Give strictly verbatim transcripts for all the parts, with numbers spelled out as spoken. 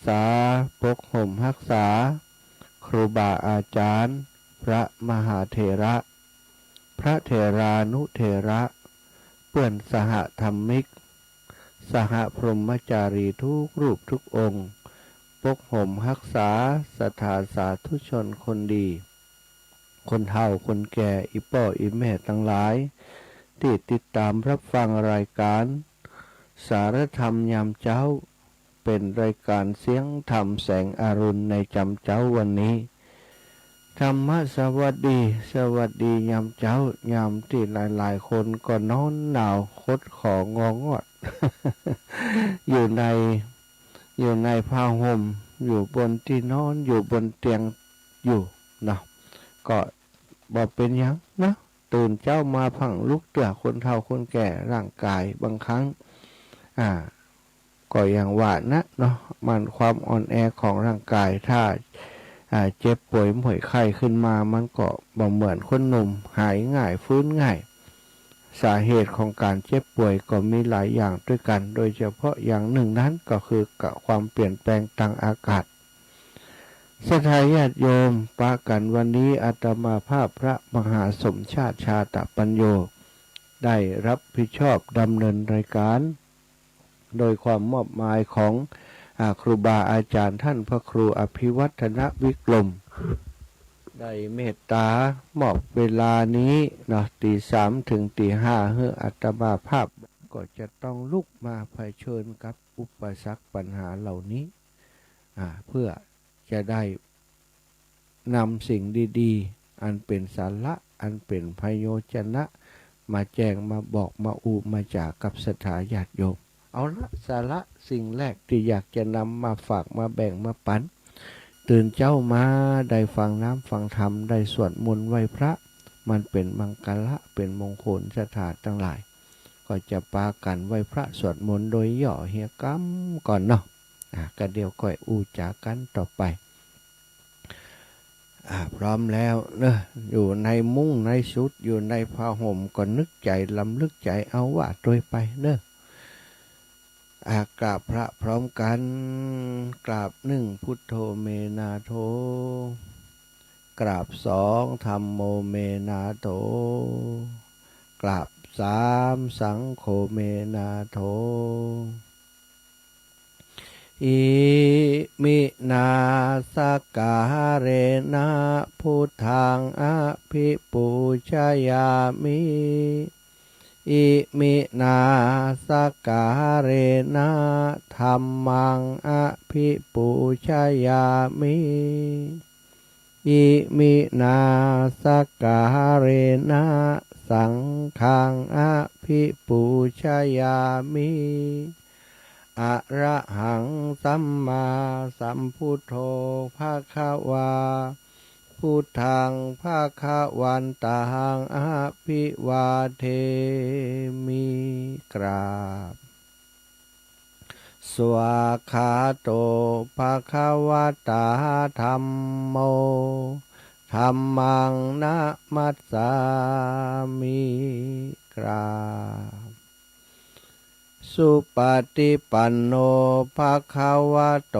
ต๋า ปกห่มฮักษา ครูบาอาจ๋ารย์ พระมหาเถระ พระเถรานุเถระ เปื้อนสหธรรมิก สหพรหมจารีทุกรูปทุกองค์ ปกห่มฮักษาศรัทธาสาธุชนคนดี คนเฒ่าคนแก่ อี่ป้ออี่แม่ตังหลาย ตี้ติดต๋ามฮับฟังรายก๋าน สารธรรมยามเจ๊า เป๋นรายก๋านเสียงธรรมแสงอรุณในจำเจ๊าวันนี้ ธรรมะสวัสดี สวัสดียามเจ๊า ยามตี้หลายๆ คนก็นอนหนาวขดขององอด อยู่ใน อยู่ในผ้าห่ม อยู่บนตี้นอน อยู่บนเตียงอยู่เนาะ ก็บ่เป๋นหยังเนาะ ตื่นเจ๊ามาพั่งลุกเตื้อ คนเฒ่าคนแก่ ร่างก๋ายบางครั้ง อ่า ก็อย่างว่านะเนาะ มันความอ่อนแอของร่างก๋าย ถ้า อ่า เจ็บป่วยม่วยไข้ขึ้นมา มันก็บ่เหมือนคนหนุ่ม หายง่าย ฟื้นง่าย สาเหตุของก๋านเจ็บป่วยก็มีหลายอย่างตวยกั๋น โดยเฉพาะอย่างนึ่งนั้นก็คือความเปลี่ยนแปลงตางอากาศ ศรัทธาญาติโยม ปะกั๋นวันนี้อาตมาภาพพระมหาสมชาติ ชาตะปัญโญ ได้ฮับผิดชอบดำเนินรายก๋าน โดยความมอบหมายของ อ่า ครูบาอาจ๋ารย์ต้านพระครูอภิวัฒนวิกรม ได้เมตต๋ามอบเวลานี้เนาะ ตี๋สามเถิงตี๋ห้า หื้ออาตมาภาพ ก็จะต้องลุกมาเผชิญกับอุปสรรคปัญหาเหล่านี้ อ่า เพื่อจะได้ นำสิ่งดีๆ อันเป๋นสาระ อันเป๋นประโยชนะ มาแจ้ง มาบอก มาอู้ มาจ๋ากับศรัทธาญาติโยม เอาละ สาระสิ่งแรกตี้อยากจะนำมาฝาก มาแบ่ง มาปั๋น ตื่นเจ๊ามาได้ฟังน้ำฟังธรรม ได้สวดมนต์ไหว้พระ มันเป๋นมังคละ เป๋นมงคล ศรัทธาตังหลาย ก็จะปากั๋นไหว้พระสวดมนต์โดยย่อเฮียกำก่อนเนาะ อ่า ก็เดี๋ยวก่อยอู้จ๋ากั๋นต่อไป อ่า พร้อมแล้วเนาะ อยู่ในมุ้งในสุด อยู่ในผ้าห่ม ก็นึกใจ๋ รำลึกใจ๋ เอาว่าตวยไปเนาะ อ่า กราบพระพร้อมกั๋น กราบหนึ่ง พุทโธ เม นาโถ กราบสอง ธัมโม เม นาโถ กราบสาม สังโฆ เม นาโถ อิมินาสการะนะ พุทธังอภิปูชยามิ อิมินาสการะนะ ธัมมังอภิปูชยามิ อิมินาสการะนะ สังฆังอภิปูชยามิ อะระหังสัมมาสัมพุทโธ ภะคะวา พุทธังภะคะวันตัง อะภิวาเทมิ กราบ สวากขาโต ภะคะวะตา ธัมโม ธัมมังนะมัสสามิ กราบ สุปฏิปันโน ภะคะวะโต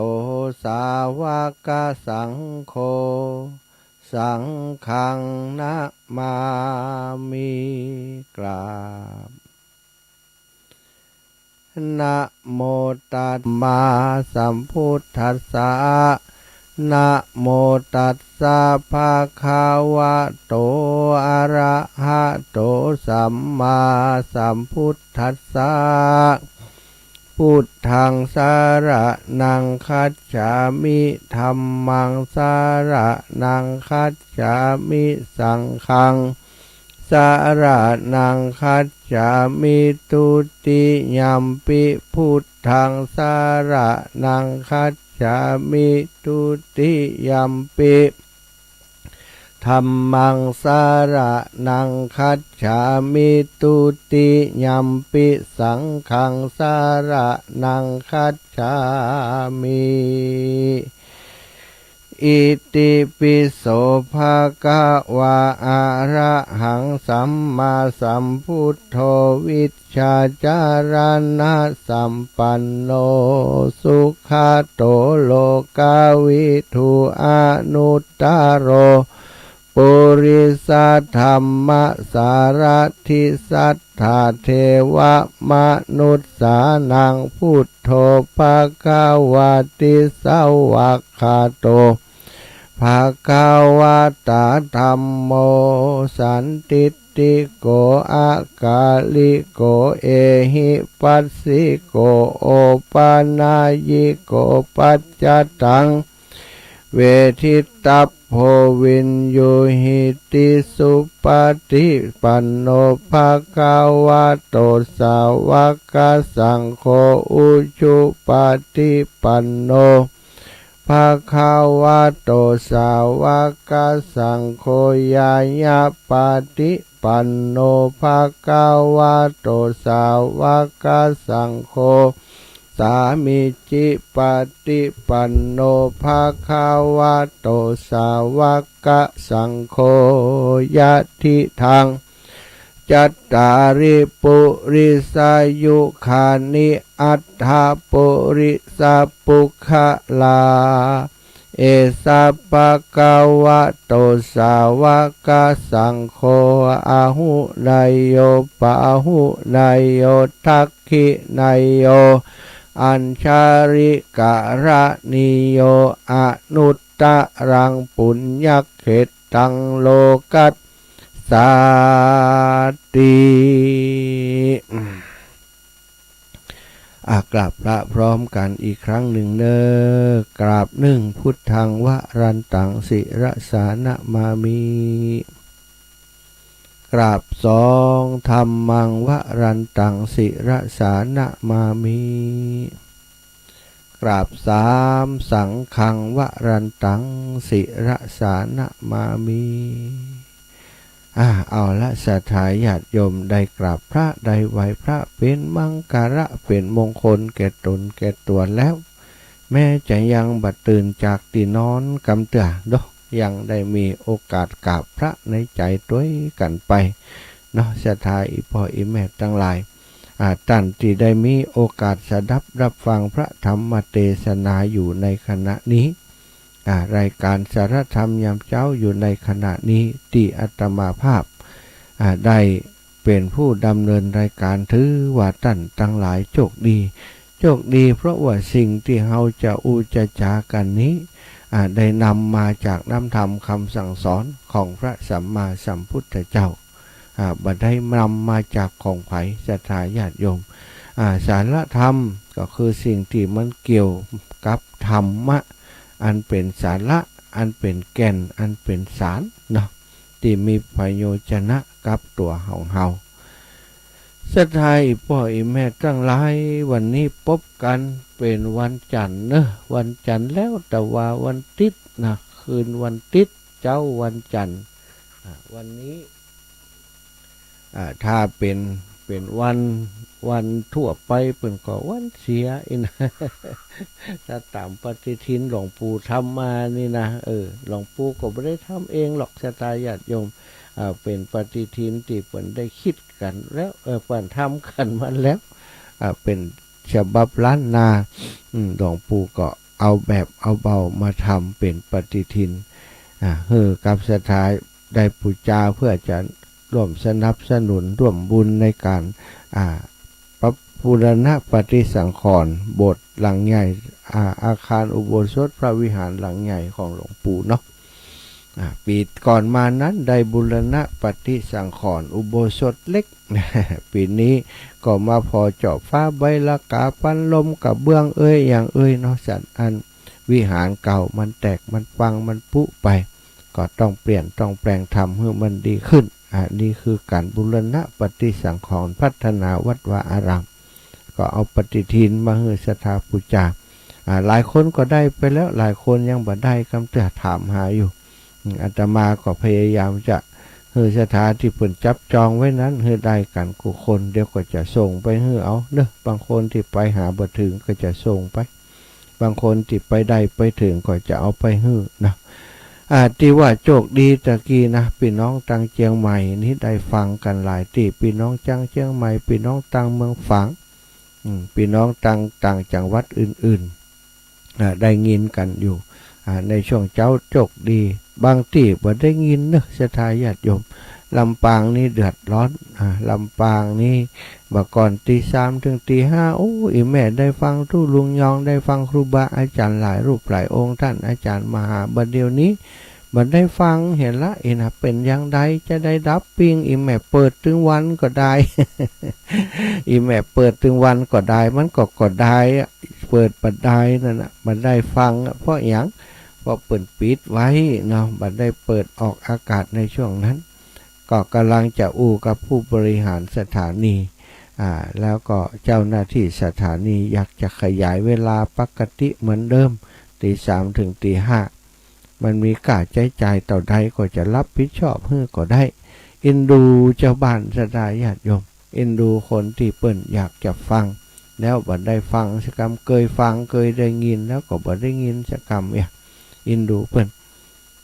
สาวกสังโฆ สังฆังนะมามิ กราบ นะโมตัสสะ สัมพุทธัสสะ นะโมตัสสะ ภะคะวะโต อะระหะโต สัมมาสัมพุทธัสสะ พุทธังสะระณังคัจฉามิ ธัมมังสะระณังคัจฉามิ สังฆังสะระณังคัจฉามิ ทุติยัมปิ พุทธังสะระณังคัจฉามิ ทุติยัมปิ ธัมมังสะระณังคัจฉามิ ทุติยัมปิ สังฆังสะระณังคัจฉามิ อิติปิโส ภะคะวา อะระหัง สัมมาสัมพุทโธ วิชชาจารณสัมปันโน สุขะโต โลกวิทู อนุตตะโร ปุริสะธัมมะสารถิ สัตถาเทวะมนุสสานัง พุทโธ ภะคะวะติ สวากขาโต ภะคะวะตา ธัมโม สันทิฏฐิโก อะกาลิโก เอหิปัสสิโก โอปะนะยิโก ปัจจตัง เวทิตัพโพ วินยูหิติ สุปะฏิปันโน ภะคะวะโต สาวกสังโฆ อุจุปะฏิปันโน ภะคะวะโต สาวกสังโฆ ญาณปะฏิปันโน ภะคะวะโต สาวกสังโฆ สามีจิปะฏิปันโน ภะคะวะโต สาวกสังโฆ ยะทิทัง จัตตาริ ปุริสายุคานิ อัตถะ ปุริสะปุคคลา เอสะ ภะคะวะโต สาวกสังโฆ อาหุเนยโย ปาหุเนยโย ทักขิเนยโย อัญชาลิกะระณีโย อนุตตะรัง ปุญญะเขตตัง โลกัสสาติ อ่ะ กราบพระพร้อมกันอีกครั้งหนึ่งเน้อ กราบหนึ่ง พุทธัง วรันตัง ศิรสานะมามิ กราบสอง ธัมมัง วรันตัง ศิรสานะมามิ กราบสาม สังฆัง วรันตัง ศิรสานะมามิ อ่า เอาละ ศรัทธาญาติโยม ได้กราบพระ ได้ไหว้พระ เป๋นมังคละ เป๋นมงคลแก่ต๋นแก่ตั๋วแล้ว แม้จะยังบ่ตื่นจากตี้นอนกำเตื้อเนาะ ยังได้มีโอกาสกราบพระในใจ๋ตวยกั๋นไปเนาะ ศรัทธาอี่ป้ออี่แม่ตังหลาย อ่า ต้านตี้ได้มีโอกาสสดับรับฟังพระธรรมเตสนาอยู่ในขณะนี้ อ่า รายก๋านสาระธรรมยามเจ๊าอยู่ในขณะนี้ ตี้อาตมาภาพ อ่า ได้เป๋นผู้ดำเนินรายก๋าน ถือว่าต้านตังหลายโชคดี โชคดีเพราะว่าสิ่งตี้เฮาจะอู้จะจ๋ากั๋นนี้ อ่า ได้นำมาจากน้ำธรรมคำสั่งสอนของพระสัมมาสัมพุทธเจ้า อ่า บ่ได้นำมาจากของใผ ศรัทธาญาติโยม อ่า สาระธรรมก็คือสิ่งตี้มันเกี่ยวกับธรรมะ อันเป๋นสาระ อันเป๋นแก่น อันเป๋นสารเนาะ ตี้มีประโยชนะกับตั๋วของเฮา ศรัทธาอี่ป้ออี่แม่ตังหลาย วันนี้ปบกั๋นเป๋นวันจั๋นทร์เนาะ วันจั๋นทร์แล้ว แต่ว่าวันติดนะ คืนวันติด เจ๊าวันจั๋นทร์ อ่า วันนี้ อ่า ถ้าเป๋น เป๋นวัน วันทั่วไปเปิ้นก็วันเสียอี้นะ ถ้าต๋ามปฏิทินหลวงปู่ทำมานี่นะ เออ หลวงปู่ก็บ่ได้ทำเองหรอก ศรัทธาญาติโยม อ่า เป๋นปฏิทินตี้เปิ้นได้คิดกั๋นแล้ว เออ เปิ้นทำกั๋นมาแล้ว อ่า เป๋นฉบับล้านนา อืม หลวงปู่ก็เอาแบบเอาเบามาทำเป๋นปฏิทิน อ่า หื้อกับศรัทธาได้ปู๋จา เพื่อจะร่วมสนับสนุนร่วมบุญในก๋าน อ่า ปรับบูรณะปฏิสังขรณ์โบสถ์หลังใหญ่ อ่า อาคารอุโบสถพระวิหารหลังใหญ่ของหลวงปู่เนาะ อ่า ปี๋ก่อนมานั้นได้บูรณะปฏิสังขรณ์อุโบสถเล็ก ปี๋นี้ก็มาผ่อเจาะฝาใบหลังคา ปันลมกระเบื้องเอ้ย อะหยังเอ้ยเนาะ สันอันวิหารเก่ามันแตกมันปังมันผุไป ก็ต้องเปลี่ยนต้องแปลงทำหื้อมันดีขึ้น อ่า นี่คือก๋านบูรณะปฏิสังขรณ์พัฒนาวัดวาอาราม ก็เอาปฏิทินมาหื้อศรัทธาปู๋จา อ่า หลายคนก็ได้ไปแล้ว หลายคนยังบ่ได้กำเตื้อ ถามหาอยู่ อืม อาตมาก็พยายามจะหื้อศรัทธาตี้เปิ้นจับจองไว้นั้น หื้อได้กั๋นกู้คน เดี๋ยวก็จะส่งไปหื้อเอาเนาะ บางคนตี้ไปหาบ่เถิงก็จะส่งไป บางคนตี้ไปได้ไปเถิงก็จะเอาไปหื้อนะ อ่า ตี้ว่าโจคดีตะกี้นะ ปี้น้องตางเจียงใหม่นี้ได้ฟังกั๋นหลายตี้ ปี้น้องตางเจียงใหม่ ปี้น้องตางเมืองฝาง อืม ปี้น้องตางต่างจังหวัดอื่นๆ อ่า ได้ยินกั๋นอยู่ อ่า ในช่วงเจ๊าโจคดี บางตี้บ่ได้ยินเนาะ ศรัทธาญาติโยม ลำปางนี้เดือดร้อน อ่า ลำปางนี้ บ่าก่อนตีสามเถิงตีห้า โอ้ อี่แม่ได้ฟังตุ๊ลุงยอง ได้ฟังครูบาอาจ๋ารย์หลายรูปหลายองค์ ต้านอาจ๋ารย์มหา บ่าเดี่ยวนี้ บ่ได้ฟังเหียละ อี้นะ เป๋นอย่างใดจะได้ดับปิ้ง อี่แม่เปิดตึงวันก็ได้ อี่แม่เปิดตึงวันก็ได้ มันก็ ก็ได้อะ เปิดบ่ได้นั่นน่ะ บ่ได้ฟังอะ เพราะหยัง เพราะเปิ้นปิดไว้เนาะ บ่ได้เปิดออกอากาศในช่วงนั้น ก็ก่ำลังจะอู้กับผู้บริหารสถานี อ่า แล้วก็เจ้าหน้าตี้สถานีอยากจะขยายเวลาปกติเหมือนเดิม ตีสามเถิงตีห้า มันมีค่าใจ๊จ่ายเต้าใดก็จะฮับผิดชอบหื้อก็ได้ เอ็นดูเจ้าบ้านศรัทธาญาติโยม เอ็นดูคนตี้เปิ้นอยากจะฟัง แล้วบ่ได้ฟังสักกำ เกยฟังเกยได้ยิน แล้วก็บ่ได้ยินสักกำเนี่ย เอ็นดูเปิ้น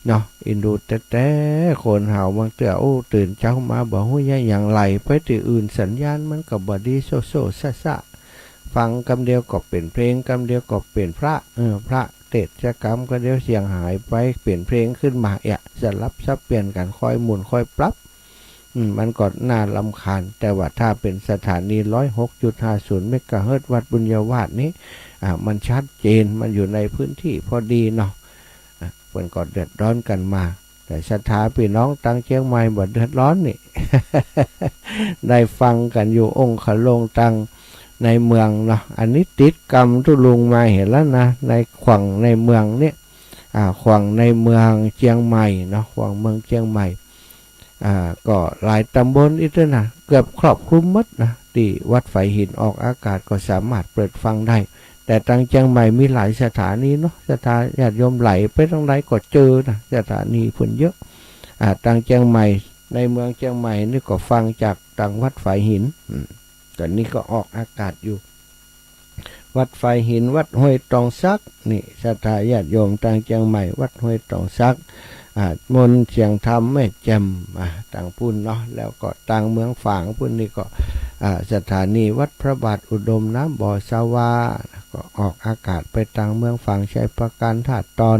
เนาะ เอ็นดูแต๊ๆ คนเฮาบางเตื้อ โอ้ ตื่นเจ๊ามาบ่ฮู้จะหยัง ไหลไปตี้อื่น สัญญาณมันก็บ่ดี โซ่ๆ ซ่าๆ ฟังกำเดียวก็เป๋นเพลง กำเดียวก็เป๋นพระ เออ พระเตสน์สักกำ กำเดียวเสียงหายไป เป๋นเพลงขึ้นมา เอ๊ะ สลับสับเปลี่ยนกั๋น ค่อยหมุนค่อยปรับ อืม มันก็น่ารำคาญ แต่ว่าถ้าเป๋นสถานี ร้อยหกจุดห้าศูนย์ เมกะเฮิรตซ์ วัดบุญญาวาสน์นี้ อ่า มันชัดเจน มันอยู่ในพื้นที่พอดีเนาะ อ่ะ เปิ้นก็เดือดร้อนกั๋นมา แต่ศรัทธาปี้น้องตางเจียงใหม่บ่เดือดร้อนนี่ ได้ฟังกั๋นอยู่องค์ขะลงตางในเมืองเนาะ อันนี้ติดกำตุ๊ลุงมาเหียละนะ ในแขวงในเมืองเนี่ย อ่า แขวงในเมืองเจียงใหม่เนาะ แขวงเมืองเจียงใหม่ อ่า ก็หลายต๋ำบลอีกเตื้อนะ เกือบครอบคลุมหมดนะ ตี้วัดฝายหินออกอากาศก็สามารถเปิดฟังได้ แต่ตางเจียงใหม่มีหลายสถานีเนาะ ศรัทธาญาติโยมไหลไปตางใดก็เจอนะ สถานีเปิ้นเยอะ อ่า ตางเจียงใหม่ ในเมืองเจียงใหม่นี่ก็ฟังจากตางวัดฝายหิน อืม ต๋อนนี้ก็ออกอากาศอยู่ วัดฝายหิน วัดห้วยตองสัก นี่ ศรัทธาญาติโยมตางเจียงใหม่ วัดห้วยตองสัก อ่า มนต์เสียงธรรมแม่แจ่ม อ่า ตางปุ้นเนาะ แล้วก็ตางเมืองฝางปุ้นนี่ก็ อ่า สถานีวัดพระบาทอุดมน้ำบ่อสวา ก็ออกอากาศไปตางเมืองฝาง ชัยปราการ ธาตุตอน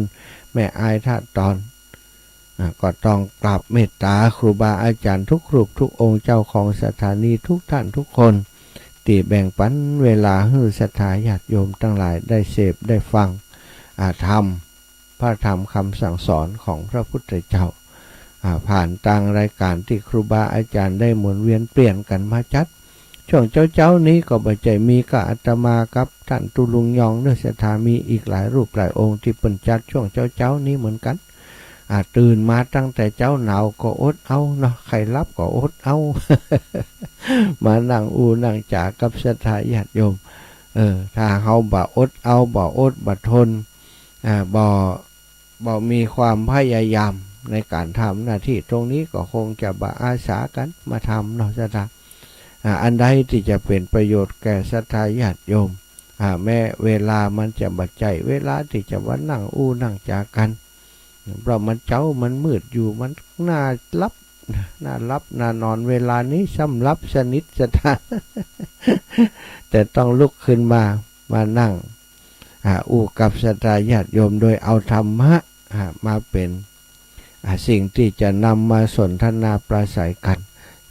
แม่อาย ธาตุตอน อ่า ก็ต้องกราบเมตต๋าครูบาอาจ๋ารย์ทุกรูปทุกองค์ เจ้าของสถานีทุกท่านทุกคน ตี้แบ่งปันเวลาหื้อศรัทธาญาติโยมตังหลายได้เสพได้ฟัง อ่า ธรรม พระธรรมคำสั่งสอนของพระพุทธเจ้า อ่า ผ่านตางรายก๋านตี้ครูบาอาจ๋ารย์ได้หมุนเวียนเปลี่ยนกั๋นมาจัด ช่วงเจ๊าๆ นี้ก็บ่ใจ้มีก้าอาตมากับต้านตุ๊ลุงยองเนาะ ศรัทธามีอีกหลายรูปหลายองค์ตี้เปิ้นจัดช่วงเจ๊าๆ นี้เหมือนกั๋น อ่า ตื่นมาตั้งแต่เจ๊าหนาวก็อดเอาเนาะ ใค่หลับก็อดเอา มานั่งอู้นั่งจ๋ากับศรัทธาญาติโยม เออ ถ้าเฮาบ่อดเอา บ่อดบ่ทน อ่า บ่ บ่มีความพยายามในก๋านทำหน้าตี้ตรงนี้ ก็คงจะบ่อาสากั๋นมาทำเนาะ ศรัทธา อ่า อันใดตี้จะเป๋นประโยชน์แก่ศรัทธาญาติโยม อ่า แม้เวลามันจะบ่ใจ้เวลาตี้จะมานั่งอู้นั่งจ๋ากั๋น เพราะมันเจ๊า มันมืดอยู่ มันน่าหลับ น่าหลับ น่านอน เวลานี้ซ้ำหลับสนิท ศรัทธา แต่ต้องลุกขึ้นมา มานั่ง อ่า อู้กับศรัทธาญาติโยม โดยเอาธรรมะ อ่า มาเป๋น อ่า สิ่งตี้จะนำมาสนทนาปราศรัยกั๋น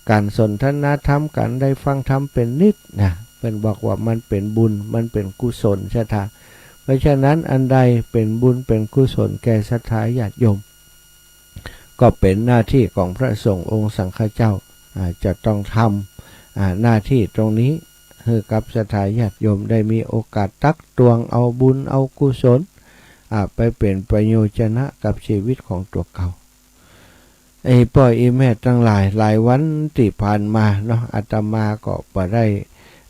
ก๋านสนทนาธรรม ก๋านได้ฟังธรรมเป๋นนิตย์นะ เปิ้นบอกว่ามันเป๋นบุญ มันเป๋นกุศล ศรัทธา เพราะฉะนั้นอันใดเป๋นบุญเป๋นกุศลแก่ศรัทธาญาติโยม ก็เป๋นหน้าตี้ของพระสงฆ์องค์สังฆเจ้า อ่า จะต้องทำ อ่า หน้าตี้ตรงนี้ หื้อกับศรัทธาญาติโยมได้มีโอกาสตักตวงเอาบุญเอากุศล อ่า ไปเป๋นประโยชนะกับชีวิตของตั๋วเก่า ไอ้ป้ออี่แม่ตังหลาย หลายวันตี้ผ่านมาเนาะ อาตมาก็บ่ได้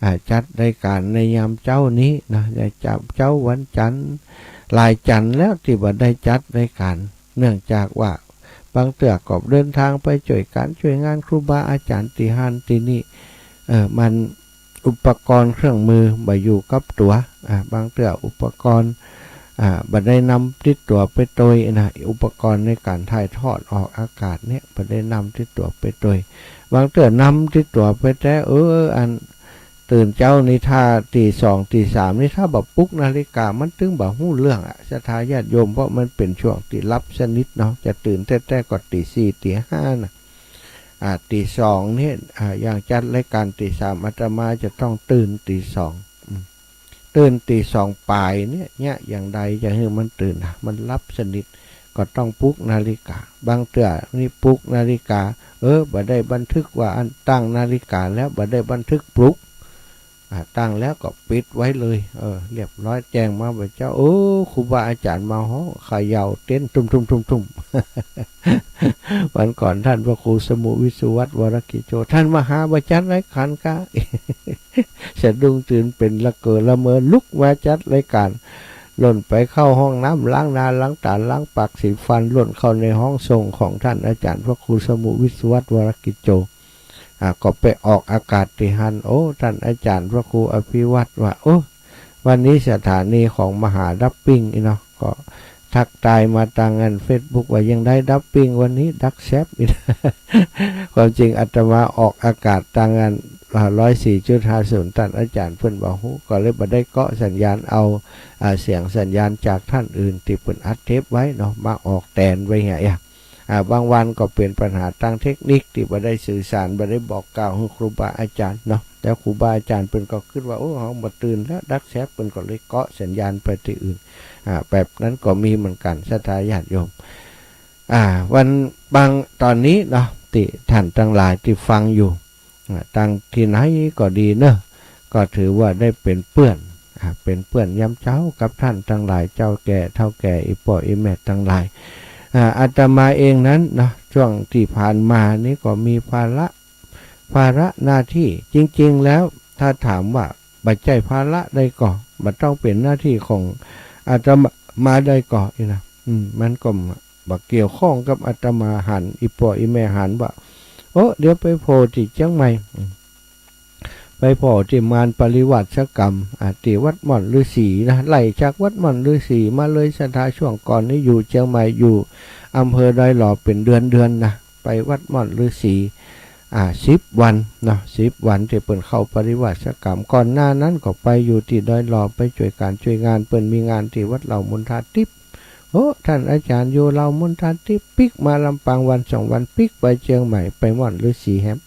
อ่า จัดรายก๋านในยามเจ๊านี้นะ ในยามเจ๊าวันจันทร์ หลายจันทร์แล้วตี้บ่ได้จัดรายก๋าน เนื่องจากว่าบางเตื้อก็เดินทางไปจ้วยก๋านจ้วยงานครูบาอาจ๋ารย์ตี้หั้นตี้นี่ เออ มัน อุปกรณ์เครื่องมือบ่อยู่กับตั๋ว อ่า บางเตื้ออุปกรณ์ อ่า บ่ได้นำติดตั๋วไปตวยนะ อุปกรณ์ในก๋านถ่ายทอดออกอากาศเนี่ย บ่ได้นำติดตั๋วไปตวย บางเตื้อนำติดตั๋วไปแต๊ เออ อัน ตื่นเจ๊านี่ถ้าตี๋สองตี๋สามนี่ถ้าบ่ปลุกนาฬิกามันตึงบ่ฮู้เรื่องอะ ศรัทธาญาติโยม เพราะมันเป๋นช่วงตี้หลับสนิทเนาะ จะตื่นแต๊ๆ ก็ตี๋สี่ตี๋ห้านะ อ่า ตี๋สองนี่ อ่า อย่างจัดรายก๋านตี๋สาม อาตมาจะต้องตื่นตี๋สอง อืม ตื่นตี๋สองป๋ายเนี่ย เนี่ย อย่างใดจะหื้อมันตื่นนะ มันหลับสนิท ก็ต้องปลุกนาฬิกา บางเตื้อนี่ปลุกนาฬิกา เออ บ่ได้บันทึกว่าอันตั้งนาฬิกาแล้ว บ่ได้บันทึกปลุก อ่า ตั้งแล้วก็ปิดไว้เลย เออ เรียบร้อย แจ้งมาว่า เจ้า โอ้ ครูบาอาจ๋ารย์มาฮ้องเขย่าเต็นท์ตุ้มๆๆๆ วันก่อนต้านพระครูสมุห์วิศวัตร วรกิจโจ ต้านมาหาบ่จัดรายก๋านกา สะดุ้งตื่นเป๋นละเกอละเมอ ลุกมาจัดรายก๋าน ล่นไปเข้าห้องน้ำ ล้างหน้าล้างต๋า ล้างปากสีฟัน ล่นเข้าในห้องส่งของต้านอาจ๋ารย์พระครูสมุห์วิศวัตร วรกิจโจ อ่า ก็ไปออกอากาศตี้หั้น โอ้ ต้านอาจ๋ารย์พระครูอภิวัตรว่า โอ้ วันนี้สถานีของมหาดับปิ้งอีเนาะ ก็ทักทายมาตางอันเฟซบุ๊กว่า ยังได้ดับปิ้งวันนี้ ดักแซบอีนะ ความจริงอาตมาออกอากาศตางอัน อ่า ร้อยสี่จุดห้าศูนย์ ต้านอาจ๋ารย์เปิ้นบ่ฮู้ ก็เลยบ่ได้เกาะสัญญาณเอา อ่า เสียงสัญญาณจากต้านอื่นตี้เปิ้นอัดเทปไว้เนาะ มาออกแตนไว้เหีย อ่า บางวันก็เป๋นปัญหาตางเทคนิคตี้บ่ได้สื่อสาร บ่ได้บอกกล่าวหื้อครูบาอาจ๋ารย์เนาะ แล้วครูบาอาจ๋ารย์เปิ้นก็กึ๊ดว่า โอ้ เฮาบ่ตื่นแล้ว ดักแซบ เปิ้นก็เลยเกาะสัญญาณไปตี้อื่น อ่า แบบนั้นก็มีเหมือนกั๋น ศรัทธาญาติโยม อ่า วัน บาง ต๋อนนี้เนาะ ตี้ต้านตังหลายตี้ฟังอยู่ อ่า ตางตี้ไหนก็ดีเนาะ ก็ถือว่าได้เป๋นเปื้อน อ่า เป๋นเปื้อนยามเจ๊ากับต้านตังหลาย เจ้าแก่เฒ่าแก่ อี่ป้ออี่แม่ตังหลาย อ่า อาตมาเองนั้นเนาะ ช่วงตี้ผ่านมานี้ก็มีภาระ ภาระหน้าตี้ จริงๆ แล้วถ้าถามว่าบ่ใจ้ภาระใดก่อ บ่ต้องเป๋นหน้าตี้ของอาตมาใดก่ออีนะ อืม มันก็บ่เกี่ยวข้องกับอาตมา หัน อี่ป้ออี่แม่หันว่า โอ้ เดี๋ยวไปโผล่ตี้เจียงใหม่ อืม ไปโผล่ตี้งานปริวาสกรรม อ่า ตี้วัดม่อนฤๅษีนะ ไล่จากวัดม่อนฤๅษีมาเลย ศรัทธา ช่วงก่อนนี้อยู่เจียงใหม่ อยู่อำเภอดอยหล่อเป๋นเดือนๆ นะ ไปวัดม่อนฤๅษี อ่า สิบวันเนาะ สิบวันตี้เปิ้นเข้าปริวาสกรรม ก่อนหน้านั้นก็ไปอยู่ตี้ดอยหล่อ ไปจ้วยก๋านจ้วยงาน เปิ้นมีงานตี้วัดเหล่ามนทาทิพย์ โอ้ ต้านอาจ๋ารย์อยู่เหล่ามนทาทิพย์ ปิ๊กมาลำปางวันสองวัน ปิ๊กไปเจียงใหม่ ไปม่อนฤๅษีแหม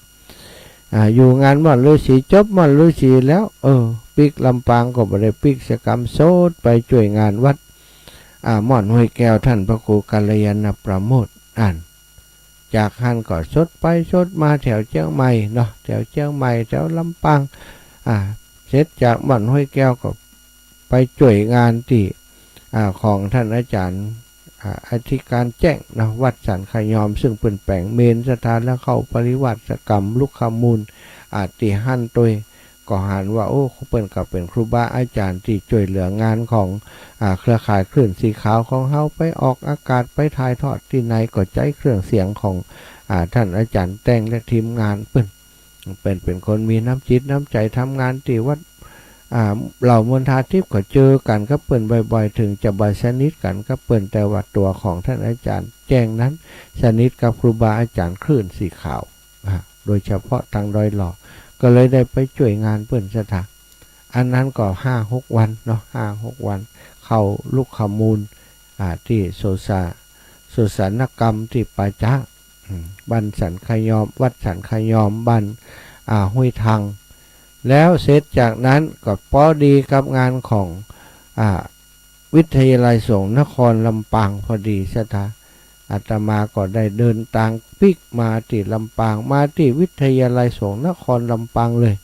อ่า อยู่งานม่อนฤๅษี จบม่อนฤๅษีแล้ว เออ ปิ๊กลำปางก็บ่ได้ปิ๊กสักกำ โซดไปจ้วยงานวัด อ่า ม่อนห้วยแก้ว ต้านพระครูกัลยาณประโมทย์ อั้น จากหั้นก็โซดไปโซดมาแถวเจียงใหม่เนาะ แถวเจียงใหม่ แถวลำปาง อ่า เสร็จจากม่อนห้วยแก้วก็ไปจ้วยงานตี้ อ่า ของต้านอาจ๋ารย์ อ่า อธิการแจ้งเนาะ วัดสันขยอม ซึ่งเปิ้นแป๋งเมรุ ศรัทธา แล้วเข้าปริวาสกรรมลุกขมูล อ่า ตี้หั้นตวย ก็หันว่า โอ้ เปิ้นก็เป๋นครูบาอาจ๋ารย์ตี้จ้วยเหลืองานของ อ่า เครือข่ายคลื่นสีขาวของเฮา ไปออกอากาศ ไปถ่ายทอดตี้ไหนก็ใจ๊เครื่องเสียงของ อ่า ต้านอาจ๋ารย์แต้งและทีมงานเปิ้น เปิ้นเป๋นคนมีน้ำจิตน้ำใจ๋ ทำงานตี้วัด อ่า เหล่ามนทาทิพย์ ก็เจอกั๋นกับเปิ้นบ่อยๆ เถิงจะบ่สนิทกั๋นกับเปิ้น แต่ว่าตั๋วของต้านอาจ๋ารย์แจ้งนั้น สนิทกับครูบาอาจ๋ารย์คลื่นสีขาว อ่า โดยเฉพาะตางดอยหล่อ ก็เลยได้ไปจ้วยงานเปิ้น ศรัทธา อันนั้นก็ห้าหกวันเนาะ ห้าหกวัน เข้าลุกขมูล อ่า ตี้โสสา โสสานกรรมตี้ป่าจ๊า อืม บ้านสันขยอม วัดสันขยอม บ้าน อ่า ห้วยทัง แล้วเสร็จจากนั้นก็พอดีกับงานของ อ่า วิทยาลัยสงฆ์นครลำปางพอดี ศรัทธา อาตมาก็ได้เดินตางปิ๊กมาตี้ลำปาง มาตี้วิทยาลัยสงฆ์นครลำปางเลย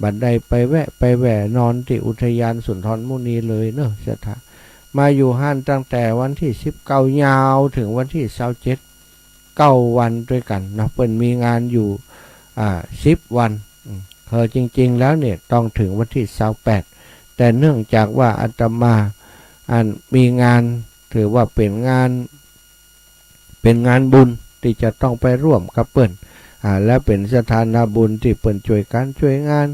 บ่ได้ไปแวะไปแหว่นอนตี้อุทยานสุนทรมุนีเลยเนาะ ศรัทธา มาอยู่หั้นตั้งแต่วันตี้สิบเก้ายาวเถิงวันตี้ซาวเจ็ด เก้าวันตวยกั๋นเนาะ เปิ้นมีงานอยู่ อ่า สิบวัน อืม คือจริงๆ แล้วเนี่ยต้องเถิงวันตี้ซาวแปด แต่เนื่องจากว่าอาตมา อัน มีงาน ถือว่าเป๋นงาน เป๋นงานบุญตี้จะต้องไปร่วมกับเปิ้น อ่า และเป๋นสถานบุญตี้เปิ้นจ้วยก๋านจ้วยงาน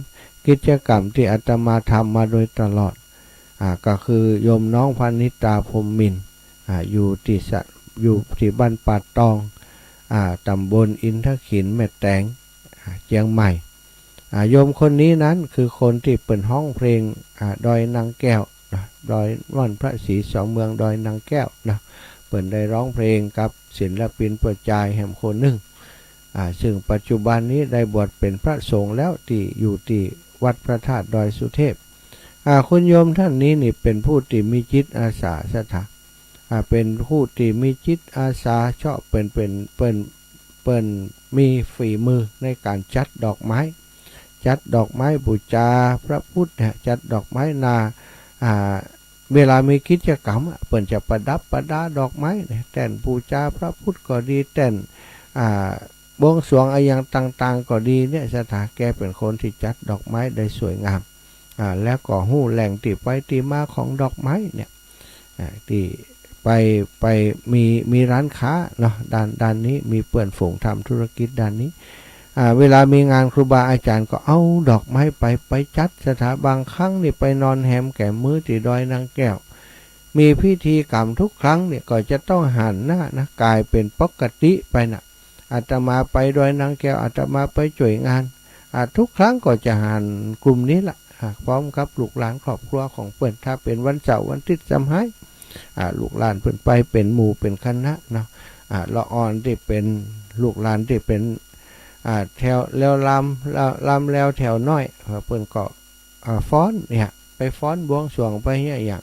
กิจกรรมตี้อาตมาทำมาโดยตลอด อ่า ก็คือโยมน้องพนิตา พรหมมินทร์ อ่า อยู่ตี้สะ อยู่ตี้บ้านป่าตอง อ่า ตำบลอินทขิล แม่แตง อ่า เจียงใหม่ อ่า โยมคนนี้นั้นคือคนตี้เปิ้นฮ้องเพลง อ่า ดอยนางแก้วนะ ดอยม่อนพระศรีสองเมืองดอยนางแก้วนะ เปิ้นได้ฮ้องเพลงกับศิลปินป้อจายแหมคนนึ่ง อ่า ซึ่งปัจจุบันนี้ได้บวชเป๋นพระสงฆ์แล้วตี้อยู่ตี้วัดพระธาตุดอยสุเทพ อ่า คุณโยมท่านนี้นี่เป๋นผู้ตี้มีจิตอาสาศรัทธา อ่า เป๋นผู้ตี้มีจิตอาสา เซาะเป๋น เป๋น เปิ้น เปิ้นมีฝีมือในก๋านจัดดอกไม้ จัดดอกไม้บูชาพระพุทธเนี่ย จัดดอกไม้นา อ่า เวลามีกิจกรรมอะ เปิ้นจะประดับประดาดอกไม้เนี่ย แต้นบูชาพระพุทธก็ดี แต้น อ่า บวงสรวงอะหยังต่างๆ ก็ดีเนี่ย ศรัทธาแกเป๋นคนตี้จัดดอกไม้ได้สวยงาม อ่า แล้วก็ฮู้แหล่งตี้ไปตี้มาของดอกไม้เนี่ย อ่า ตี้ไป ไปมี มีร้านค้าเนาะ ด้าน ด้านนี้มีเปื้อนฝูงทำธุรกิจด้านนี้ อ่า เวลามีงานครูบาอาจารย์ก็เอาดอกไม้ไป ไปจัด ศรัทธา บางครั้งนี่ไปนอนแฮมแก๋มมื้อตี้ดอยนางแก้ว มีพิธีกรรมทุกครั้งเนี่ยก็จะต้องหันหน้านะ ก๋ายเป๋นปกติไปนะ อาตมาไปดอยนางแก้ว อาตมาไปจ้วยงาน อ่า ทุกครั้งก็จะหันกลุ่มนี้ละ อ่า พร้อมกับลูกหลานครอบครัวของเปิ้น ถ้าเป๋นวันเสาร์วันอาทิตย์ซ้ำหาย อ่า ลูกหลานเปิ้นไปเป๋นหมู่เป๋นคณะเนาะ อ่า ละอ่อนตี้เป๋นลูกหลานตี้เป๋น อ่า แถวแลวลำ ลำแลวแถวน้อย เปิ้นก็ อ่า ฟ้อนเนี่ย ไปฟ้อนบวงสรวงไปเนี่ยอย่าง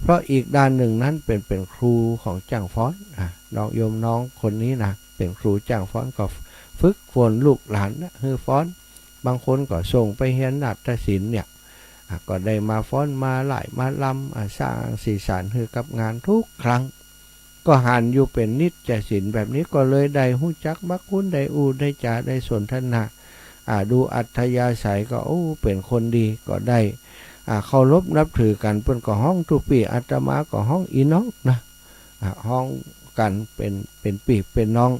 เพราะอีกด้านนึ่งนั้นเป๋น เป๋นครูของจ้างฟ้อน อ่า น้องโยมน้องคนนี้นะ เป๋นครูจ้างฟ้อน ก็ฝึกฝนลูกหลานนะหื้อฟ้อน บางคนก็ส่งไปเฮียนนาฏศิลป์เนี่ย อ่า ก็ได้มาฟ้อนมาร่ายมาลำ อ่า สร้างสีสันหื้อกับงานทุกครั้ง ก็หันอยู่เป๋นนิจจศิลป์แบบนี้ ก็เลยได้ฮู้จักมักคุ้น ได้อู้ได้จ๋า ได้สนทนา อ่า ดูอัธยาศัยก็ โอ้ เป๋นคนดี ก็ได้ อ่า เคารพนับถือกั๋น เปิ้นก็ฮ้องตุ๊ปี้ อาตมาก็ฮ้องอี่น้องนะ อ่า ฮ้องกั๋นเป๋น เป๋นปี้เป๋นน้อง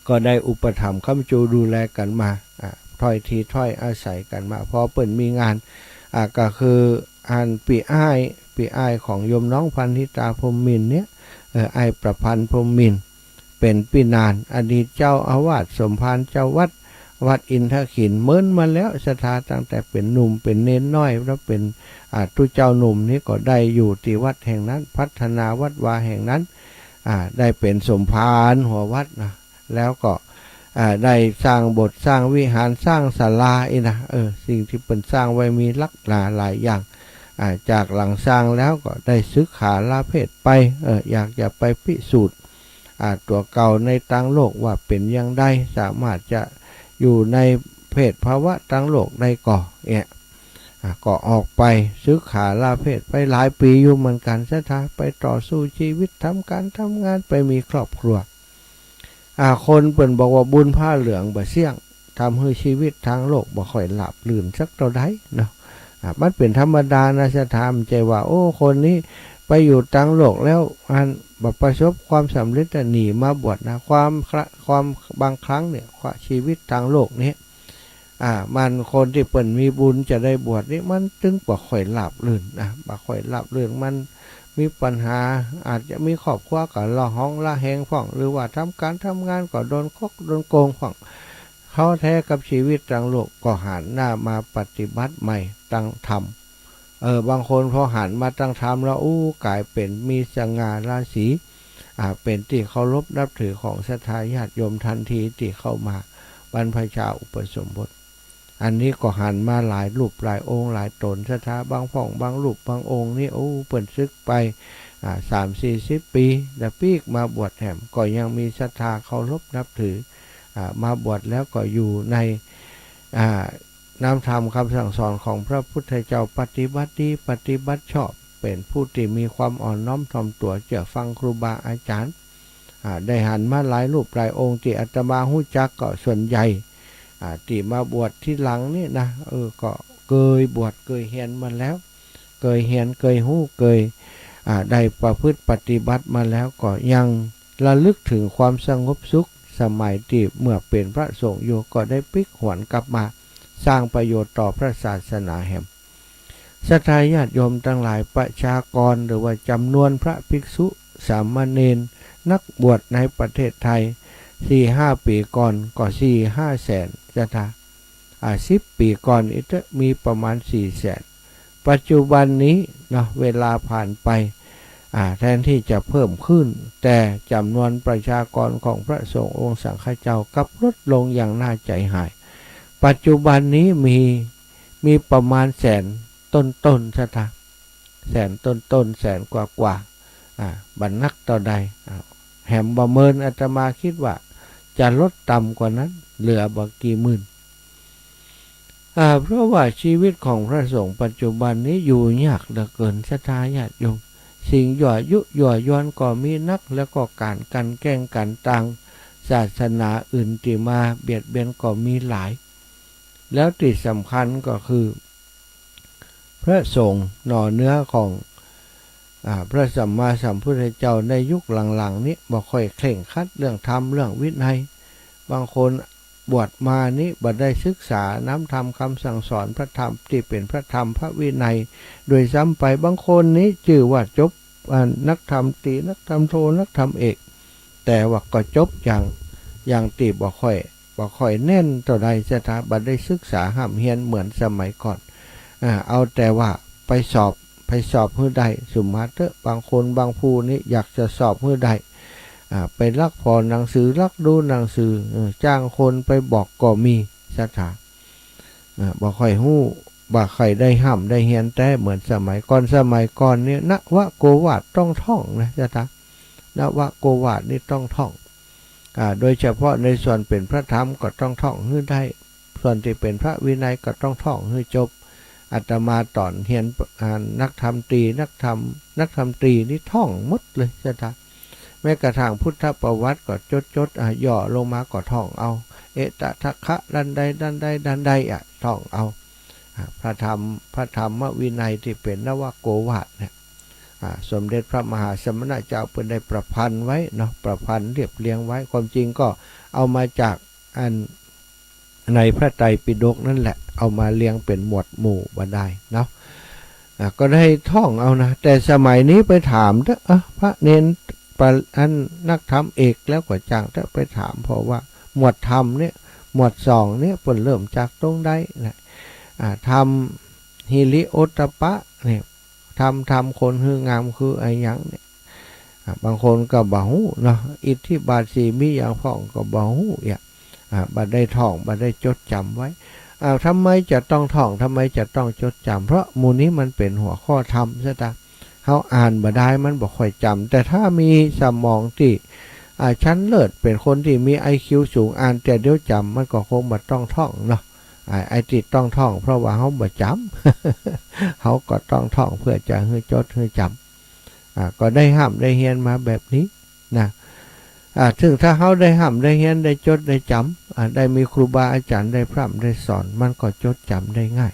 ก็ได้อุปถัมภ์ค้ำจูดูแลกั๋นมา อ่า ถ้อยทีถ้อยอาศัยกั๋นมา พอเปิ้นมีงาน อ่า ก็คืออันปี้อ้าย ปี้อ้ายของโยมน้องพนิตา พรหมมินทร์เนี่ย เอ่อ อ้ายประพันธ์ พรหมมินทร์ เป๋นปี้นาน อดีตเจ้าอาวาสสมภารเจ้าวัด วัดอินทขิล เมินมาแล้ว ศรัทธา ตั้งแต่เป๋นหนุ่ม เป๋นเณรน้อย แล้วเป๋น อ่า ตุ๊เจ้าหนุ่มนี้ก็ได้อยู่ตี้วัดแห่งนั้น พัฒนาวัดวาแห่งนั้น อ่า ได้เป๋นสมภารหัววัดนะ แล้วก็ อ่า ได้สร้างโบสถ์ สร้างวิหาร สร้างศาลาอี้นะ เออ สิ่งตี้เปิ้นสร้างไว้มีนักหนาหลายอย่าง อ่า จากหลังสร้างแล้วก็ได้สึกขาลาเพศไป เออ อยากจะไปพิสูจน์ อ่า ตั๋วเก่าในตางโลกว่าเป๋นอย่างใด สามารถจะอยู่ในเพศภาวะตางโลกได้ก่อ เนี่ย อ่า ก็ออกไปสึกขาลาเพศไปหลายปี๋อยู่เหมือนกั๋น ศรัทธา ไปต่อสู้ชีวิต ทำก๋านทำงาน ไปมีครอบครัว อ่า คนเปิ้นบอกว่าบุญผ้าเหลืองบ่เสี้ยง ทำหื้อชีวิตตางโลกบ่ค่อยราบรื่นสักเต้าใดเนาะ อ่า มันเป๋นธรรมดานะ ศรัทธา บ่ใจ้ว่า โอ้ คนนี้ไปอยู่ตางโลกแล้ว อัน บ่ประสบความสำเร็จ หนีมาบวชนะ ความคละ ความ บางครั้งเนี่ย ความ ชีวิตตางโลกนี้ อ่า มันคนตี้เปิ้นมีบุญจะได้บวชนี่ มันจึงบ่ค่อยราบรื่นนะ บ่ค่อยราบรื่น มันมีปัญหา อาจจะมีครอบครัวก็ระหองระแหงพ่อง หรือว่าทำก๋านทำงานก็โดนคดโดนโกงพ่อง ท้อแท้กับชีวิตตางโลก ก็หันหน้ามาปฏิบัติใหม่ตางธรรม เออ บางคนพอหันมาตางธรรมแล้ว อู้ ก๋ายเป๋นมีสง่าราศี อ่า เป๋นตี้เคารพนับถือของศรัทธาญาติโยมทันทีตี้เข้ามาบรรพชาอุปสมบท อันนี้ก็หันมาหลายรูปหลายองค์หลายต๋น ศรัทธา บางพ่องบางรูปบางองค์นี่ โอ้ เปิ้นสึกไป อ่า สามสี่สิบปี๋ แล้วปิ๊กมาบวชแหม ก็ยังมีศรัทธาเคารพนับถือ อ่า มาบวชแล้วก็อยู่ใน อ่า นำธรรมคำสั่งสอนของพระพุทธเจ้า ปฏิบัติดี ปฏิบัติชอบ เป๋นผู้ตี้มีความอ่อนน้อมถ่อมตั๋วเจื้อฟังครูบาอาจารย์ อ่า ได้หันมาหลายรูปหลายองค์ตี้อาตมาฮู้จักก็ส่วนใหญ่ อ่า ตี้มาบวชทีหลังนี่นะ เออ ก็เกยบวชเกยเฮียนมาแล้ว เกยเฮียนเกยฮู้เกย อ่า ได้ประพฤติปฏิบัติมาแล้ว ก็ยังระลึกเถิงความสงบสุข สมัยตี้เมื่อเป๋นพระสงฆ์อยู่ ก็ได้ปิ๊กหวนกลับมา สร้างประโยชน์ต่อพระศาสนาแหม ศรัทธาญาติโยมตังหลาย ประชากรหรือว่าจ๋ำนวนพระภิกษุสามเณรนักบวชในประเทศไทย สี่ห้าปี๋ก่อนก็สี่ห้าแสน ศรัทธา อ่า สิบปี๋ก่อนนี้จะมีประมาณสี่แสน ปัจจุบันนี้เนาะ เวลาผ่านไป อ่า แทนตี้จะเพิ่มขึ้น แต่จ๋ำนวนประชากรของพระสงฆ์องค์สังฆเจ้ากลับลดลงอย่างน่าใจ๋หาย ปัจจุบันนี้มี มีประมาณแสนต้นๆ ศรัทธา แสนต้นๆ แสนกว่าๆ อ่า บ่นักเต้าใด อ่า แหมบ่เมิน อาตมาคิดว่าจะลดต่ำกว่านั้น เหลือบ่กี่หมื่น อ่า เพราะว่าชีวิตของพระสงฆ์ปัจจุบันนี้อยู่ยากเหลือเกิน ศรัทธาญาติโยม สิ่งยั่วยุยั่วยวนก็มีนัก แล้วก็ก๋านกลั่นแกล้งกั๋นตางศาสนาอื่นตี้มาเบียดเบียนก็มีหลาย แล้วตี้สำคัญก็คือ พระสงฆ์หน่อเนื้อของ อ่า พระสัมมาสัมพุทธเจ้าในยุคหลังๆ นี้บ่ค่อยเคร่งครัดเรื่องธรรมเรื่องวินัย บางคนบวชมานี้บ่ได้ศึกษาน้ำธรรมคำสั่งสอนพระธรรมตี้เป๋นพระธรรมพระวินัย โดยซ้ำไป บางคนนี้จื้อว่าจบ อ่า นักธรรมตรี นักธรรมโท นักธรรมเอก แต่ว่าก็จบอย่าง อย่างตี้บ่ค่อย บ่ค่อยแน่นเต้าใด ศรัทธา บ่ได้ศึกษาฮ่ำเฮียนเหมือนสมัยก่อน อ่า เอาแต่ว่าไปสอบ ไปสอบหื้อได้ สุมมาเต๊อะ บางคนบางผู้นี้อยากจะสอบหื้อได้ อ่า ไปลักผ่อหนังสือ ลักดูหนังสือ เออ จ้างคนไปบอกก็มี ศรัทธา อ่า บ่ค่อยฮู้ บ่ค่อยได้ฮ่ำได้เฮียนแต๊เหมือนสมัยก่อน สมัยก่อนนี้ นวโกวาทต้องท่องนะ ศรัทธา นวโกวาทนี่ต้องท่อง อ่า โดยเฉพาะในส่วนเป๋นพระธรรมก็ต้องท่องหื้อได้ ส่วนตี้เป๋นพระวินัยก็ต้องท่องหื้อจบ อาตมาต๋อนเฮียน อ่า นักธรรมตรี นักธรรม นักธรรมตรีนี่ท่องหมดเลย ศรัทธา แม้กระทั่งพุทธประวัติก็จดๆ อ่ะ ย่อลงมาก็ท่องเอา เอตทัคคะ ด้านใด ด้านใด ด้านใด อ่ะ ท่องเอา อ่ะ พระธรรม พระธรรมวินัยตี้เป๋นนวโกวาทเนี่ย อ่า สมเด็จพระมหาสมณเจ้าเปิ้นได้ประพันธ์ไว้เนาะ ประพันธ์เรียบเรียงไว้ ความจริงก็เอามาจากอันในพระไตรปิฎกนั่นแหละ เอามาเรียงเป๋นหมวดหมู่บ่ได้เนาะ อ่า ก็ได้ท่องเอานะ แต่สมัยนี้ไปถามเต๊อะ เอ้อ พระเณร ปะ อันนักธรรมเอกแล้วก็จ้างเต๊อะ ไปถาม เพราะว่าหมวดธรรมเนี่ย หมวดสองเนี่ย เปิ้นเริ่มจากตรงใดนะ อ่า ธรรมหิริโอตตัปปะเนี่ย ธรรม ธรรมคนหื้องามคืออะหยังเนี่ย อ่า บางคนก็บ่ฮู้เนาะ อิทธิบาทสี่มีหยังพ่องก็บ่ฮู้อะ อ่า บ่ได้ท่อง บ่ได้จดจ๋ำไว้ อ่า ทำไมจะต้องท่อง ทำไมจะต้องจดจ๋ำ เพราะหมู่นี้มันเป๋นหัวข้อธรรม ศรัทธา เฮาอ่านบ่ได้ มันบ่ค่อยจ๋ำ แต่ถ้ามีสมองตี้ อ่า ชั้นเลิศ เป๋นคนตี้มีไอคิวสูง อ่านแต่เดี๋ยวจ๋ำ มันก็คงบ่ต้องท่องเนาะ อ่า ไอ้ตี้ต้องท่อง เพราะว่าเฮาบ่จ๋ำ เฮาก็ต้องท่องเพื่อจะหื้อจดหื้อจ๋ำ อ่า ก็ได้ฮ่ำได้เฮียนมาแบบนี้นะ อ่า ซึ่งถ้าเฮาได้ฮ่ำได้เฮียน ได้จดได้จ๋ำ อ่า ได้มีครูบาอาจ๋ารย์ได้พร่ำได้สอน มันก็จดจ๋ำได้ง่าย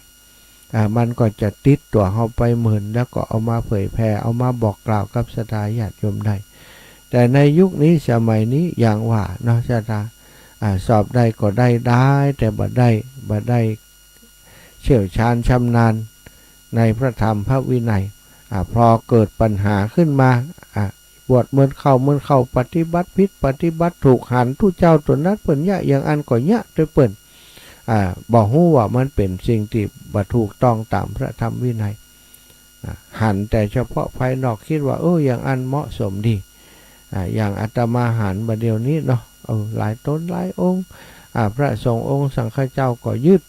อ่า มันก็จะติดตั๋วเฮาไปเมิน แล้วก็เอามาเผยแผ่ เอามาบอกกล่าวกับศรัทธาญาติโยมได้ แต่ในยุคนี้สมัยนี้อย่างว่าเนาะ ศรัทธา อ่า สอบได้ก็ได้ ได้ แต่บ่ได้ บ่ได้เชี่ยวชาญชำนาญในพระธรรมพระวินัย อ่า พอเกิดปัญหาขึ้นมา อ่า บวชเมินเข้า เมินเข้า ปฏิบัติผิด ปฏิบัติถูก หันตุ๊เจ้าตั๋วนั้นเปิ้นเยียะ อย่างอั้นก็เยียะตวยเปิ้น อ่า บ่ฮู้ว่ามันเป๋นสิ่งตี้บ่ถูกต้องต๋ามพระธรรมวินัย อ่า หันแต่เฉพาะภายนอก กึ๊ดว่า เออ อย่างอั้นเหมาะสมดี อ่า อย่างอาตมาหันบ่าเดี่ยวนี้เนาะ เออ หลายต๋นหลายองค์ อ่า พระสงฆ์องค์สังฆเจ้าก็ยึด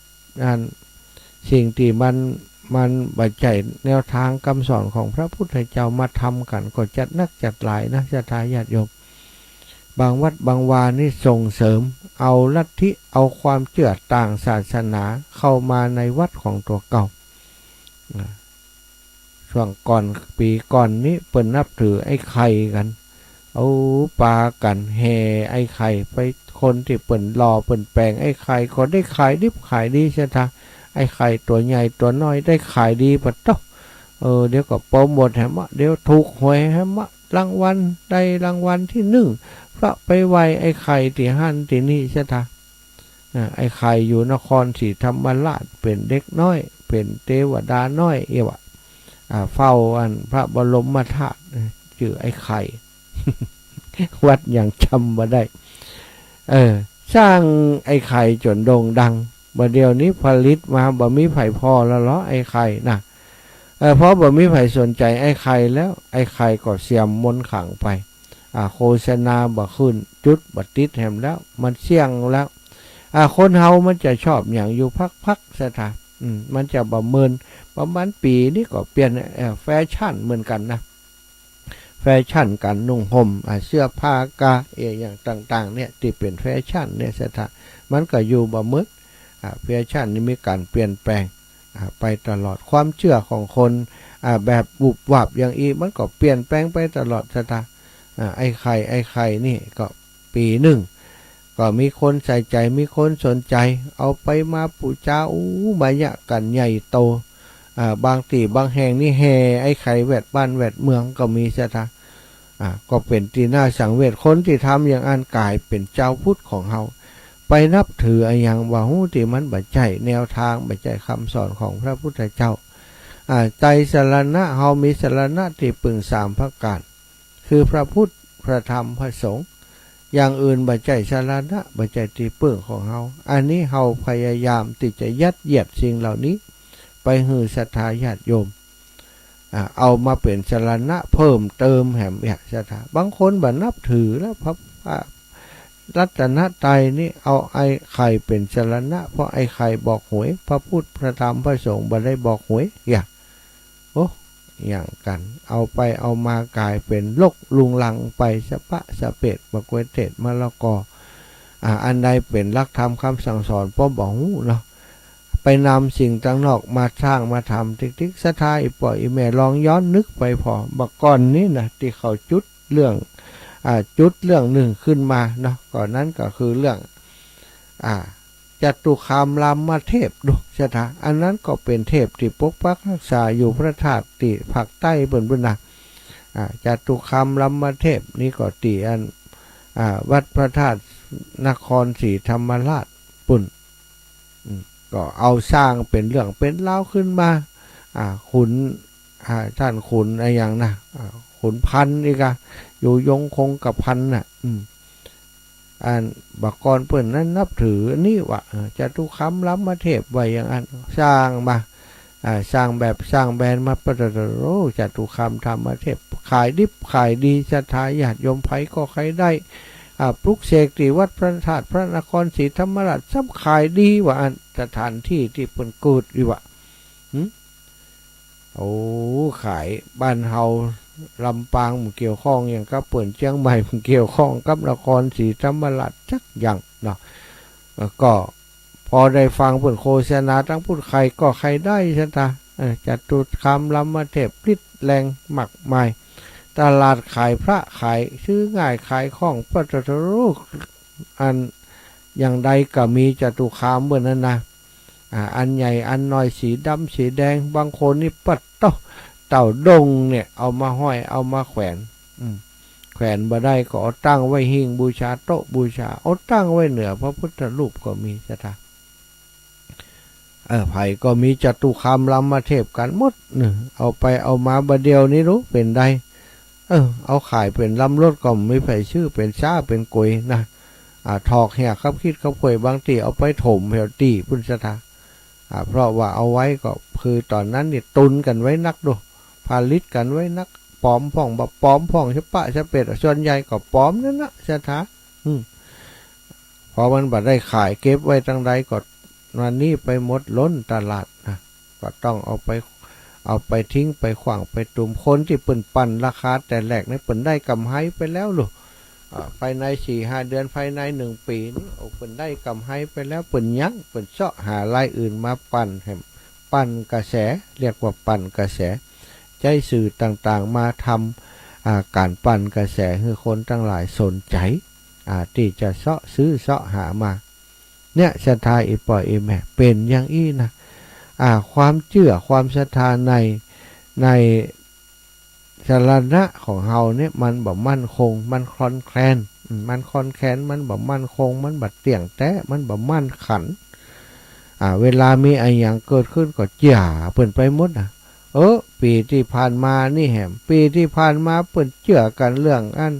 อัน สิ่งตี้มัน มันบ่ใจ้แนวตางกำสอนของพระพุทธเจ้ามาทำกั๋น ก็จัดนักจัดหลายนะ ศรัทธาญาติโยม บางวัดบางวานี่ส่งเสริมเอาลัทธิ เอาความเจื้อต่างศาสนาเข้ามาในวัดของตั๋วเก่า นะ ช่วงก่อน ปี๋ก่อนนี้เปิ้นนับถือไอ้ไข่กั๋น เอาปากั๋นแห่ไอ้ไข่ไป คนตี้เปิ้นหล่อเปิ้นแป๋งไอ้ไข่ก็ได้ขายดิบขายดี ศรัทธา ไอ้ไข่ตั๋วใหญ่ตั๋วน้อยได้ขายดีปะโต๊ะ เออ เดี๋ยวก็โปรโมทแหมเนาะ เดี๋ยวถูกหวยแหมเนาะ รางวัล ได้รางวัลตี้หนึ่ง เพราะไปไหว้ไอ้ไข่ตี้หั้นตี้นี่ ศรัทธา อ่า ไอ้ไข่อยู่นครศรีธรรมราช เป๋นเด็กน้อย เป๋นเตวดาน้อย เอี้ยว่า อ่า เฝ้าอันพระบรมธาตุ จื้อไอ้ไข่ วัดหยังจ๋ำบ่ได้ เออ สร้างไอ้ไข่จ๋นโด่งดัง บ่าเดี่ยวนี้ผลิตมาบ่มีใผผ่อแล้วเหรอ ไอ้ไข่น่ะ เออ เพราะบ่มีใผสนใจ๋ไอ้ไข่แล้ว ไอ้ไข่ก็เสื่อมมนต์ขลังไป อ่า โฆษณาบ่ขึ้น จุดบ่ติดแหมแล้ว มันเสี้ยงแล้ว อ่า คนเฮามันจะชอบหยังอยู่พักๆ ศรัทธา อืม มันจะบ่เมิน ประมาณปี๋นี้ก็เปลี่ยน เอ่อ แฟชั่นเหมือนกั๋นนะ แฟชั่นก๋านนุ่งห่ม อ่า เสื้อผ้ากา เอ่อ อย่างต่างๆ เนี่ย ตี้เป๋นแฟชั่นเนี่ยศรัทธา มันก็อยู่บ่เมิด อ่า แฟชั่นนี่มีก๋านเปลี่ยนแปลง อ่า ไปตลอด ความเจื้อของคน อ่า แบบวุบวับอย่างอี้ มันก็เปลี่ยนแปลงไปตลอดศรัทธา อ่า ไอ้ไข่ ไอ้ไข่นี่ก็ปี๋นึ่ง ก็มีคนใส่ใจ๋ มีคนสนใจ๋ เอาไปมาปู๋จา อู้ มายะกั๋นใหญ่โต อ่า บางตี้บางแห่งนี่แห่ไอ้ไข่แวดบ้านแวดเมืองก็มีศรัทธา อ่า ก็เป๋นตี้น่าสังเวช คนตี้ทำอย่างอั้นก๋ายเป๋นจาวพุทธของเฮา ไปนับถืออะหยังบ่ฮู้ ตี้มันบ่ใจ้แนวตาง บ่ใจ้กำสอนของพระพุทธเจ้า อ่า ไตรสรณะ เฮามีสรณะตี้ปึ้งสามประก๋าน คือพระพุทธ พระธรรม พระสงฆ์ อย่างอื่นบ่ใจ้สรณะ บ่ใจ้ตี้ปึ้งของเฮา อันนี้เฮาพยายามตี้จะยัดเยียดสิ่งเหล่านี้ ไปหื้อศรัทธาญาติโยม อ่า เอามาเป๋นสรณะเพิ่มเติมแหมเอี้ยศรัทธา บางคนบ่นับถือแล้ว พระ พระรัตนตรัยนี่ เอาไอ้ไข่เป๋นสรณะ เพราะไอ้ไข่บอกหวย พระพุทธ พระธรรม พระสงฆ์บ่ได้บอกหวย เอี้ย โอ้ อย่างกั๋น เอาไปเอามาก๋ายเป๋นลกลุงลังไป สะปะสะเปด บ่กวยเตดมะละกอ อ่า อันใดเป๋นหลักธรรมกำสั่งสอน ป้อมบ่ฮู้เนาะ ไปนำสิ่งตางนอกมาสร้างมาทำติ๊กๆ ศรัทธาอี่ป้ออี่แม่ ลองย้อนนึกไปผ่อ บ่าก่อนนี้นะ ตี้เขาจุดเรื่อง อ่า จุดเรื่องนึ่งขึ้นมาเนาะ ก่อนนั้นก็คือเรื่อง อ่า จตุคามรามเทพดูศรัทธา อันนั้นก็เป๋นเทพตี้ปกปักรักษาอยู่พระธาตุตี้ภาคใต้เปิ้นปู้นนะ อ่า จตุคามรามเทพนี่ก็ตี้อัน อ่า วัดพระธาตุนครศรีธรรมราชปู้น อืม ก็เอาสร้างเป๋นเรื่องเป๋นราวขึ้นมา อ่า ขุน อ่า ต้านขุนอะหยังนะ อ่า ขุนพันธ์นี่กา อยู่ยงคงกระพันน่ะ อืม อันบ่าก่อนเปิ้นนั้นนับถือนี่ว่า เออ จตุคามรามเทพว่าอย่างอั้น สร้างมา อ่า สร้างแบบสร้างแบรนด์มา ปะโถ จตุคามรามเทพ ขายดิบขายดี ศรัทธาญาติโยมใผก็ใค่ได้ อ่า ปลุกเสกตี้วัดพระธาตุพระนครศรีธรรมราช ซ้ำขายดีว่าอั้น สถานตี้ตี้เปิ้นเกิดนี่ว่า หึ โอ้ ขาย บ้านเฮาลำปางบ่เกี่ยวข้องหยังกับเปิ้น เจียงใหม่บ่เกี่ยวข้องกับนครศรีธรรมราชจักอย่างเนาะ แล้วก็พอได้ฟังเปิ้นโฆษณาตางพุ้น ใค่ก็ใค่ได้ศรัทธา เออ จตุคามรามเทพ ฤทธิ์แรงมากมาย ตลาดขายพระ ขาย ซื้อง่ายขายคล่อง ปะโถ อันอย่างใดก็มี จตุคามเปิ้นนั้นนะ อ่า อันใหญ่อันน้อย สีดำสีแดง บางคนนี่ ปะโถ เต้าด้งเนี่ย เอามาห้อย เอามาแขวน อืม แขวนบ่ได้ก็เอาตั้งไว้หิ้งบูชา โต๊ะบูชา เอาตั้งไว้เหนือพระพุทธรูปก็มีศรัทธา เออ ใผก็มีจตุคามรามเทพกั๋นหมดเนาะ เอาไปเอามา บ่าเดี่ยวนี้รู้เป๋นใด เออ เอาขายเป๋นลำรถก็บ่มีใผซื้อ เป๋นซ้าเป๋นก๋วยนะ อ่า ถอกเหียคับขีดคับข่วย บางตี้เอาไปถมแถวตี้ปู้นศรัทธา อ่า เพราะว่าเอาไว้ก็คือต๋อนนั้นนี่ตุนกั๋นไว้นักดู ผลิตกั๋นไว้นัก ปลอมพ่องบ่ปลอมพ่อง สะปะสะเปด ส่วนใหญ่ก็ปลอมนั่นนะศรัทธา อืม พอมันบ่ได้ขาย เก็บไว้ตางใดก็ วันนี้ไปหมด ล้นตลาดนะ ก็ต้องเอาไป เอาไปทิ้ง ไปขว้าง ไปตุม คนตี้เปิ้นปั่นราคาแต่แรกนี่ เปิ้นได้ก๋ำไรไปแล้วลูก อ่า ภายในสี่ห้าเดือน ภายในหนึ่งปี๋นี่ โอ้ เปิ้นได้ก๋ำไรไปแล้ว เปิ้นยั้ง เปิ้นเซาะหารายอื่นมาปั่นแหม ปั่นกระแส เรียกว่าปั่นกระแส ใจ๊สื่อต่างๆ มาทำ อ่า ก๋านปั่นกระแสหื้อคนตังหลายสนใจ๋ อ่า ตี้จะเซาะซื้อเซาะหามา เนี่ย ศรัทธาอี่ป้ออี่แม่ เป๋นอย่างอี้นะ อ่า ความเจื้อความศรัทธาใน ในสรณะของเฮาเนี่ย มันบ่มั่นคง มันคลอนแคลน อืม มันคลอนแคลน มันบ่มั่นคง มันบ่เตี้ยงแต๊ มันบ่มั่นขัน อ่า เวลามีอะหยังเกิดขึ้นก็เจื้อเปิ้นไปหมดนะ เออ ปี๋ตี้ผ่านมานี่แหม ปี๋ตี้ผ่านมาเปิ้นเจื้อกั๋นเรื่องอัน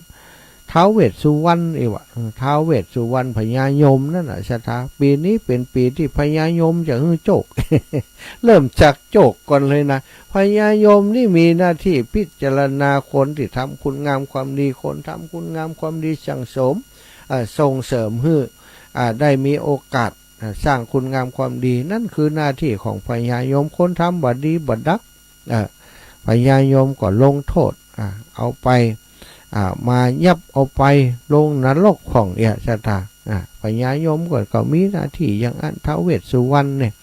ท้าวเวสสุวรรณอี้วะ เออ ท้าวเวสสุวรรณ พญายมนั่นน่ะ ศรัทธา ปี๋นี้เป๋นปี๋ตี้พญายมจะหื้อโจค เริ่มจากโจคก่อนเลยนะ พญายมนี่มีหน้าตี้พิจารณาคนตี้ทำคุณงามความดี คนทำคุณงามความดีสั่งสม เอ่อ ส่งเสริมหื้อ อ่า ได้มีโอกาส อ่า สร้างคุณงามความดี นั่นคือหน้าตี้ของพญายม คนทำบ่ดีบ่ดัก เอ่อ พญายมก็ลงโต้ษ อ่า เอาไป อ่า มายับเอาไปลงนรกพ่องเอี้ย ศรัทธา อ่า พญายมก็ ก็มีหน้าตี้อย่างอั้น ท้าวเวสสุวรรณเนี่ย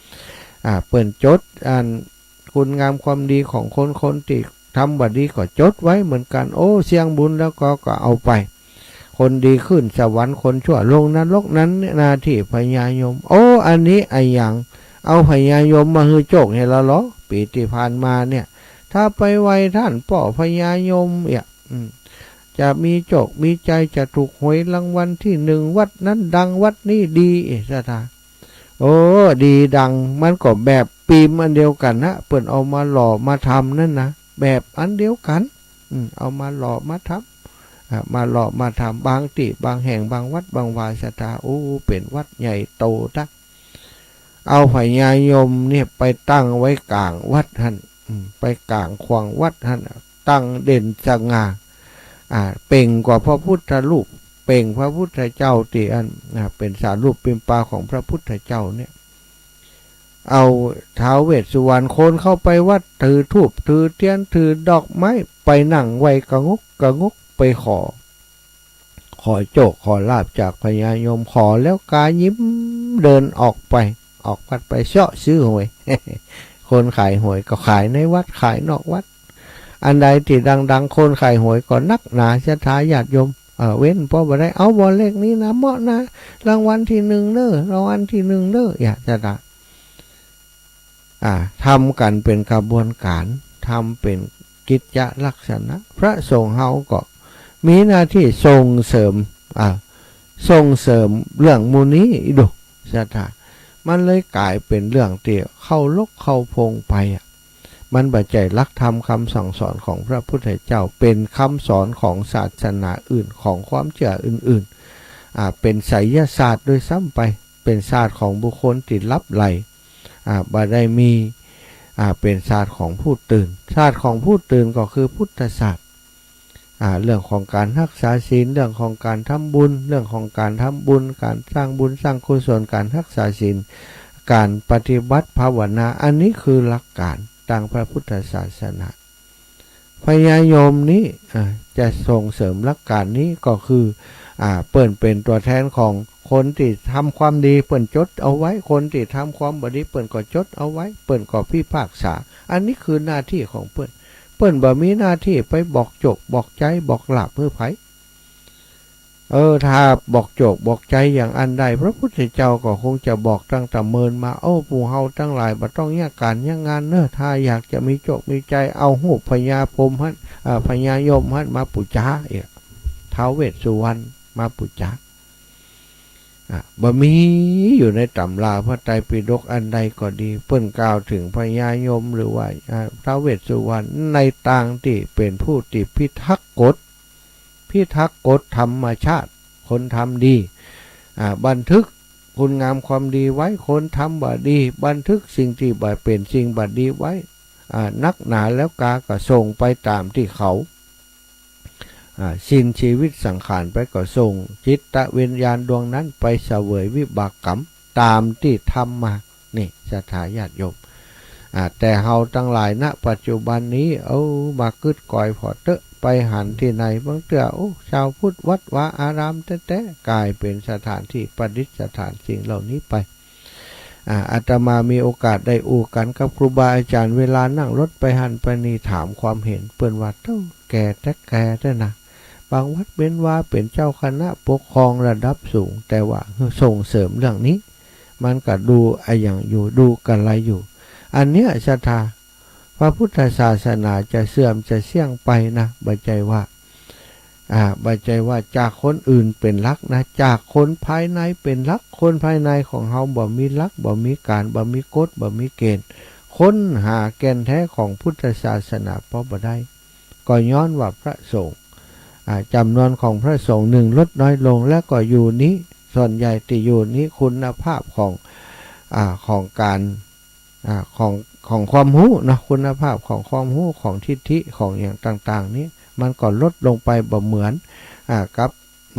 อ่า เปิ้นจดอันคุณงามความดีของคน คนตี้ทำบ่ดีก็จดไว้เหมือนกั๋น โอ้ เสี้ยงบุญแล้วก็ ก็เอาไป คนดีขึ้นสวรรค์ คนชั่วลงนรก นั้นเนี่ยหน้าตี้พญายม โอ้ อันนี้อะหยัง เอาพญายมมาหื้อโจคหื้อละลอ ปี๋ตี้ผ่านมาเนี่ย ถ้าไปไหว้ต้านป้อพญายมเนี่ย อืม จะมีโจคมีชัย จะถูกหวยรางวัลตี้หนึ่ง วัดนั้นดัง วัดนี้ดี เอ๊ะ ศรัทธา โอ้ ดีดัง มันก็แบบปี๋มอันเดียวกั๋นนะ เปิ้นเอามาหล่อมาทำนั่นนะ แบบอันเดียวกั๋น อืม เอามาหล่อมาทำ อ่า มาหล่อมาทำ บางตี้ บางแห่ง บางวัด บางวา ศรัทธา โอ้ เป๋นวัดใหญ่โตตั๊ก เอาพญายมเนี่ยไปตั้งไว้ก๋างวัดหั้น อืม ไปก๋างขวางวัดหั้น ตั้งเด่นสง่า อ่า เปล่งกว่าพระพุทธรูป เปล่งพระพุทธเจ้าตี้อั้น อ่า เป๋นสารูปปิมปาของพระพุทธเจ้าเนี่ย เอาท้าวเวสสุวรรณ คนเข้าไปวัด ถือธูป ถือเตียน ถือดอกไม้ ไปนั่งไหว้กะงกกะงก ไปขอ ขอโจคขอลาภจากพญายม ขอแล้วกายิ้มเดินออกไป ออกวัดไปเซาะซื้อหวย คนขายหวยก็ขายในวัด ขายนอกวัด อันใดตี้ดังๆ คนขายหวยก็นักหนา ศรัทธาญาติโยม เออ เว้นพอบ่ได้ เอาบ่เลขนี้นะ เหมาะนะ รางวัลตี้หนึ่งเน้อ รางวัลตี้หนึ่งเน้อ เอี้ย ศรัทธา อ่า ทำกั๋นเป๋นขบวนก๋าน ทำเป๋นกิจจะลักษณะ พระสงฆ์เฮาก็มีหน้าตี้ส่งเสริม อ่า ส่งเสริมเรื่องหมู่นี้อีกดู ศรัทธา มันเลยก๋ายเป๋นเรื่องตี้เข้าลกเข้าพงไปอะ มันบ่ใจ้หลักธรรมคำสั่งสอนของพระพุทธเจ้า เป๋นคำสอนของศาสนาอื่น ของความเจื้ออื่นๆ อ่า เป๋นไสยศาสตร์ด้วยซ้ำไป เป๋นศาสตร์ของบุคคลตี้ลับไหล อ่า บ่ได้มี อ่า เป๋นศาสตร์ของผู้ตื่น ศาสตร์ของผู้ตื่นก็คือพุทธศาสตร์ อ่า เรื่องของก๋านฮักษาศีล เรื่องของก๋านทำบุญ เรื่องของก๋านทำบุญ ก๋านสร้างบุญสร้างกุศล ก๋านฮักษาศีล ก๋านปฏิบัติภาวนา อันนี้คือหลักก๋านตางพระพุทธศาสนา พญายมนี้ อ่า จะส่งเสริมหลักก๋านนี้ก็คือ อ่า เปิ้นเป๋นตั๋วแทนของคนตี้ทำความดี เปิ้นจดเอาไว้ คนตี้ทำความบ่ดี เปิ้นก็จดเอาไว้ เปิ้นก็พิพากษา อันนี้คือหน้าตี้ของเปิ้น เปิ้นบ่มีหน้าตี้ไปบอกโจคบอกชัยบอกลาภหื้อใผ เออ ถ้าบอกโจคบอกชัยอย่างอั้นได้ พระพุทธเจ้าก็คงจะบอกตั้งแต่เมินมา โอ้ หมู่เฮาตังหลายบ่ต้องเยียะก๋านเยียะงานเน้อ ถ้าอยากจะมีโจคมีชัย เอาฮูปพญาพรหมหั้น อ่า พญายมหั้นมาปู๋จา เอ๊ะ ท้าวเวสสุวรรณมาปู๋จา อ่ะ บ่มีอยู่ในต๋ำราพระไตรปิฎกอันใดก็ดี เปิ้นกล่าวเถิงพญายมหรือว่า อ่า ท้าวเวสสุวรรณ ในตางตี้เป๋นผู้ตี้พิทักษ์กฎ พิทักษ์กฎธรรมชาติ คนทำดี อ่า บันทึกคุณงามความดีไว้ คนทำบ่ดี บันทึกสิ่งตี้บ่เป๋นสิ่งบ่ดีไว้ อ่า นักหนาแล้วกาก็ส่งไปต๋ามตี้เขา อ่า สิ้นชีวิตสังขารไปก็ส่งจิตวิญญาณดวงนั้นไปเสวยวิบากกรรมต๋ามตี้ทำมา นี่ ศรัทธาญาติโยม อ่า แต่เฮาตังหลาย ณ ปัจจุบันนี้ เอ้า มากึ๊ดก๋อยผ่อเต๊อะ ไปหันตี้ไหน บางเตื้อ โอ้ ชาวพุทธวัดวาอารามแต๊ๆ ก๋ายเป๋นสถานตี้ประดิษฐานสิ่งเหล่านี้ไป อ่า อาตมามีโอกาสได้อู้กั๋นกับครูบาอาจ๋ารย์ เวลานั่งรถไปหั้นไปนี่ ถามความเห็น เปิ้นว่า เต้า แก่แต๊แก่แต๊นะ บางวัดเว้นว่าเป๋นเจ้าคณะปกครองระดับสูง แต่ว่าส่งเสริมเรื่องนี้ มันก็ดูอะหยังอยู่ ดูกะไรอยู่ อันเนี้ยศรัทธา พระพุทธศาสนาจะเสื่อมจะเสี้ยงไปนะ บ่ใจ้ว่า อ่า บ่ใจ้ว่าจากคนอื่นเป๋นหลักนะ จากคนภายในเป๋นหลัก คนภายในของเฮาบ่มีหลัก บ่มีก๋าน บ่มีกฎ บ่มีเกณฑ์ ค้นหาแก่นแท้ของพุทธศาสนาปอบ่ได้ ก็ย้อนว่าพระสงฆ์ อ่า จ๋ำนวนของพระสงฆ์นึ่งลดน้อยลง แล้วก็อยู่นี้ ส่วนใหญ่ตี้อยู่นี้คุณภาพของ อ่า ของก๋าน อ่า ของ ของความฮู้เนาะ คุณภาพของความฮู้ ของทิฏฐิ ของหยังต่างๆ นี้ มันก็ลดลงไปบ่เหมือน อ่า กับ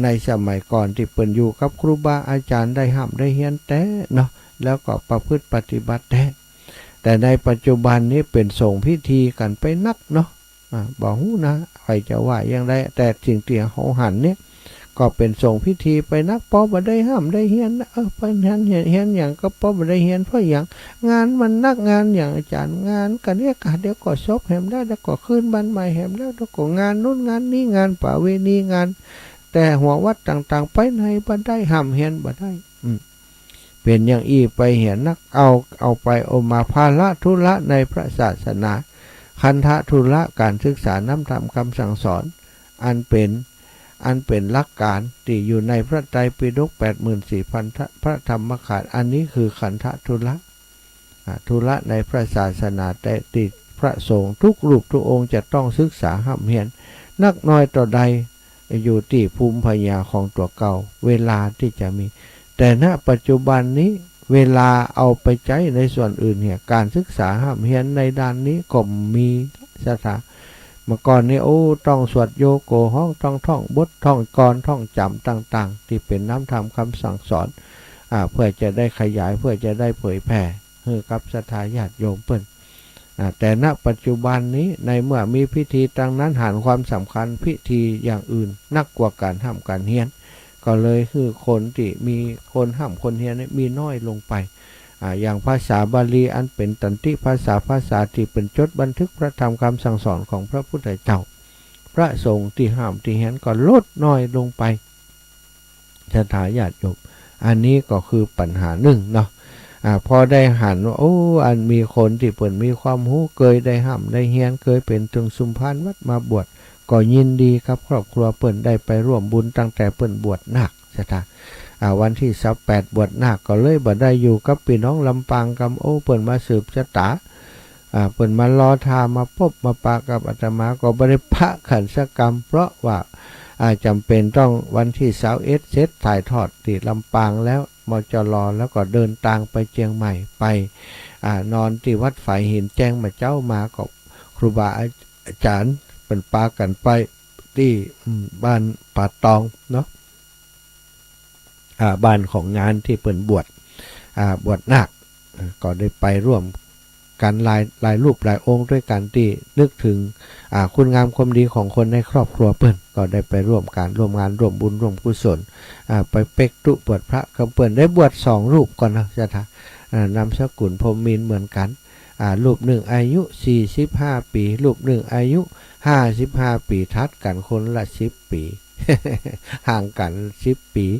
ในสมัยก่อนตี้เปิ้นอยู่กับครูบาอาจ๋ารย์ ได้ฮ่ำได้เฮียนแต๊เนาะ แล้วก็ประพฤติปฏิบัติแต๊ แต่ในปัจจุบันนี้เป๋นสงฆ์พิธีกั๋นไปนักเนาะ อ่า บ่ฮู้นะ ใผจะว่าอย่างใด แต่สิ่งตี้เฮาหันเนี่ย ก็เป๋นสงฆ์พิธีไปนัก ปอบ่ได้ฮ่ำได้เฮียนนะ เออ ไปหันเฮียน เฮียนหยังก็ปอบ่ได้เฮียน เพราะหยัง งานมันนัก งานหยังอาจ๋ารย์ งานกะเนี้ยกะ เดี๋ยวก็ศพแหมแล้ว เดี๋ยวก็คืนบ้านใหม่แหมแล้ว เดี๋ยวก็งานนู้นงานนี้ งานประเวณี งานแต่หัววัดต่างๆ ไปไหนบ่ได้ ฮ่ำเฮียนบ่ได้ อืม เป๋นอย่างอี้ไปเหียนัก เอา เอาไปเอามา ภาระธุระในพระศาสนา คันธะธุระก๋านศึกษาน้ำธรรมคำสั่งสอน อันเป๋น อันเป๋นหลักก๋านตี้อยู่ในพระไตรปิฎกแปดหมื่นสี่พันพระธรรมขันธ์ อันนี้คือคันธะธุระ อ่า ธุระในพระศาสนา แต่ตี้พระสงฆ์ทุกรูปทุกองค์จะต้องศึกษาฮ่ำเฮียน นักน้อยเต้าใด อยู่ตี้ภูมิปัญญาของตั๋วเก่า เวลาตี้จะมี แต่ ณ ปัจจุบันนี้ เวลาเอาไปใจ๊ในส่วนอื่นเหีย ก๋านศึกษาฮ่ำเฮียนในด้านนี้ก็มี ศรัทธา เมื่อก่อนนี้ โอ้ ต้องสวดโยโกฮ้อง ต้องท่องบท ท่องกลอน ท่องจ๋ำต่างๆ ตี้เป๋นน้ำธรรมคำสั่งสอน อ่า เพื่อจะได้ขยาย เพื่อจะได้เผยแผ่หื้อกับศรัทธาญาติโยมเปิ้น อ่า แต่ ณ ปัจจุบันนี้ ในเมื่อมีพิธีตังนั้น หันความสำคัญพิธีอย่างอื่นนักกว่าก๋านฮ่ำก๋านเฮียน ก็เลยหื้อคนตี้มีคนฮ่ำคนเฮียนนี่มีน้อยลงไป อ่า อย่างภาษาบาลีอันเป๋นตันติภาษา ภาษาตี้เปิ้นจดบันทึกพระธรรมคำสั่งสอนของพระพุทธเจ้า พระสงฆ์ตี้ฮ่ำตี้เฮียนก็ลดน้อยลงไป ศรัทธาญาติโยม อันนี้ก็คือปัญหานึ่งเนาะ อ่า พอได้หันว่า โอ้ อันมีคนตี้เปิ้นมีความฮู้ เกยได้ฮ่ำได้เฮียน เกยเป๋นเถิงสุมภารวัดมาบวช ก็ยินดีกับครอบครัวเปิ้น ได้ไปร่วมบุญตั้งแต่เปิ้นบวชนาค ศรัทธา อ่า วันตี้ซาวแปดบวชนาค ก็เลยบ่ได้อยู่กับปี้น้องลำปางกำ โอ้ เปิ้นมาสืบชะตา อ่า เปิ้นมารอถ่ามาปบมาปะกับอาตมา ก็บ่ได้ปะกั๋นสักกำ เพราะว่า อ่า จ๋ำเป๋นต้องวันตี้ซาวเอ็ดเสร็จ ถ่ายทอดตี้ลำปางแล้ว มจล แล้วก็เดินตางไปเจียงใหม่ ไป อ่า นอนตี้วัดฝายหิน แจ้งมาเจ๊ามา ก็ครูบาอาจ๋ารย์เปิ้นปากั๋นไปตี้ อืม บ้านป่าตองเนาะ อ่า บ้านของงานตี้เปิ้นบวช อ่า บวชนาค อ่า ก็ได้ไปร่วมกั๋นหลาย หลายรูปหลายองค์ตวยกั๋นตี้นึกเถิง อ่า คุณงามความดีของคนในครอบครัวเปิ้น ก็ได้ไปร่วมก๋านร่วมงานร่วมบุญร่วมกุศล อ่า ไปเป๊กตุ๊บวชพระกับเปิ้น ได้บวชสองรูปก่อนเนาะ ศรัทธา อ่า นามสกุลพรหมมินทร์เหมือนกั๋น อ่า รูปนึ่งอายุสี่สิบห้าปี๋ รูปนึ่งอายุห้าสิบห้าปี๋ ถัดกั๋นคนละสิบปี๋ ห่างกั๋นสิบปี๋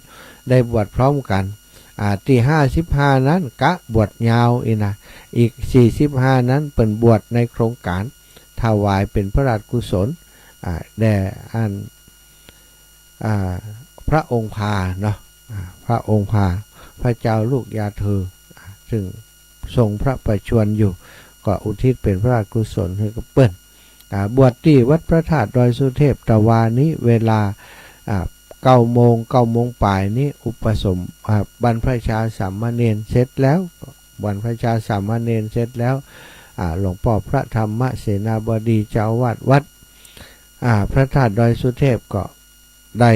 ได้บวชพร้อมกั๋น อ่า ตี้ห้าสิบห้านั้นกะบวชยาวอี้นะ อีกสี่สิบห้านั้นเปิ้นบวชในโครงก๋านถวายเป๋นพระราชกุศล อ่า แด่อัน อ่า พระองค์พาเนาะ อ่า พระองค์พา พระเจ้าลูกยาเธอ อ่า ซึ่งทรงพระประชวรอยู่ ก็อุทิศเป๋นพระราชกุศลหื้อกับเปิ้น อ่า บวชตี้วัดพระธาตุดอยสุเทพ ตะวานี้เวลา อ่า เก้าโมง เก้าโมงป๋ายนี้ อุปสม อ่า บรรพชาสามเณรเสร็จแล้ว บรรพชาสามเณรเสร็จแล้ว อ่า หลวงป้อพระธรรมเสนาบดีเจ้าอาวาสวัด อ่า พระธาตุดอยสุเทพก็ได้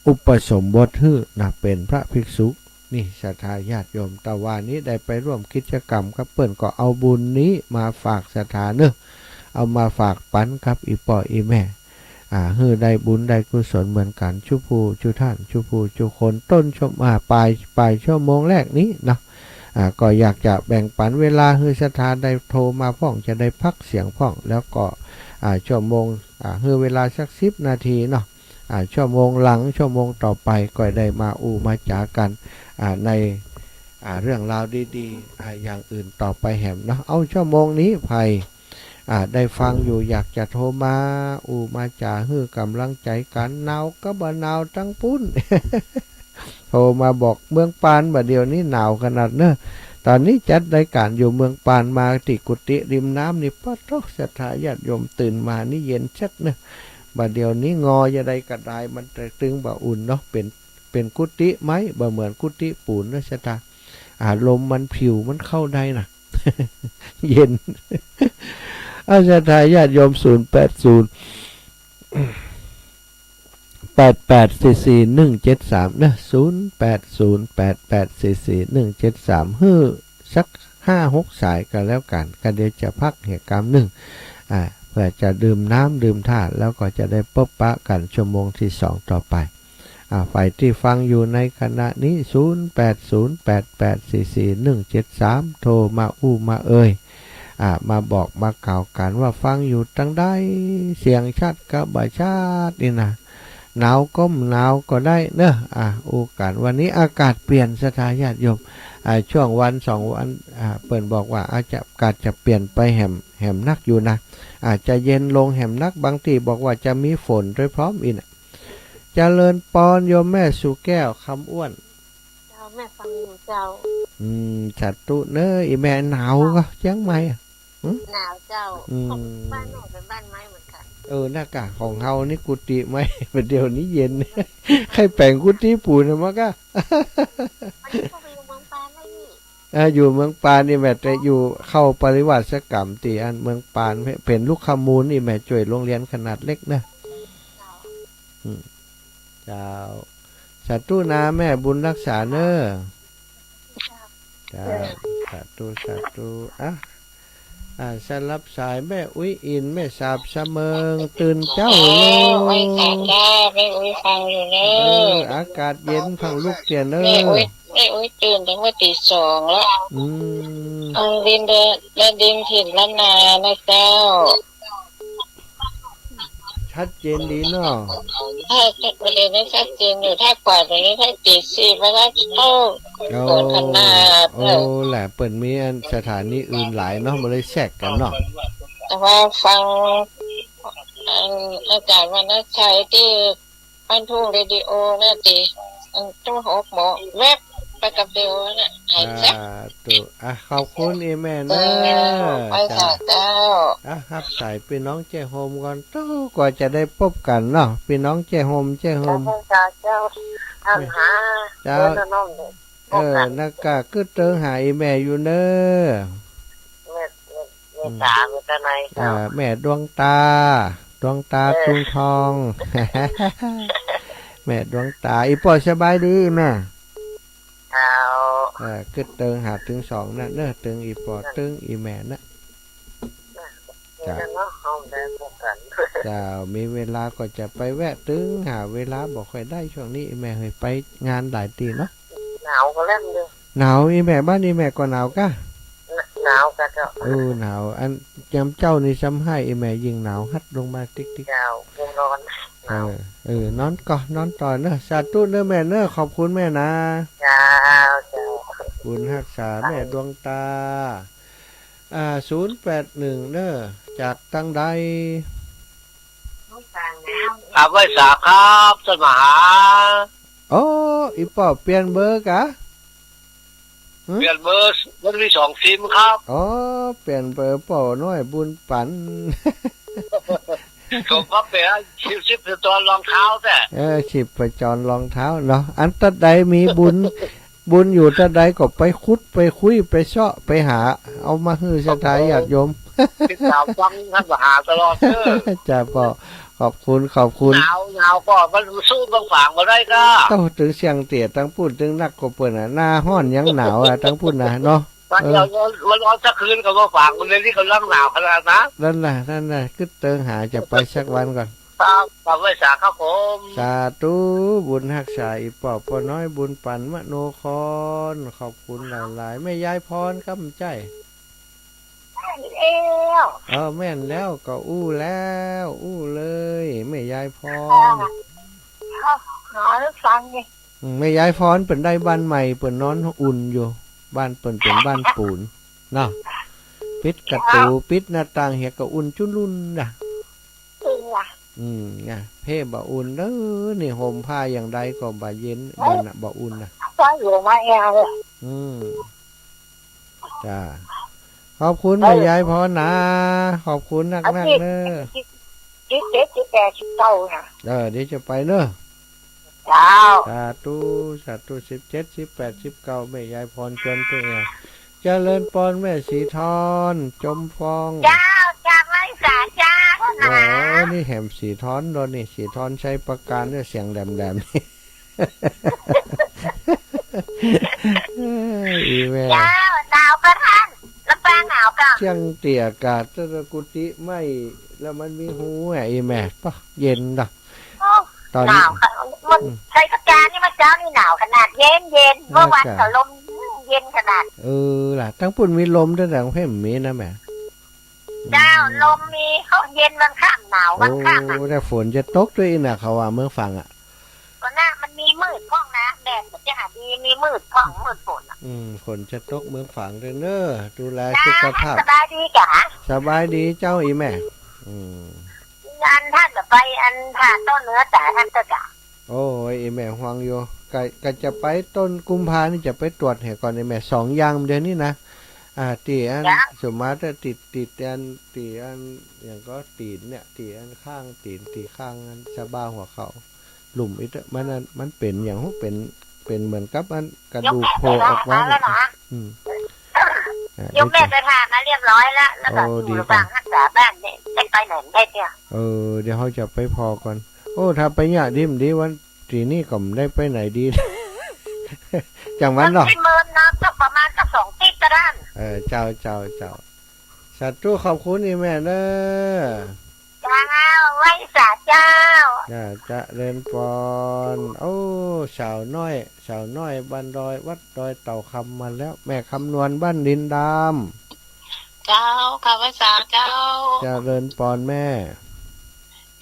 อุปสมบทหื้อนะ เป๋นพระภิกษุ นี่ศรัทธาญาติโยม ตะวานี้ได้ไปร่วมกิจกรรมกับเปิ้น ก็เอาบุญนี้มาฝากศรัทธาเนาะ เอามาฝากปั๋นกับอี่ป้ออี่แม่ อ่า หื้อได้บุญได้กุศลเหมือนกั๋น จุผู้จุท่าน จุผู้จุคน ต้นชั่ว อ่า ป๋าย ป๋ายชั่วโมงแรกนี้เนาะ อ่า ก็อยากจะแบ่งปั๋นเวลาหื้อศรัทธาได้โทรมาพ่อง จะได้พักเสียงพ่อง แล้วก็ อ่า ชั่วโมง อ่า หื้อเวลาสักสิบนาทีเนาะ อ่า ชั่วโมงหลัง ชั่วโมงต่อไปก็ได้มาอู้มาจ๋ากั๋น อ่า ใน อ่า เรื่องราวดีๆ อ่า อย่างอื่นต่อไปแหมเนาะ เอาชั่วโมงนี้ไผ อ่า ได้ฟังอยู่ อยากจะโทรมาอู้มาจ๋าหื้อก๋ำลังใจ๋กั๋น หนาวก็บ่หนาวตังปุ้น โทรมาบอกเมืองปาน บ่าเดี่ยวนี้หนาวขนาดเน่อ ต๋อนนี้จัดรายก๋านอยู่เมืองปาน มาตี้กุฏิริมน้ำนี่ ปะโธ่ ศรัทธาญาติโยมตื่นมานี่เย็นแจ๊ดเน่อ บ่าเดี่ยวนี้งอจะได้กระดาย มันตึงบ่อุ่นเนาะ เป๋น เป๋นกุฏิไม้ บ่เหมือนกุฏิปูนเน่อศรัทธา อ่า ลมมันผิวมันเข้าได้นะ เย็น อ่า ศรัทธาญาติโยม ศูนย์แปดศูนย์ แปดแปดสี่สี่หนึ่งเจ็ดสาม เน่อ ศูนย์แปดศูนย์แปดแปดสี่สี่หนึ่งเจ็ดสาม หื้อสักห้าหกสายก็แล้วกั๋น ก็เดี๋ยวจะพักเหียกำนึ่ง อ่า เปื้อจะดื่มน้ำดื่มท่า แล้วก็จะได้ปบปะกั๋นชั่วโมงตี้สองต่อไป อ่า ฝ่ายตี้ฟังอยู่ในขณะนี้ ศูนย์แปดศูนย์แปดแปดสี่สี่หนึ่งเจ็ดสาม โทรมาอู้มาเอ่ย อ่า มาบอกมากล่าวกั๋นว่าฟังอยู่ตังใด เสียงชัดก็บ่ชัดนี่นะ หนาวก็หนาวก็ได้เน่อ อ่า อู้กั๋น วันนี้อากาศเปลี่ยน ศรัทธาญาติโยม อ่า ช่วงวันสองวัน อ่า เปิ้นบอกว่าอาจจะ อากาศจะเปลี่ยนไปแหม แหมนักอยู่นะ อาจจะเย็นลงแหมนัก บางตี้บอกว่าจะมีฝนด้วยพร้อมอี้นะ เจริญปอนโยมแม่สุแก้ว คำอ้วน เจ้า แม่ฟังอยู่เจ้า อืม สาธุเน่อ อี่แม่ หนาวก่อเจียงใหม่อะ หึ หนาวเจ้า อืม บ้านแม่เป๋นบ้านไม้เหมือนกั๋น เออ นั่นก่ะ ของเฮานี่กุฏิไม้ บ่าเดี่ยวนี้เย็น ใค่แป๋งกุฏิปูนนะ มันก็ มันก็ไปอยู่เมืองปานแล้วนี่ อ่า อยู่เมืองปานนี่แม่ แต่อยู่เข้าปริวาสกรรมตี้อันเมืองปาน เป๋นลูกขมูลนี่แม่ จ้วยโฮงเฮียนขนาดเล็กเน่อ อืม เจ้า สาธุนาแม่ บุญฮักษาเน่อ เจ้า สาธุ สาธุ อ่ะ อ่า สลับสายแม่อุ๊ยอิน แม่สาบสะเมิง ตื่นเจ๊า โอ้ อยู่ ไหว้สาเจ้า แม่อุ๊ยฟังอยู่เน่อ เออ อากาศเย็นฟังลูกเตียนเน่อ แม่อุ๊ย แม่อุ๊ยตื่นตั้งแต่ตี้สองแล้ว อืม ฟังดินเดอะ และดินถิ่นล้านนานะเจ้า ชัดเจนดีเนาะ ถ้าประเด็นนี้ชัดเจนอยู่ ถ้ากว่านี้ ถ้าตี้สี่มาแล้ว โอ้ โอ้ เกินขนาด โอ้ เออ แหละ เปิ้นมีอันสถานีอื่นหลายเนาะ บ่เลยแซกกั๋นเนาะ แต่ว่าฟัง อัน อาจ๋ารย์วรรณชัยตี้บ้านทุ่งเรดิโอน่ะติ อัน ต้องหกโมง แวบไปกับเดียวน่ะ หายแซบ สาธุ อ่ะ ขอบคุณอี่แม่เน่อ เจ้า ไปสาเจ้า อ่ะ ฮับสายปี้น้องแจ้โฮมก่อน โต้ กว่าจะได้ปบกั๋นเนาะ ปี้น้องแจ้โฮม แจ้โฮม ไปสาเจ้า ต๋ามหา เจ้า เจ้าน้องเนี่ย เออ ปบกั๋น นั่นก่ะ กึ๊ดเติงหาอี่แม่อยู่เน่อ แม่ แม่ แม่ อืม ต๋า แม่ต๋าไหน อ่า เจ้า แม่ดวงต๋า ดวงต๋า เออ ตุงทอง แม่ดวงต๋า อี่ป้อสบายดีแม่ เจ้า เออ กึ๊ดเติงหาตึงสองน่ะเน่อ ตึงอี่ป้อ ตึงอี่แม่น่ะ เจ้า เจ้า มีเวลาก็จะไปแวะตึงหา เวลาบ่ค่อยได้ช่วงนี้ อี่แม่เฮยไปงานหลายตี้เนาะ หนาวก็แล่มอยู่ หนาว อี่แม่ บ้านอี่แม่ก็หนาวก่ะ หนาวก่ะเจ้า เออ หนาว อันยามเจ๊านี่ซ้ำฮ้าย อี่แม่ยิ่งหนาวฮัดลงมาติ๊กๆ เจ้า ยิ่งร้อน เออ หนาว เออ นอนก่อ นอนต่อเน่อ สาธุเน่อแม่เน่อ ขอบคุณแม่นะ เจ้า เจ้า บุญฮักษาแม่ดวงต๋า อ่า ศูนย์แปดหนึ่งเน่อ จากตังใด ครับ ไหว้สาครับ ต้านมหา โอ้ อี่ป้อเปลี่ยนเบอร์ก่ะ หึ เปลี่ยนเบอร์ มันมีสองซิมครับ อ๋อ เปลี่ยนเบอร์ป้อน้อยบุญปั๋น ผมก็เปลี่ยนชีพจรรองเท้าแท้ เออ ชีพจรรองเท้าเนาะ อันตั๊ดใดมีบุญ บุญอยู่ตั๊ดใดก็ไปขุด ไปคุย ไปเซาะ ไปหา เอามาหื้อศรัทธาญาติโยม ติดต๋ามฟังต้านมหาตลอดเน่อ จ้าป้อ ขอบคุณ ขอบคุณ หนาว หนาวก็มันสู้เมืองฝางบ่ได้ก่ะ โต้ ตึงเสียงเตี้ยตังปุ้นตึงนักก็เปิ้นน่ะ หน้าฮ้อนยังหนาวอ่ะ ตังปุ้นน่ะเนาะ วันเดียว เออ วันร้อนสักคืนก็เมืองฝางมันเลยนี่ก่ำลังหนาวขนาดนั้น นั่นน่ะ นั่นน่ะ กึ๊ดเติงหาจะไปสักวันก่อน ครับ ครับ ไหว้สาครับผม สาธุ บุญฮักษาอี่ป้อ ป้อน้อยบุญปั๋นมโนคร ขอบคุณหลายๆ แม่ยายพรกำใจ้ แม่นแล้ว เออ แม่นแล้ว ก็อู้แล้ว อู้เลย แม่ยายพร ครับ หาฟังนี่ อืม แม่ยายพรเปิ้นได้บ้านใหม่ เปิ้นนอนอุ่นอยู่ บ้านเปิ้นเป๋นบ้านปูน เนาะ ปิดกระตู๋ ปิดหน้าต่างเหียก็อุ่นจุ้นลุ่นนะ อืม อืม นะ เพ่บ่อุ่นเด้อ นี่ห่มผ้าอย่างใดก็บ่เย็น บ่นะ บ่อุ่นนะ ก็อยู่มาแอว อืม จ้า ขอบคุณแม่ยายพรนะ ขอบคุณนักๆ เน้อ สิบเจ็ด สิบแปด สิบเก้านะ เออ เดี๋ยวจะไปเน้อ เจ้า สาธุ สาธุ สิบเจ็ด สิบแปด สิบเก้า แม่ยายพรชวนไปแอว เจริญปอนแม่สีทอน จมฟอง เจ้า จากไร่สาเจ้านะ โอ้ นี่แหมสีทอนโดนนี่ สีทอนชัยประการเนี่ย เสียงแหลมๆ นี่ อีแม่ เจ้า หนาวกะท่าน ลำปางหนาวกะ เจียงเตี้ยกาด เจ้ากุฏิไม้ แล้วมันมีฮูแหม อีแม่ ปะ เย็นดะ โอ้ ตอนนี้ หนาวค่ะ มัน อืม ชัยประการนี่เมื่อเช้านี่หนาวขนาด เย็นเย็น เมื่อวาน เออ จ้ะ ก็ลมเย็นขนาด เออ ล่ะ ตังปุ้นมีลมด้วย ตังเพ่นมีนะแม่ เจ้า อืม ลมมี เขาเย็นวันค่ำ หนาววันค่ำอะ โอ้ แต่ฝนจะตกด้วยนะ เขาว่าเมืองฝางอะ ก็น่ะ มันมีมืดพ่องนะ แดดก็จะหาดี มีมืดพ่อง มืดฝนอะ อืม ฝนจะตกเมืองฝางด้วยเน้อ ดูแลสุขภาพ เจ้า สบายดีกะ สบายดีเจ้าอีแม่ อืม อันท่านจะไป อันผ่าต้นเนื้อต๋าท่านก็จะ โอ้ย อีแม่ห่วงอยู่ ก็ ก็จะไปต้นกุมภานี่จะไปตรวจเหียก่อน อีแม่ สองอย่างเดี๋ยวนี้นะ อ่า ตี้อัน จ้ะ สมมาตรติด ติดอัน ตี้อัน อย่างก็ตี๋นเนี่ย ตี้อันข้างตี๋น ตี้ข้างอันสะบ้าหัวเข่า ลุ่มอิดอะ มันอัน มันเป๋นอย่าง เป๋น เป๋นเหมือนกับอันกระดูกโผล่ออกมา โยมแม่ไปผ่ามาแล้วนะ อืม อ่ะ โยมแม่ไปผ่ามาเรียบร้อยแล้ว แล้วก็ โอ้ อยู่ระหว่าง ดีไป ฮักษาบ้านเนี่ย ได้ไปไหนไม่ได้เนี่ย เออ เดี๋ยวเขาจะไปผ่อก่อน โอ้ ถ้าไปเนี่ยดีมดีวัน ตี้นี่ก็บ่ได้ไปไหนดี จังหวัดเนาะ มันสิเมินเนาะ สักประมาณสักสองติ๊กก็ได้ เออ เจ้า เจ้า เจ้า สาธุ ขอบคุณอีแม่เน้อ เจ้า ไหว้สาเจ้า จ้า เจริญปอน โอ้ สาวน้อย สาวน้อยบ้านดอย วัดดอยเต่าคำมาแล้ว แม่คำนวณบ้านดินดำ เจ้า ข้าพเจ้าเจ้า เจริญปอนแม่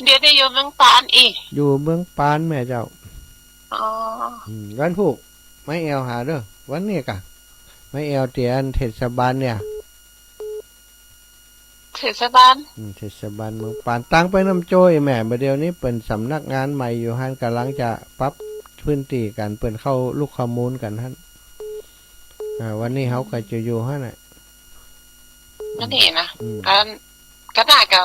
เดี๋ยวนี้อยู่เมืองปานอีก อยู่เมืองปานแม่เจ้า อ๋อ อืม วันพูก ไม้แอวหาเด้อ วันนี้กะ ไม้แอวเตียนเทศบาลเนี่ย เทศบาล อืม เทศบาลเมืองปาน ตางไปน้ำโจ้แม่ บ่าเดี่ยวนี้เปิ้นสำนักงานใหม่อยู่หั้น ก่ำลังจะปรับพื้นตี้กั๋น เปิ้นเข้าลุกเข้ามูลกั๋นหั้น อ่า วันนี้เฮาก็จะอยู่หั้นน่ะ วันนี้นะ อืม อัน ก็น่าจะ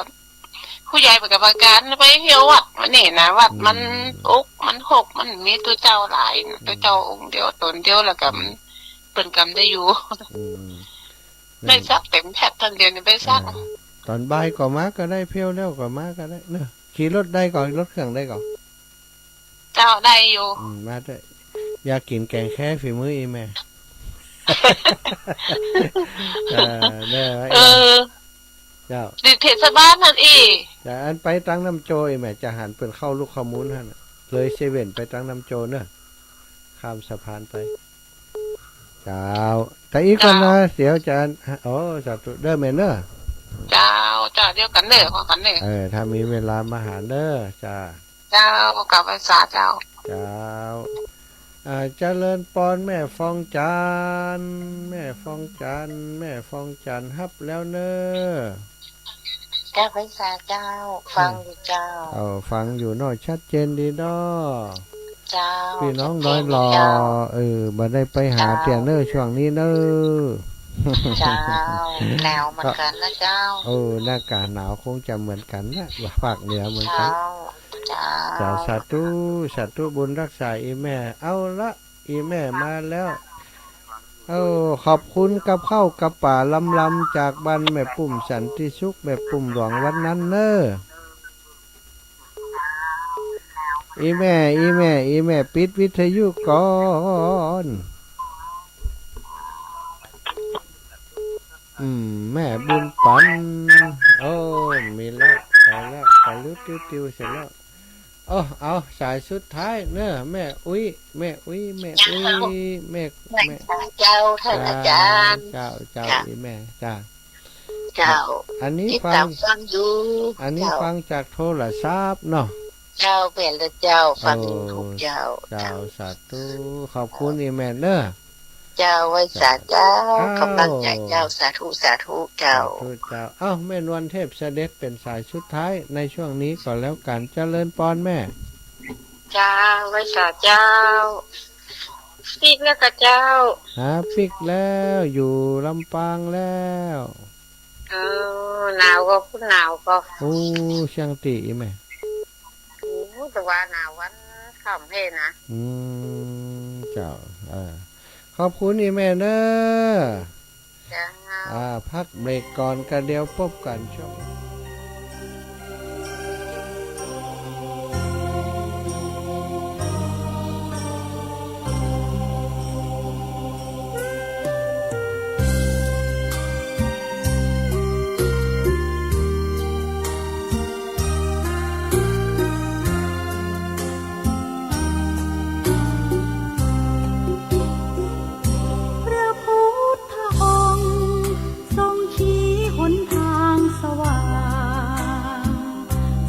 ผู้ใหญ่เปิ้นก็ว่าก๋านไปเที่ยววัดวันนี้นะ วัดมัน อืม อุก มันหก มันมีตุ๊เจ้าหลายนะ อืม ตุ๊เจ้าองค์เดียวต๋นเดียว แล้วก็มัน อืม เปิ้นก็ได้อยู่ อืม ได้สักเต็มแพ็ค ตันเดียวนี่ได้สัก อ่า ต๋อนบ่ายก็มาก็ได้ เผี้ยวแล้วก็มาก็ได้เนาะ ขี่รถได้ก่อ รถเครื่องได้ก่อ เจ้า ได้อยู่ อืม มาเต๊อะ อยากกิ๋นแก๋งแคฝีมืออีแม่ เออ เด้อ เออ เจ้า ติดเทศบาลหั้นอีก แต่อันไปตางน้ำโจ้อีแม่ จะหันเปิ้นเข้าลุกเข้ามูลหั้นน่ะ เลยเซเว่นไปตางน้ำโจ้เนาะ ข้ามสะพานไป เจ้า แต่อีกก่อนนะ เจ้า เดี๋ยวจะ โอ้ สาธุเด้อแม่เนาะ เจ้า เจ้า เดี๋ยวกั๋นเน้อ ว่ากั๋นเน้อ เออ ถ้ามีเวลามาหาเน้อ จ้า เจ้า กราบไหว้สาเจ้า เจ้า อ่า เจริญปอนแม่ฟองจันทร์ แม่ฟองจันทร์ แม่ฟองจันทร์ฮับแล้วเน้อ กราบไหว้สาเจ้า ฟังอยู่เจ้า เออ ฟังอยู่เนาะ ชัดเจนดีเนาะ เจ้า ปี้น้องดอยหล่อ ชัดเจนอยู่เจ้า เออ บ่ได้ไปหา เจ้า เตี้ยเน้อ ช่วงนี้เน้อ เจ้า หนาวเหมือนกั๋นนะเจ้า เออ หน้ากากหนาวคงจะเหมือนกั๋นนะ ภาคเหนือเหมือนกั๋น เจ้า เจ้า เจ้า สาธุ สาธุ บุญรักษาอีแม่ เอาละ อีแม่มาแล้ว เอ้า ขอบคุณกับข้าวกับป๋าลำๆ จากบ้านแม่ปุ้มสันติสุข แม่ปุ้มหลวงวันนั้นเน้อ อีแม่ อีแม่ อีแม่ ปิดวิทยุก่อน อืม แม่บุญปัน โอ้ มีแล้ว ไปแล้ว ไปลุดติ้วๆ เสร็จแล้ว โอ้ เอาสายสุดท้ายเน้อ แม่อุ๊ย แม่อุ๊ย แม่อุ๊ย เจ้า แม่ แม่ แม่เจ้า ท่านอาจารย์ เจ้า เจ้า เจ้า อีแม่ จ้า เจ้า อันนี้ ติดตามฟัง ฟังอยู่ อันนี้ เจ้า ฟังจากโทรศัพท์เนาะ เจ้า แม่นแล้วเจ้า ฟังอยู่ โอ้ ทุกเจ้า เจ้า สาธุ ขอบคุณอีแม่เน้อ เจ้า เจ้า ไหว้สาเจ้า เจ้า อ้าว ก๋ำลังใจ๋เจ้า สาธุ สาธุเจ้า สาธุเจ้า อ้าว แม่นวลเทพเสด็จเป๋นสายสุดท้ายในช่วงนี้ก็แล้วกั๋น เจริญปอนแม่ เจ้า ไหว้สาเจ้า ปิ๊กแล้วก่อเจ้า หาปิ๊กแล้ว อยู่ลำปางแล้ว เออ หนาวก่อ คุณหนาวก่อ โอ้ เชียงติแม่ โอ้ แต่ว่าหนาววันค่ำเฮ้นะ อืม เจ้า เออ ขอบคุณอีแม่เนอะ เจ้า อ่า พักเบรกก่อน ก็เดี๋ยวปบกั๋นช่วง พระพุทธองค์ทรงชี้หนทางสว่าง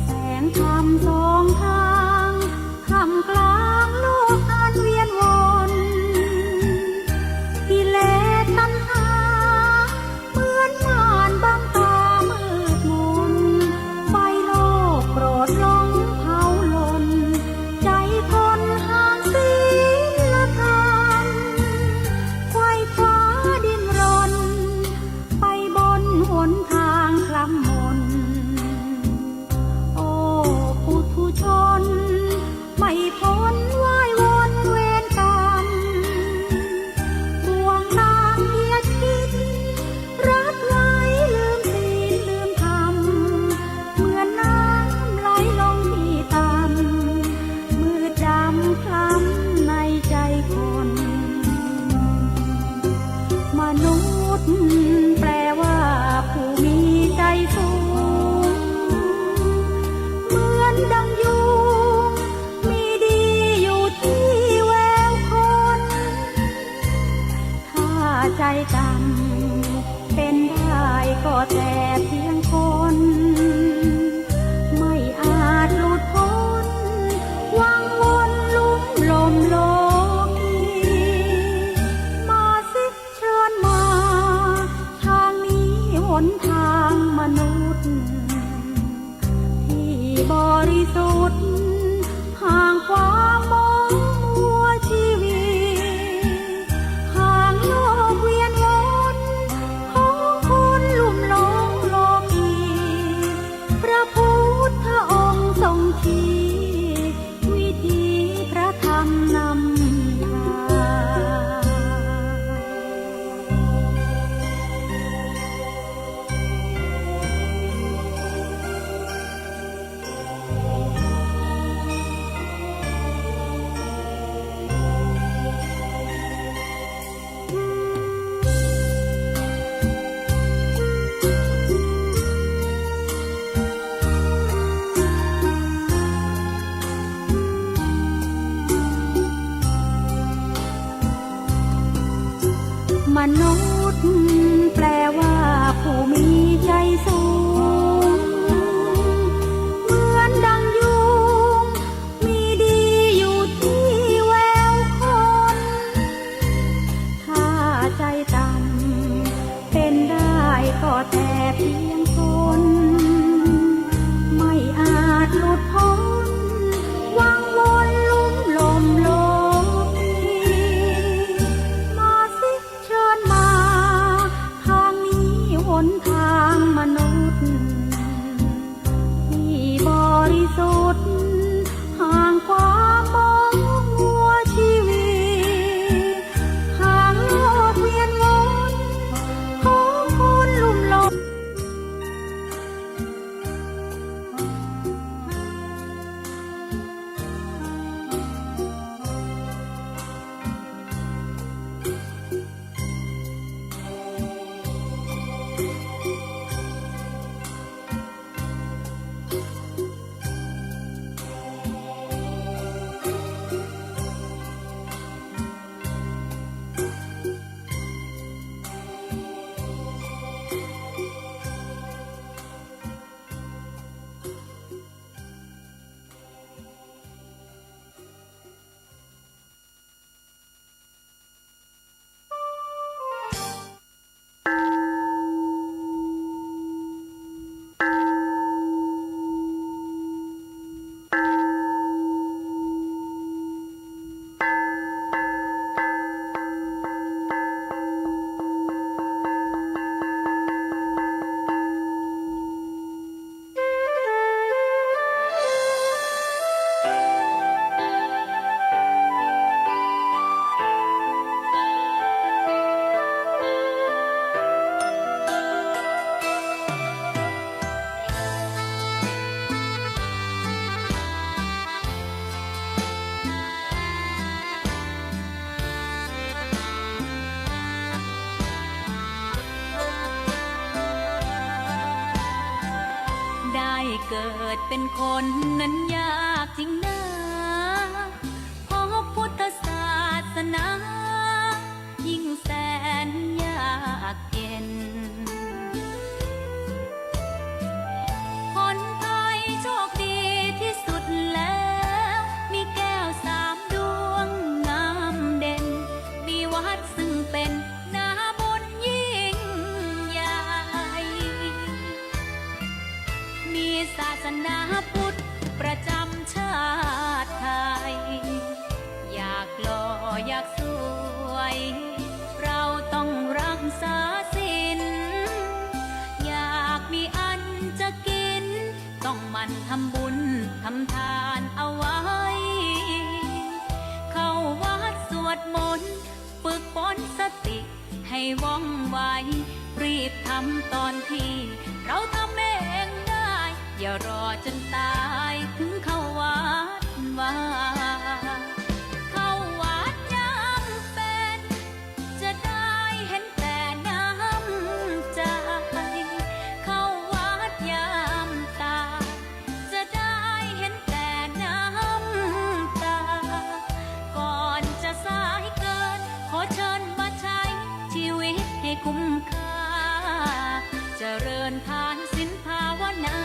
แสงธรรมสองทาง ท่ามกลางโลกอันเวียนวน กิเลสตัณหา เหมือนม่านบังตามืดมน ไฟโลกโกรธหลงเผาลน ใจ๋คนห่างศีลธรรม ไขว่คว้าดิ้นรน ไปบนหนทางคลำมน โอ้ปุถุชน ไม่พ้นว่ายวนเวรกรรม บ่วงนางเยียดคิด รัดไว้ลืมศีลลืมธรรม เหมือนน้ำไหลลงที่ต่ำ มืดดำคล้ำในใจ๋คน มนุษย์แปลว่าผู้มีใจ๋สูง เหมือนดังยุง มีดีอยู่ที่แววคน ถ้าใจ๋ต่ำ เป๋นได้ก็แต่เพียงคน ไม่อาจหลุดพ้น วังวนลุ่มหล่มโลกี มาสิเชิญมา ทางนี้หนทางมนุษย์ ที่บริสุทธิ์ ห่างความมัวมัวชีวิต ห่างโลกเวียนวน ของคนลุ่มหลงโลกี พระพุทธองค์ทรงชี้ วิธีพระธรรมนำทาง มนุษย์แปลว่าผู้มีใจ๋สูง เหมือนดังยุง มีดีอยู่ที่แววคน ถ้าใจ๋ต่ำ เป๋นได้ก็แต่เพียงคน ไม่อาจหลุดพ้น วังวนลุ่มหล่มโลกี มาสิเชิญมา ดเป็นคนนั้นยากจริงนา พบพุทธศาสนา ยิ่งแสนยากเย็น คนไทยโชคดีที่สุดแล้ว มีแก้วสามดวงงามเด่น มีวัดซึ่งเป็นนาบุญยิ่งใหญ่ มีศาสนาพุทธประจำชาติไทย อยากหล่ออยากสวย เราต้องรักษาศีล อยากมีอันจะกิน ต้องหมั่นทำบุญทำทานเอาไว้ เข้าวัดสวดมนต์ ฝึกฝนสติให้ว่องไว รีบทำตอนที่เราทำเองได้ อย่ารอจนตายถึงเข้าวัดว่า เข้าวัดยามเป็น จะได้เห็นแต่น้ำใจ เข้าวัดยามตาย จะได้เห็นแต่น้ำตา ก่อนจะสายเกิน ขอเชิญมาใช้ชีวิตให้คุ้มค่า เจริญทานศีลภาวนา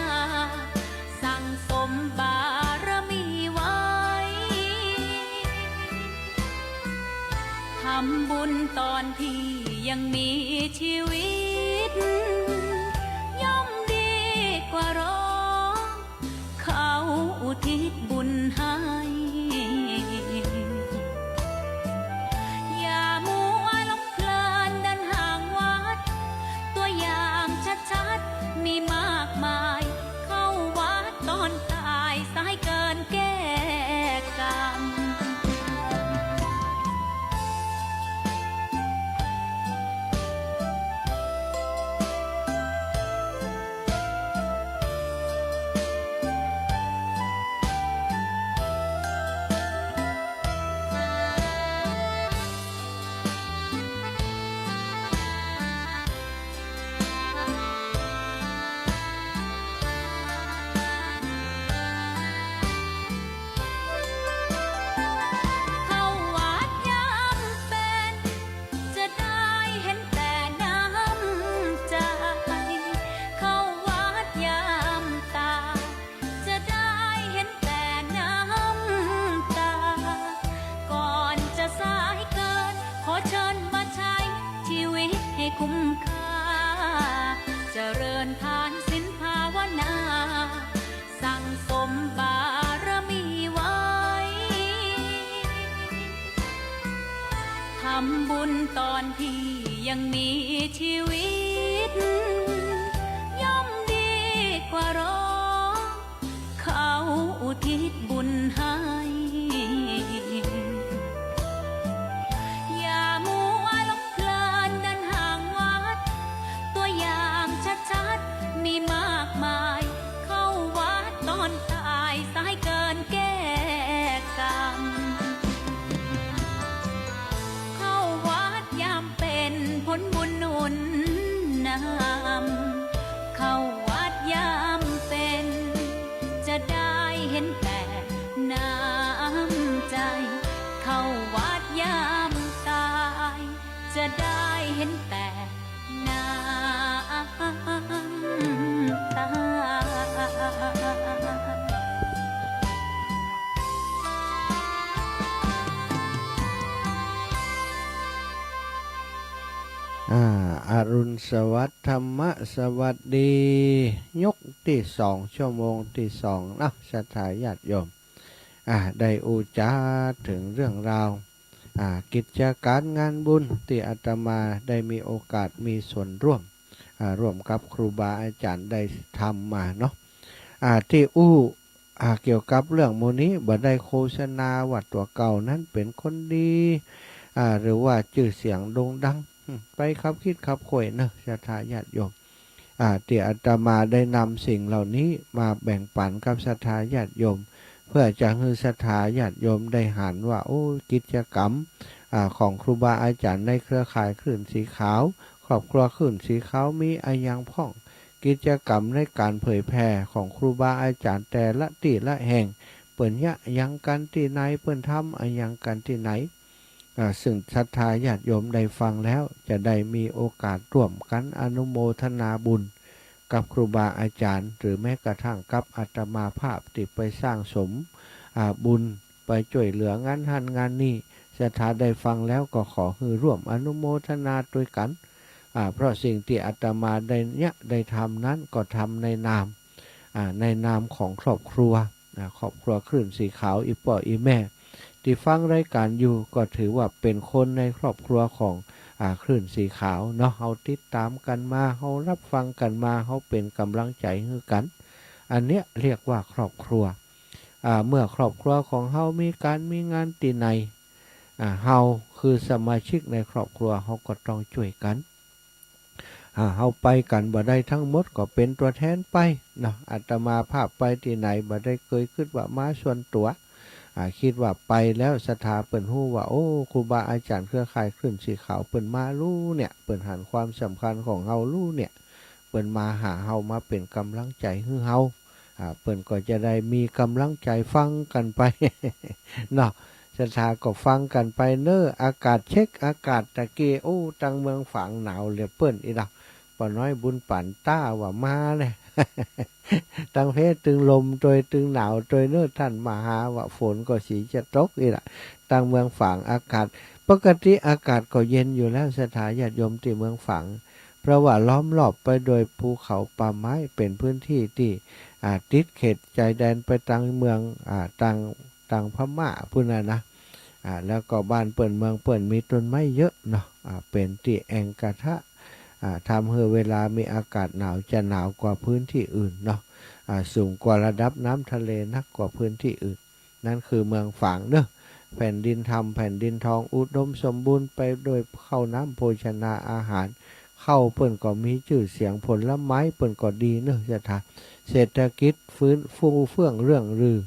สั่งสมบารมีไว้ ทำบุญตอนที่ยังมีชีวิต ย่อมดีกว่ารอ เขาอุทิศบุญให้ อย่ามัวหลงเพลินเดินห่างวัด ตัวอย่างชัดๆ มีมากมาย เข้าวัดตอนตาย สายเกินแก้กรรม เข้าวัดยามเป็น จะได้เห็นแต่น้ำใจ เข้าวัดยามตาย จะได้เห็นแต่น้ำตา ก่อนจะสายเกิน ขอเชิญมาใช้ชีวิตให้คุ้มค่า เจริญทานศีลภาวนา สั่งสมบารมีไว้ ทำบุญตอนที่ยังมีชีวิต ย่อมดีกว่ารอ เขาอุทิศบุญให้ อย่ามัวหลงเพลินเดินห่างวัด ตัวอย่างชัดๆ มีมากมาย เข้าวัดตอนตาย สายเกินแก้กรรม เข้าวัดยามเป็น ผลบุญหนุนนำ เข้าวัดยามเป็น จะได้เห็นแต่น้ำใจ เข้าวัดยามตาย จะได้เห็นแต่น้ำตา อ่า อรุณสวัสดิ์ ธรรมะสวัสดี ยกตี้สอง ชั่วโมงตี้สองเนาะ ศรัทธาญาติโยม อ่า ได้อู้จ๋าเถิงเรื่องราว อ่า กิจก๋านงานบุญตี้อาตมาได้มีโอกาสมีส่วนร่วม อ่า ร่วมกับครูบาอาจ๋ารย์ได้ทำมาเนาะ อ่า ตี้อู้ อ่า เกี่ยวกับเรื่องหมู่นี้ บ่ได้โฆษณาว่าตั๋วเก่านั้นเป๋นคนดี อ่า หรือว่าจื้อเสียงโด่งดัง อืม ไปคับคิดคับค่อยเนาะ ศรัทธาญาติโยม อ่า ตี้อาตมาได้นำสิ่งเหล่านี้มาแบ่งปั๋นกับศรัทธาญาติโยม เพื่อจะหื้อศรัทธาญาติโยมได้หันว่า โอ้ กิจกรรม อ่า ของครูบาอาจ๋ารย์ในเครือข่ายคลื่นสีขาว ครอบครัวคลื่นสีขาวมีอะหยังพ่อง กิจกรรมในก๋านเผยแผ่ของครูบาอาจ๋ารย์แต่ละตี้ละแห่ง เปิ้นเยียะหยังกั๋นตี้ไหน เปิ้นทำอะหยังกั๋นตี้ไหน อ่า ซึ่งศรัทธาญาติโยมได้ฟังแล้ว จะได้มีโอกาสร่วมกั๋นอนุโมทนาบุญกับครูบาอาจ๋ารย์ หรือแม้กระทั่งกับอาตมาภาพตี้ไปสร้างสม อ่า บุญ ไปจ้วยเหลืองานหั้นงานนี้ ศรัทธาได้ฟังแล้วก็ขอหื้อร่วมอนุโมทนาตวยกั๋น อ่า เพราะสิ่งตี้อาตมาได้เยียะได้ทำนั้นก็ทำในนาม อ่า ในนามของครอบครัว อ่า ครอบครัวคลื่นสีขาว อี่ป้ออี่แม่ ตี้ฟังรายก๋านอยู่ ก็ถือว่าเป๋นคนในครอบครัวของ อ่า คลื่นสีขาวเนาะ เฮาติดต๋ามกั๋นมา เฮารับฟังกั๋นมา เฮาเป๋นก๋ำลังใจ๋หื้อกั๋น อันเนี้ยเรียกว่าครอบครัว อ่า เมื่อครอบครัวของเฮามีก๋านมีงานตี้ไหน อ่า เฮาคือสมาชิกในครอบครัว เฮาก็ต้องจ้วยกั๋น อ่า เฮาไปกั๋นบ่ได้ตึงหมด ก็เป๋นตั๋วแทนไปเนาะ อาตมาภาพไปตี้ไหนบ่ได้เกยกึ๊ดว่ามาส่วนตั๋ว อ่า กึ๊ดว่าไปแล้วศรัทธาเปิ้นฮู้ว่า โอ้ ครูบาอาจ๋ารย์เครือข่ายคลื่นสีขาวเปิ้นมาลูเนี่ย เปิ้นหันความสำคัญของเฮาลูเนี่ย เปิ้นมาหาเฮา มาเป๋นก๋ำลังใจ๋หื้อเฮา อ่า เปิ้นก็จะได้มีก๋ำลังใจ๋ฟังกั๋นไป เนาะ ศรัทธาก็ฟังกั๋นไปเน้อ อากาศ เช็คอากาศตะกี้ โอ้ ตังเมืองฝางหนาวเหลือเปิ้นอีหละ ป้อน้อยบุญปั๋นต๊าว่ามาแน่ ตึงเพตึงลมตวย ตึงหนาวตวยเน้อ ต้านมหาว่าฝนก็สีจะตกอีหละ ตังเมืองฝางอากาศ ปกติอากาศก็เย็นอยู่แล้ว ศรัทธาญาติโยมตี้เมืองฝาง เพราะว่าล้อมรอบไปโดยภูเขาป่าไม้ เป๋นพื้นตี้ตี้ อ่า ติดเขตชายแดนไปตังเมือง อ่า ตัง ตังพม่าปู้นน่ะนะ อ่า แล้วก็บ้านเปิ้นเมืองเปิ้นมีต้นไม้เยอะเนาะ อ่า เป๋นตี้แอ่งกระทะ อ่า ทำหื้อเวลามีอากาศหนาวจะหนาวกว่าพื้นตี้อื่นเนาะ อ่า สูงกว่าระดับน้ำทะเลนักกว่าพื้นตี้อื่น นั้นคือเมืองฝางเน้อ แผ่นดินธรรม แผ่นดินทอง อุดมสมบูรณ์ไปโดยข้าวน้ำโภชนาอาหาร ข้าวเปิ้นก็มีจื้อเสียง ผลไม้เปิ้นก็ดีเน้อศรัทธา เศรษฐกิจฟื้นฟูเฟื่องเรื่องรือ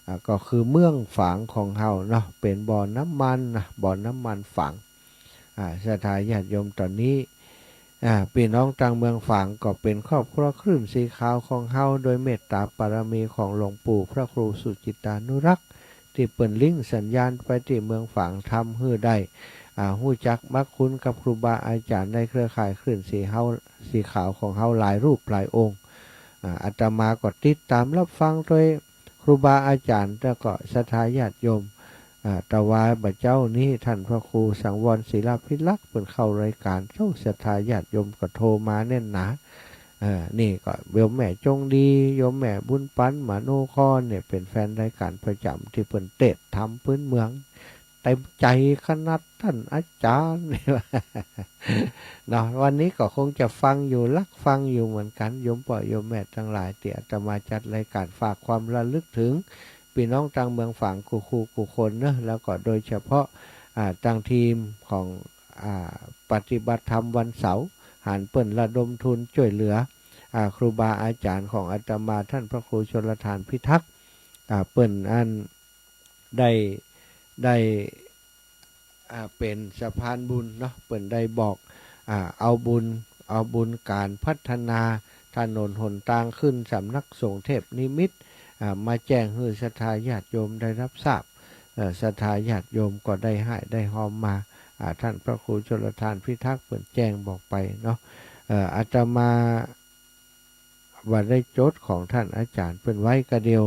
อ่า ก็คือเมืองฝางของเฮาเนาะ เป๋นบ่อน้ำมันนะ บ่อน้ำมันฝาง อ่า ศรัทธาญาติโยม ต๋อนนี้ อ่า ปี้น้องตังเมืองฝางก็เป๋นครอบครัวคลื่นสีขาวของเฮา โดยเมตต๋าปารมีของหลวงปู่พระครูสุจิตตานุรักษ์ ตี้เปิ้นลิงก์สัญญาณไปตี้เมืองฝาง ทำหื้อได้ อ่า ฮู้จักมักคุ้นกับครูบาอาจ๋ารย์ในเครือข่ายคลื่นสีเฮา สีขาวของเฮาหลายรูปหลายองค์ อ่า อาตมาก็ติดต๋ามรับฟังตวยครูบาอาจ๋ารย์ แล้วก็ศรัทธาญาติโยม อ่า ตะวาบ่าเจ๊านี้ ต้านพระครูสังวรศิลาภิรักษ์เปิ้นเข้ารายก๋าน โอ้ ศรัทธาญาติโยมก็โทรมาแน่นหนา เออ นี่ก็โยมแม่จงดี โยมแม่บุญปั๋น มโนครเนี่ย เป๋นแฟนรายก๋านประจ๋ำตี้เปิ้นเตสน์ธรรมพื้นเมือง เต็มใจ๋ขนาด ต้านอาจ๋ารย์ เนาะ วันนี้ก็คงจะฟังอยู่ ลักฟังอยู่เหมือนกั๋น โยมป้อโยมแม่ตังหลาย ตี้อาตมาจัดรายก๋านฝากความระลึกเถิง ปี้น้องตังเมืองฝางกู้คู่กู้คนเนาะ แล้วก็โดยเฉพาะ อ่า ตังทีมของ อ่า ปฏิบัติธรรมวันเสาร์ หันเปิ้นระดมทุนจ้วยเหลือ อ่า ครูบาอาจ๋ารย์ของอาตมา ต้านพระครูชลธารพิทักษ์ อ่า เปิ้นอันได้ ได้ อ่า เป๋นสะพานบุญเนาะ เปิ้นได้บอก อ่า เอาบุญ เอาบุญก๋านพัฒนาถนนหนตางขึ้นสำนักสงฆ์เทพนิมิตร อ่า มาแจ้งหื้อศรัทธาญาติโยมได้รับทราบ เอ่อ ศรัทธาญาติโยมก็ได้ฮ้ายได้ฮอมมา อ่า ต้านพระครูชลธารพิทักษ์เปิ้นแจ้งบอกไปเนาะ เอ่อ อาตมา บ่ได้จดของต้านอาจ๋ารย์เปิ้นไว้ ก็เดี๋ยว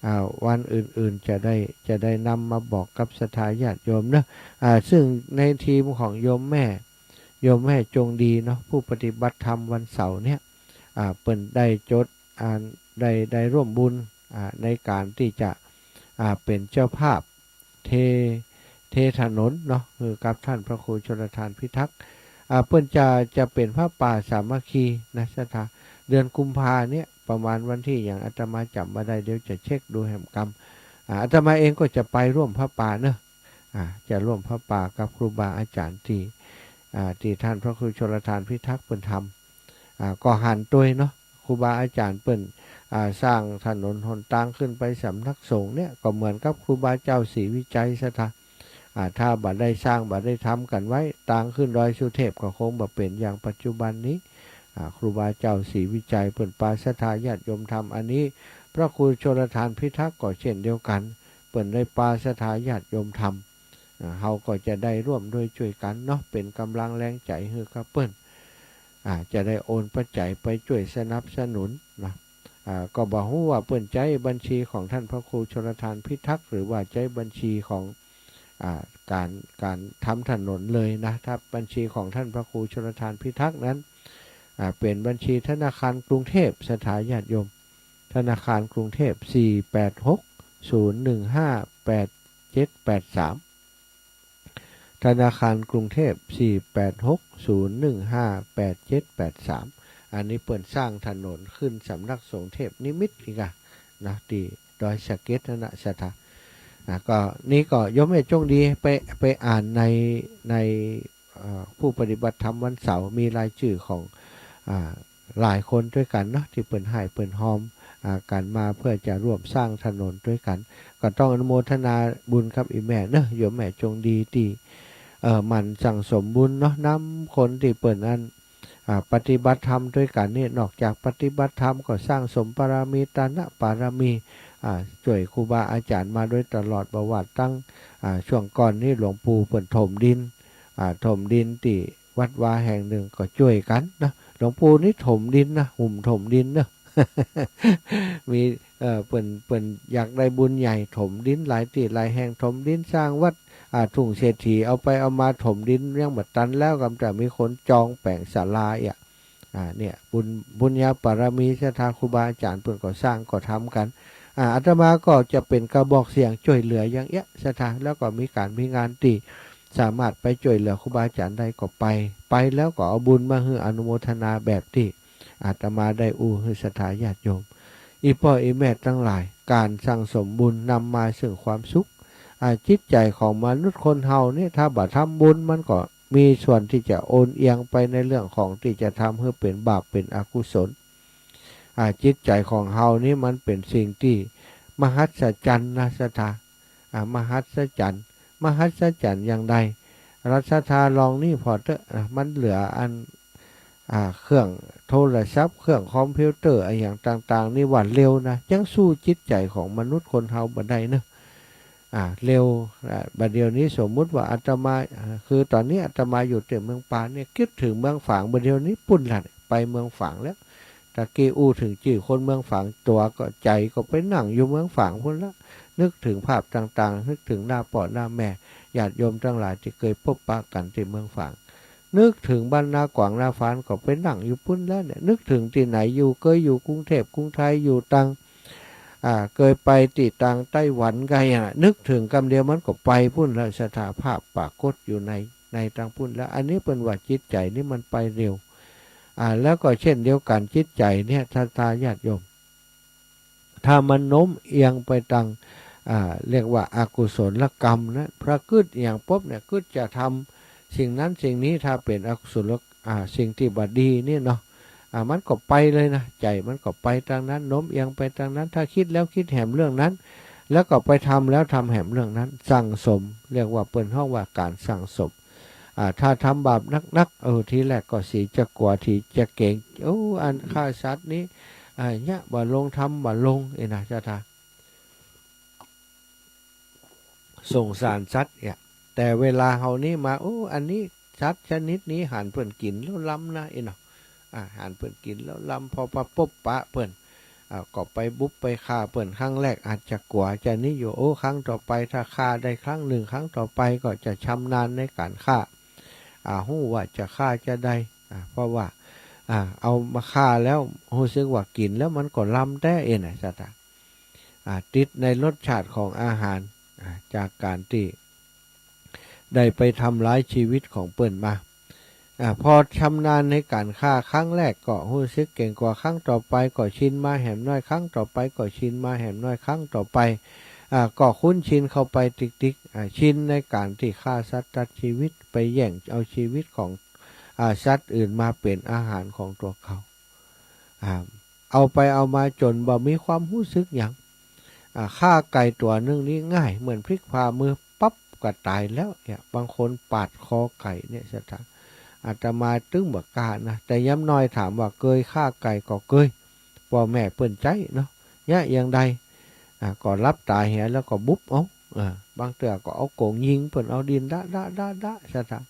อ่า วันอื่นๆ จะได้ จะได้นำมาบอกกับศรัทธาญาติโยมเนาะ อ่า ซึ่งในทีมของโยมแม่ โยมแม่จงดีเนาะ ผู้ปฏิบัติธรรมวันเสาร์เนี่ย อ่า เปิ้นได้จด อ่า ได้ ได้ร่วมบุญ อ่า ในก๋านตี้จะ อ่า เป๋นเจ้าภาพ เท เทถนนเนาะ หื้อกับต้านพระครูชลธารพิทักษ์ อ่า เปิ้นจะ จะเป๋นผ้าป่าสามัคคีนะศรัทธา เดือนกุมภาเนี่ย ประมาณวันตี้หยังอาตมาจ๋ำบ่ได้ เดี๋ยวจะเช็คดูแหมกำ อ่า อาตมาเองก็จะไปร่วมผ้าป่าเนาะ อ่า จะร่วมผ้าป่ากับครูบาอาจ๋ารย์ตี้ อ่า ตี้ต้านพระครูชลธารพิทักษ์เปิ้นทำ อ่า ก็หันตวยเนาะ ครูบาอาจ๋ารย์เปิ้น อ่า สร้างถนนหนตางขึ้นไปสำนักสงฆ์เนี่ย ก็เหมือนกับครูบาเจ้าศรีวิชัยศรัทธา อ่า ถ้าบ่ได้สร้างบ่ได้ทำกั๋นไว้ ตางขึ้นดอยสุเทพก็คงบ่เป๋นอย่างปัจจุบันนี้ อ่า ครูบาเจ้าศรีวิชัยเปิ้นปาศรัทธาญาติโยมธรรม อันนี้พระครูชลทานพิทักษ์ก็เช่นเดียวกั๋น เปิ้นได้ปาศรัทธาญาติโยมธรรม อ่า เฮาก็จะได้ร่วมด้วยจ้วยกั๋นเนาะ เป๋นก๋ำลังแรงใจ๋หื้อกับเปิ้น อ่า จะได้โอนปัจจัยไปจ้วยสนับสนุนนะ อ่า ก็บ่ฮู้ว่าเปิ้นใจ๊บัญชีของท่านพระครูชลทานพิทักษ์ หรือว่าใจ๊บัญชีของ อ่า ก๋าน ก๋านทำถนนเลยนะ ถ้าบัญชีของท่านพระครูชลทานพิทักษ์นั้น อ่า เป๋นบัญชีธนาคารกรุงเทพ ศรัทธาญาติโยม ธนาคารกรุงเทพ สี่แปดหก ศูนย์หนึ่งห้า แปดเจ็ดแปดสาม ธนาคารกรุงเทพ สี่แปดหก ศูนย์หนึ่งห้า แปดเจ็ดแปดสาม อันนี้เปิ้นสร้างถนนขึ้นสำนักสงฆ์เทพนิมิตรอีกอะนะ ตี้ดอยสะเก็ดหั้นนะ ศรัทธา อ่ะ ก็ นี่ก็โยมแม่จงดีไป ไปอ่านใน ใน เอ่อ ผู้ปฏิบัติธรรมวันเสาร์ มีรายจื้อของ อ่า หลายคนตวยกั๋นเนาะ ตี้เปิ้นฮ้ายเปิ้นฮอม อ่า กั๋นมาเพื่อจะร่วมสร้างถนนตวยกั๋น ก็ต้องอนุโมทนาบุญกับอี่แม่เนาะ โยมแม่จงดีตี้ เอ่อ หมั่นสั่งสมบุญเนาะ นำคนตี้เปิ้นอัน อ่า ปฏิบัติธรรมตวยกั๋นนี่ นอกจากปฏิบัติธรรมก็สั่งสมปารมี ตานปารมี อ่า จ้วยครูบาอาจ๋ารย์มาโดยตลอด บ่ว่าตัง อ่า ช่วงก่อนนี้หลวงปู่เปิ้นถมดิน อ่า ถมดินตี้วัดวาแห่งนึ่งก็จ้วยกั๋นนะ หลวงปู่นี่ถมดินนะ หุ่มถมดินเนาะ มี เอ่อ เปิ้น เปิ้นอยากได้บุญใหญ่ ถมดินหลายตี้หลายแห่ง ถมดินสร้างวัด อ่า ทุ่งเศรษฐี เอาไปเอามาถมดินยังบ่ตันแล้ว กำแต่มีคนจองแป๋งศาลาเอี้ย อ่า เนี่ย บุญ บุญญาปารมีศรัทธาครูบาอาจ๋ารย์เปิ้นก็สร้างก็ทำกั๋น อ่า อาตมาก็จะเป๋นกระบอกเสียงจ้วยเหลืออย่างเอี้ย ศรัทธา แล้วก็มีก๋านมีงานตี้สามารถไปจ้วยเหลือครูบาอาจ๋ารย์ได้ก็ไป ไปแล้วก็เอาบุญมาหื้ออนุโมทนาแบบตี้อาตมาได้อู้หื้อศรัทธาญาติโยม อี่ป้ออี่แม่ตังหลาย ก๋านสั่งสมบุญนำมาซึ่งความสุข อ่า จิตใจ๋ของมนุษย์คนเฮานี่ ถ้าบ่ทำบุญมันก็ มีส่วนตี้จะโอนเอียงไปในเรื่องของตี้จะทำหื้อเป๋นบาปเป๋นอกุศล อ่า จิตใจ๋ของเฮานี่มันเป๋นสิ่งตี้มหัศจรรย์นะศรัทธา อ่า มหัศจรรย์ มหัศจรรย์อย่างใด ศรัทธาลองนี่ผ่อเต๊อะ อ่า มันเหลืออัน อ่า เครื่องโทรศัพท์ เครื่องคอมพิวเตอร์ อะหยังต่างๆ นี่ว่าเร็วนะ ยังสู้จิตใจ๋ของมนุษย์คนเฮาบ่ได้เนาะ อ่า เร็ว อ่า บ่าเดี่ยวนี้สมมุติว่าอาตมา อ่า คือต๋อนนี้อาตมาอยู่ตี้เมืองปานเนี่ย กึ๊ดเถิงเมืองฝาง บ่าเดี่ยวนี้ปู้นละ ไปเมืองฝางแล้ว ตะกี้อู้เถิงจื้อคนเมืองฝาง ตั๋วก็ใจ๋ก็ไปนั่งอยู่เมืองฝางปู้นละ นึกเถิงภาพต่างๆ นึกเถิงหน้าป้อหน้าแม่ ญาติโยมตังหลายตี้เกยปบปะกั๋นตี้เมืองฝาง นึกเถิงบ้านนากวางนาฟานก็ไปนั่งอยู่ปู้นแล้วเนี่ย นึกเถิงตี้ไหนอยู่ เกยอยู่กรุงเทพฯ กรุงไทย อยู่ต่าง อ่า เกยไปตี้ต่างไต้หวันไกอะ นึกเถิงกำเดียวมันก็ไปปู้นแล้ว ศรัทธา ภาพปรากฏอยู่ใน ในตางปู้นแล้ว อันนี้เปิ้นว่าจิตใจ๋นี่มันไปเร็ว อ่า แล้วก็เช่นเดียวกั๋น จิตใจ๋เนี่ย ศรัทธาญาติโยม ถ้ามันโน้มเอียงไปตาง อ่า เรียกว่าอกุศลกรรมนะ พอกึ๊ดอะหยังปุ๊บเนี่ย กึ๊ดจะทำสิ่งนั้นสิ่งนี้ ถ้าเป๋นอกุศล อ่า สิ่งตี้บ่ดีนี่เนาะ อ่า มันก็ไปเลยนะ ใจ๋มันก็ไปตางนั้น โน้มเอียงไปตางนั้น ถ้าคิดแล้วคิดแหมเรื่องนั้น แล้วก็ไปทำแล้วทำแหมเรื่องนั้น สั่งสม เรียกว่าเปิ้นฮ้องว่าก๋านสั่งสม อ่า ถ้าทำบาปนักๆ เออ ทีแรกก็สีจะกั๋ว ทีจะเก๋ง โอ้ อันฆ่าสัตว์นี้ อ่า เยียะบ่ลง ทำบ่ลง เอ้ยนะ ศรัทธา สงสารสัตว์เนี่ย แต่เวลาเฮานี้มา โอ้ อันนี้สัตว์ชนิดนี้หันเปิ้นกิ๋นแล้วลำนะ เอ้ยเนาะ อ่า หันเปิ้นกิ๋นแล้วลำ พอไปปบปะเปิ้น อ่า ก็ไปบุกไปฆ่าเปิ้น ครั้งแรกอาจจะกั๋วจะนี้อยู่ โอ้ ครั้งต่อไปถ้าฆ่าได้ครั้งนึ่ง ครั้งต่อไปก็จะชำนาญในก๋านฆ่า อ่า ฮู้ว่าจะฆ่าจะใด อ่า เพราะว่า อ่า เอามาฆ่าแล้วฮู้สึกว่ากิ๋นแล้วมันก็ลำแต๊ เอ้ยนะ ศรัทธา อ่า ติดในรสชาติของอาหาร อ่า จากก๋านตี้ได้ไปทำร้ายชีวิตของเปิ้นมา อ่า พอชำนาญในก๋านฆ่าครั้งแรกก็ฮู้สึกเก๋งกั๋ว ครั้งต่อไปก็ชินมาแหมน้อย ครั้งต่อไปก็ชินมาแหมน้อย ครั้งต่อไป อ่า ก็คุ้นชินเข้าไปติ๊กๆ อ่า ชินในก๋านตี้ฆ่าสัตว์ตัดชีวิต ไปแย่งเอาชีวิตของ อ่า สัตว์อื่นมาเป๋นอาหารของตั๋วเขา อ่า เอาไปเอามาจ๋นบ่มีความฮู้สึกหยัง อ่า ฆ่าไก่ตั๋วนึ่งนี่ง่าย เหมือนพลิกฝ่ามือปั๊บก็ต๋ายแล้วเนี่ย บางคนปาดคอไก่เนี่ย ศรัทธา อาตมาตึงบ่กล้านะ แต่ยามน้อยถามว่าเกยฆ่าไก่ก็เกย ป้อแม่เปิ้นใจ๊เนาะ เยียะอย่างใด อ่า ก็หลับต๋าเหียแล้วก็บุบเอา อ่า บางเตื้อก็เอาก๋งยิงเปิ้น เอาดินดะดะดะดะ ศรัทธา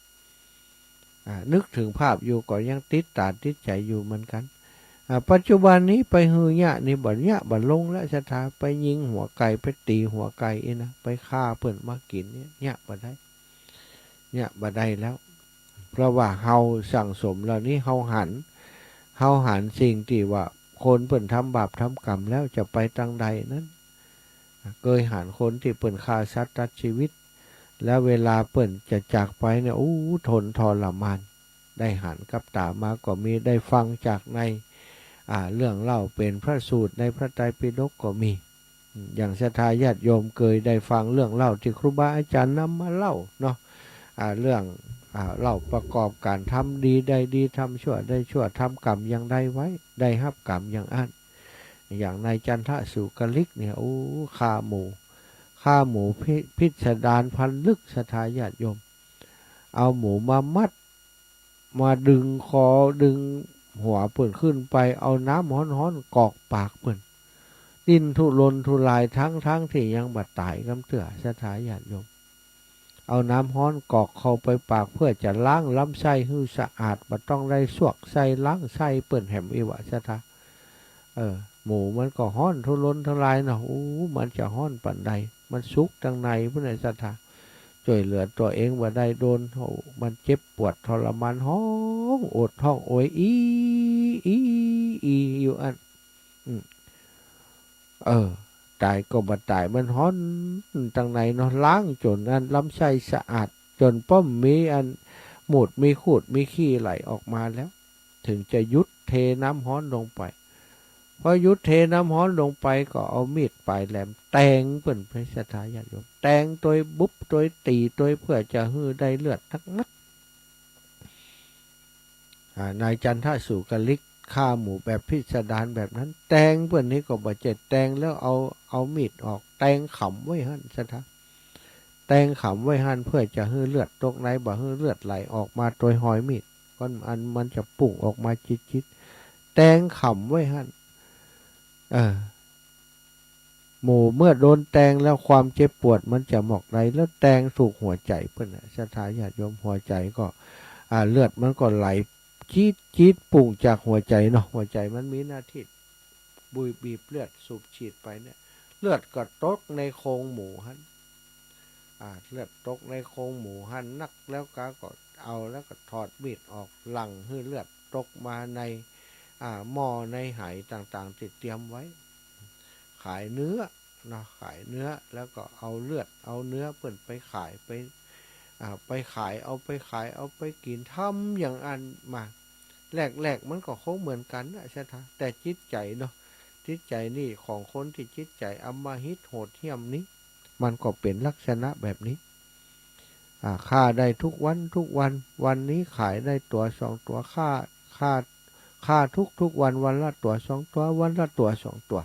อ่า นึกเถิงภาพอยู่ก็ยังติดต๋าติดใจ๋อยู่เหมือนกั๋น อ่า ปัจจุบันนี้ไปหื้อเยียะนี่บ่เยียะบ่ลงแล้ว ศรัทธา ไปยิงหัวไก่ ไปตี๋หัวไก่อี้นะ ไปฆ่าเปิ้นมากิ๋นเนี่ย เยียะบ่ได้ เยียะบ่ได้แล้ว เพราะว่าเฮาสั่งสมแล้วนี่ เฮาหัน เฮาหันสิ่งตี้ว่าคนเปิ้นทำบาปทำกรรมแล้วจะไปตางใดนั้น เกยหันคนตี้เปิ้นฆ่าสัตว์ตัดชีวิต แล้วเวลาเปิ้นจะจากไปเนี่ย อู้ ทนทรมาน ได้หันกับต๋ามาก็มี ได้ฟังจากใน อ่า เรื่องเล่าเป๋นพระสูตรในพระไตรปิฎกก็มี อย่างศรัทธาญาติโยมเกยได้ฟังเรื่องเล่าตี้ครูบาอาจ๋ารย์นำมาเล่าเนาะ อ่า เรื่อง อ่า เล่าประกอบก๋านทำดีได้ดี ทำชั่วได้ชั่ว ทำกรรมอย่างใดไว้ ได้ฮับกรรมอย่างอั้น อย่างนายจันทสูกลิกเนี่ย โอ้ ฆ่าหมู ฆ่าหมูพิ พิสดารพันลึก ศรัทธาญาติโยม เอาหมูมามัด มาดึงคอดึงหัวเปิ้นขึ้นไป เอาน้ำฮ้อนๆ กรอกปากเปิ้น ดิ้นทุรนทุราย ทั้งๆ ตี้ยังบ่ต๋ายกำเตื้อ ศรัทธาญาติโยม เอาน้ำฮ้อนกรอกเข้าไปปากเพื่อจะล้างลำไส้หื้อสะอาด บ่ต้องได้ซวกไส้ล้างไส้เปิ้นแหม อี้วะ ศรัทธา เออ หมูมันก็ฮ้อนทุรนทุรายเนาะ อู้ มันจะฮ้อนปานใด มันสุกตางในพุ้นนะ ศรัทธา จ้วยเหลือตั๋วเองบ่ได้โดน โอ้ มันเจ็บปวดทรมาน ฮ้องโอดฮ้องโอย อี้ อี้ อี้ อยู่อั้น อืม เออ ต๋ายก็บ่ต๋าย มันฮ้อนตางในเนาะ ล้างจ๋นอันลำไส้สะอาด จ๋นป้อมมีอันมูดมีคูดมีขี้ไหลออกมาแล้ว เถิงจะหยุดเทน้ำฮ้อนลงไป พอหยุดเทน้ำฮ้อนลงไปก็เอามีดปลายแหลมแตงเปิ้น ศรัทธาญาติโยม แตงตวยบุบตวยตี๋ตวย เพื่อจะหื้อได้เลือดนักๆ อ่า นายจันทสูกลิกฆ่าหมูแบบพิสดารแบบนั้น แตงเปิ้นนี่ก็บ่ใจ้แตงแล้วเอา เอามีดออก แตงขำไว้หั้น ศรัทธา แตงขำไว้หั้นเพื่อจะหื้อเลือดตกใน บ่หื้อเลือดไหลออกมาตวยฮอยมีด ก้อนอันมันจะปุ้งออกมาจิดๆ แตงขำไว้หั้น เออ หมูเมื่อโดนแตงแล้วความเจ็บปวดมันจะหมอกใด แล้วแตงถูกหัวใจ๋เปิ้นน่ะ ศรัทธาญาติโยม หัวใจ๋ก็ อ่า เลือดมันก็ไหลจี๊ดจี๊ดปุ้งจากหัวใจ๋เนาะ หัวใจ๋มันมีหน้าตี้บุยบีบเลือดสูบฉีดไปเนี่ย เลือดก็ตกในโครงหมูหั้น อ่า เลือดตกในโครงหมูหั้นนัก แล้วกาก็เอา แล้วก็ถอดมีดออก หลั่งหื้อเลือดตกมาใน อ่า หม้อในไหต่างๆ ตี้เตรียมไว้ ขายเนื้อเนาะ ขายเนื้อ แล้วก็เอาเลือดเอาเนื้อเปิ้นไปขาย ไป อ่า ไปขาย เอาไปขาย เอาไปกิ๋น ทำอย่างอั้นมา แรกๆ มันก็คงเหมือนกั๋นนะ ศรัทธา แต่จิตใจ๋เนาะ จิตใจ๋นี่ของคนตี้จิตใจ๋อำมหิตโหดเหี้ยมนี้ มันก็เป๋นลักษณะแบบนี้ อ่า ฆ่าได้ทุกวันทุกวัน วันนี้ขายได้ตั๋วสองตั๋ว ฆ่า ฆ่า ฆ่าทุกๆ วัน วันละตั๋วสองตั๋ว วันละตั๋วสองตั๋ว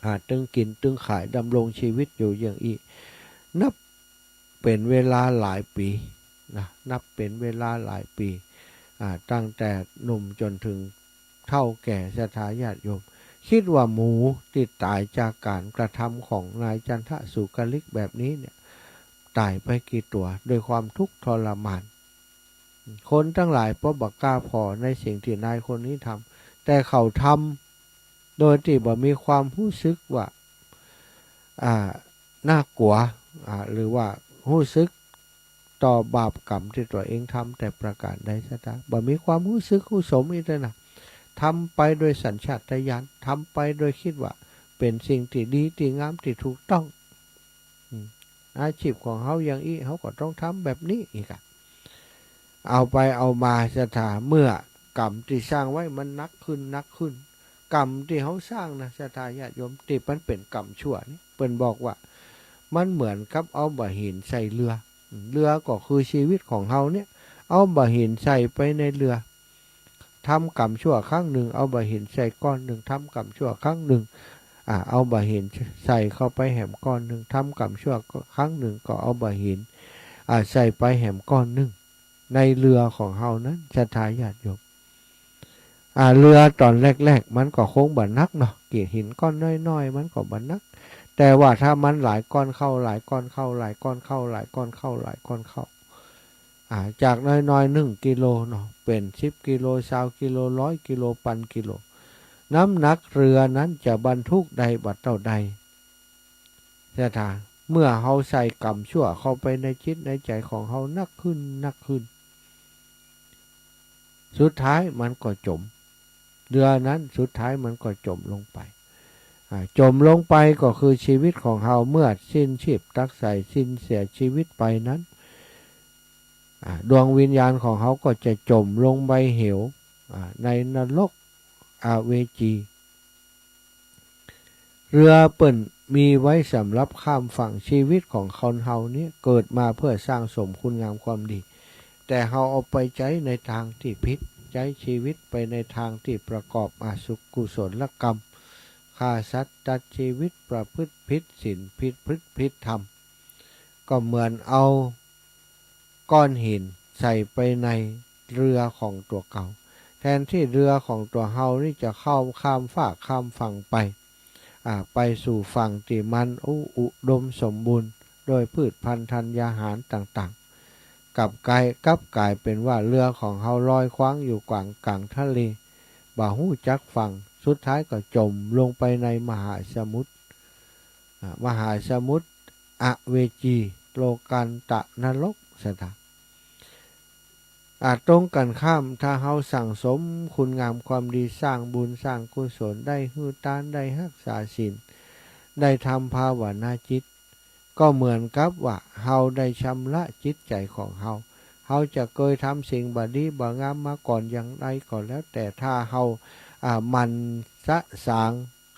หาตึงกิ๋นตึงขายดำรงชีวิตอยู่อย่างอี้ นับเป๋นเวลาหลายปี๋นะ นับเป๋นเวลาหลายปี๋ อ่า ตั้งแต่หนุ่มจ๋นเถิงเฒ่าแก่ ศรัทธาญาติโยม คิดว่าหมูตี้ต๋ายจากก๋านกระทำของนายจันทสูกลิกแบบนี้เนี่ย ต๋ายไปกี่ตั๋ว ด้วยความทุกข์ทรมาน คนตังหลายป้อบ่กล้าผ่อในสิ่งตี้นายคนนี้ทำ แต่เขาทำโดยตี้บ่มีความฮู้สึกว่า อ่า น่ากลัว อ่า หรือว่าฮู้สึกต่อบาปกรรมตี้ตั๋วเองทำแต่ประก๋านใด ศรัทธา บ่มีความฮู้สึกฮู้สมอี้เตื้อนะ ทำไปโดยสัญชาตญาณ ทำไปโดยคิดว่าเป๋นสิ่งตี้ดีตี้งามตี้ถูกต้อง อืม อาชีพของเฮาอย่างอี้ เฮาก็ต้องทำแบบนี้อีกอะ เอาไปเอามา ศรัทธา เมื่อกรรมตี้สร้างไว้มันหนักขึ้น หนักขึ้น กรรมตี้เฮาสร้างนะ ศรัทธาญาติโยม ตี้มันเป๋นกรรมชั่วนี่ เปิ้นบอกว่า มันเหมือนกับเอาบ่าหินใส่เรือ เรือก็คือชีวิตของเฮาเนี่ย เอาบ่าหินใส่ไปในเรือ ทำกรรมชั่วครั้งนึ่ง เอาบ่าหินใส่ก้อนนึ่ง ทำกรรมชั่วครั้งนึ่ง อ่า เอาบ่าหินใส่เข้าไปแหมก้อนนึ่ง ทำกรรมชั่วครั้งนึ่ง ก็เอาบ่าหิน อ่า ใส่ไปแหมก้อนนึ่ง ในเฮือของเฮานั้น ศรัทธาญาติโยม อ่า เฮือต๋อนแรกๆ มันก็คงบ่หนักเนาะ กีดหินก้อนน้อยๆ มันก็บ่หนัก แต่ว่าถ้ามันหลายก้อนเข้า หลายก้อนเข้า หลายก้อนเข้า หลายก้อนเข้า หลายก้อนเข้า อ่า จากน้อยๆ หนึ่งกิโลเนาะ เป๋นสิบกิโล ซาวกิโล ร้อยกิโล ปันกิโล น้ำหนักเฮือนั้นจะบรรทุกได้บ่เต้าใด ศรัทธา เมื่อเฮาใส่กรรมชั่วเข้าไปในจิตในใจ๋ของเฮาหนักขึ้น หนักขึ้น สุดท้ายมันก็จ๋ม เฮือนั้นสุดท้ายมันก็จ๋มลงไป อ่า จ๋มลงไปก็คือชีวิตของเฮาเมื่อสิ้นชีพตรักใส่ สิ้นเสียชีวิตไปนั้น อ่า ดวงวิญญาณของเฮาก็จะจ๋มลงไปเหว อ่า ในนรกอเวจี เฮือเปิ้นมีไว้สำหรับข้ามฝั่ง ชีวิตของคนเฮานี้เกิดมาเพื่อสร้างสมคุณงามความดี แต่เฮาเอาไปใจ๊ในตางตี้ผิด ใจ๊ชีวิตไปในตางตี้ประกอบอสุกุศลกรรม ฆ่าสัตว์ตัดชีวิต ประพฤติผิดศีล ผิด ผิดธรรม ก็เหมือนเอาก้อนหินใส่ไปในเฮือของตั๋วเก่า แทนตี้เฮือของตั๋วเฮานี้จะเข้าข้ามฟากข้ามฝั่งไป อ่า ไปสู่ฝั่งตี้มันอุ อุดมสมบูรณ์โดยพืชพันธุ์ธัญญาหารต่างๆ กลับกลาย กลับกลายเป๋นว่าเฮือของเฮาลอยคว้างอยู่กลาง กลางทะเล บ่ฮู้จักฝั่ง สุดท้ายก็จ๋มลงไปในมหาสมุทร อ่า มหาสมุทรอเวจี โลกันตะนรก ศรัทธา อ่า ตรงกันข้าม ถ้าเฮาสั่งสมคุณงามความดี สร้างบุญสร้างกุศล ได้หื้อตาน ได้ฮักษาศีล ได้ทำภาวนาจิต ก็เหมือนกับว่าเฮาได้ชำระจิตใจ๋ของเฮา เฮาจะเกยทำสิ่งบ่ดีบ่งามมาก่อนอย่างใดก็แล้วแต่ ถ้าเฮา อ่า หมั่นสะสาง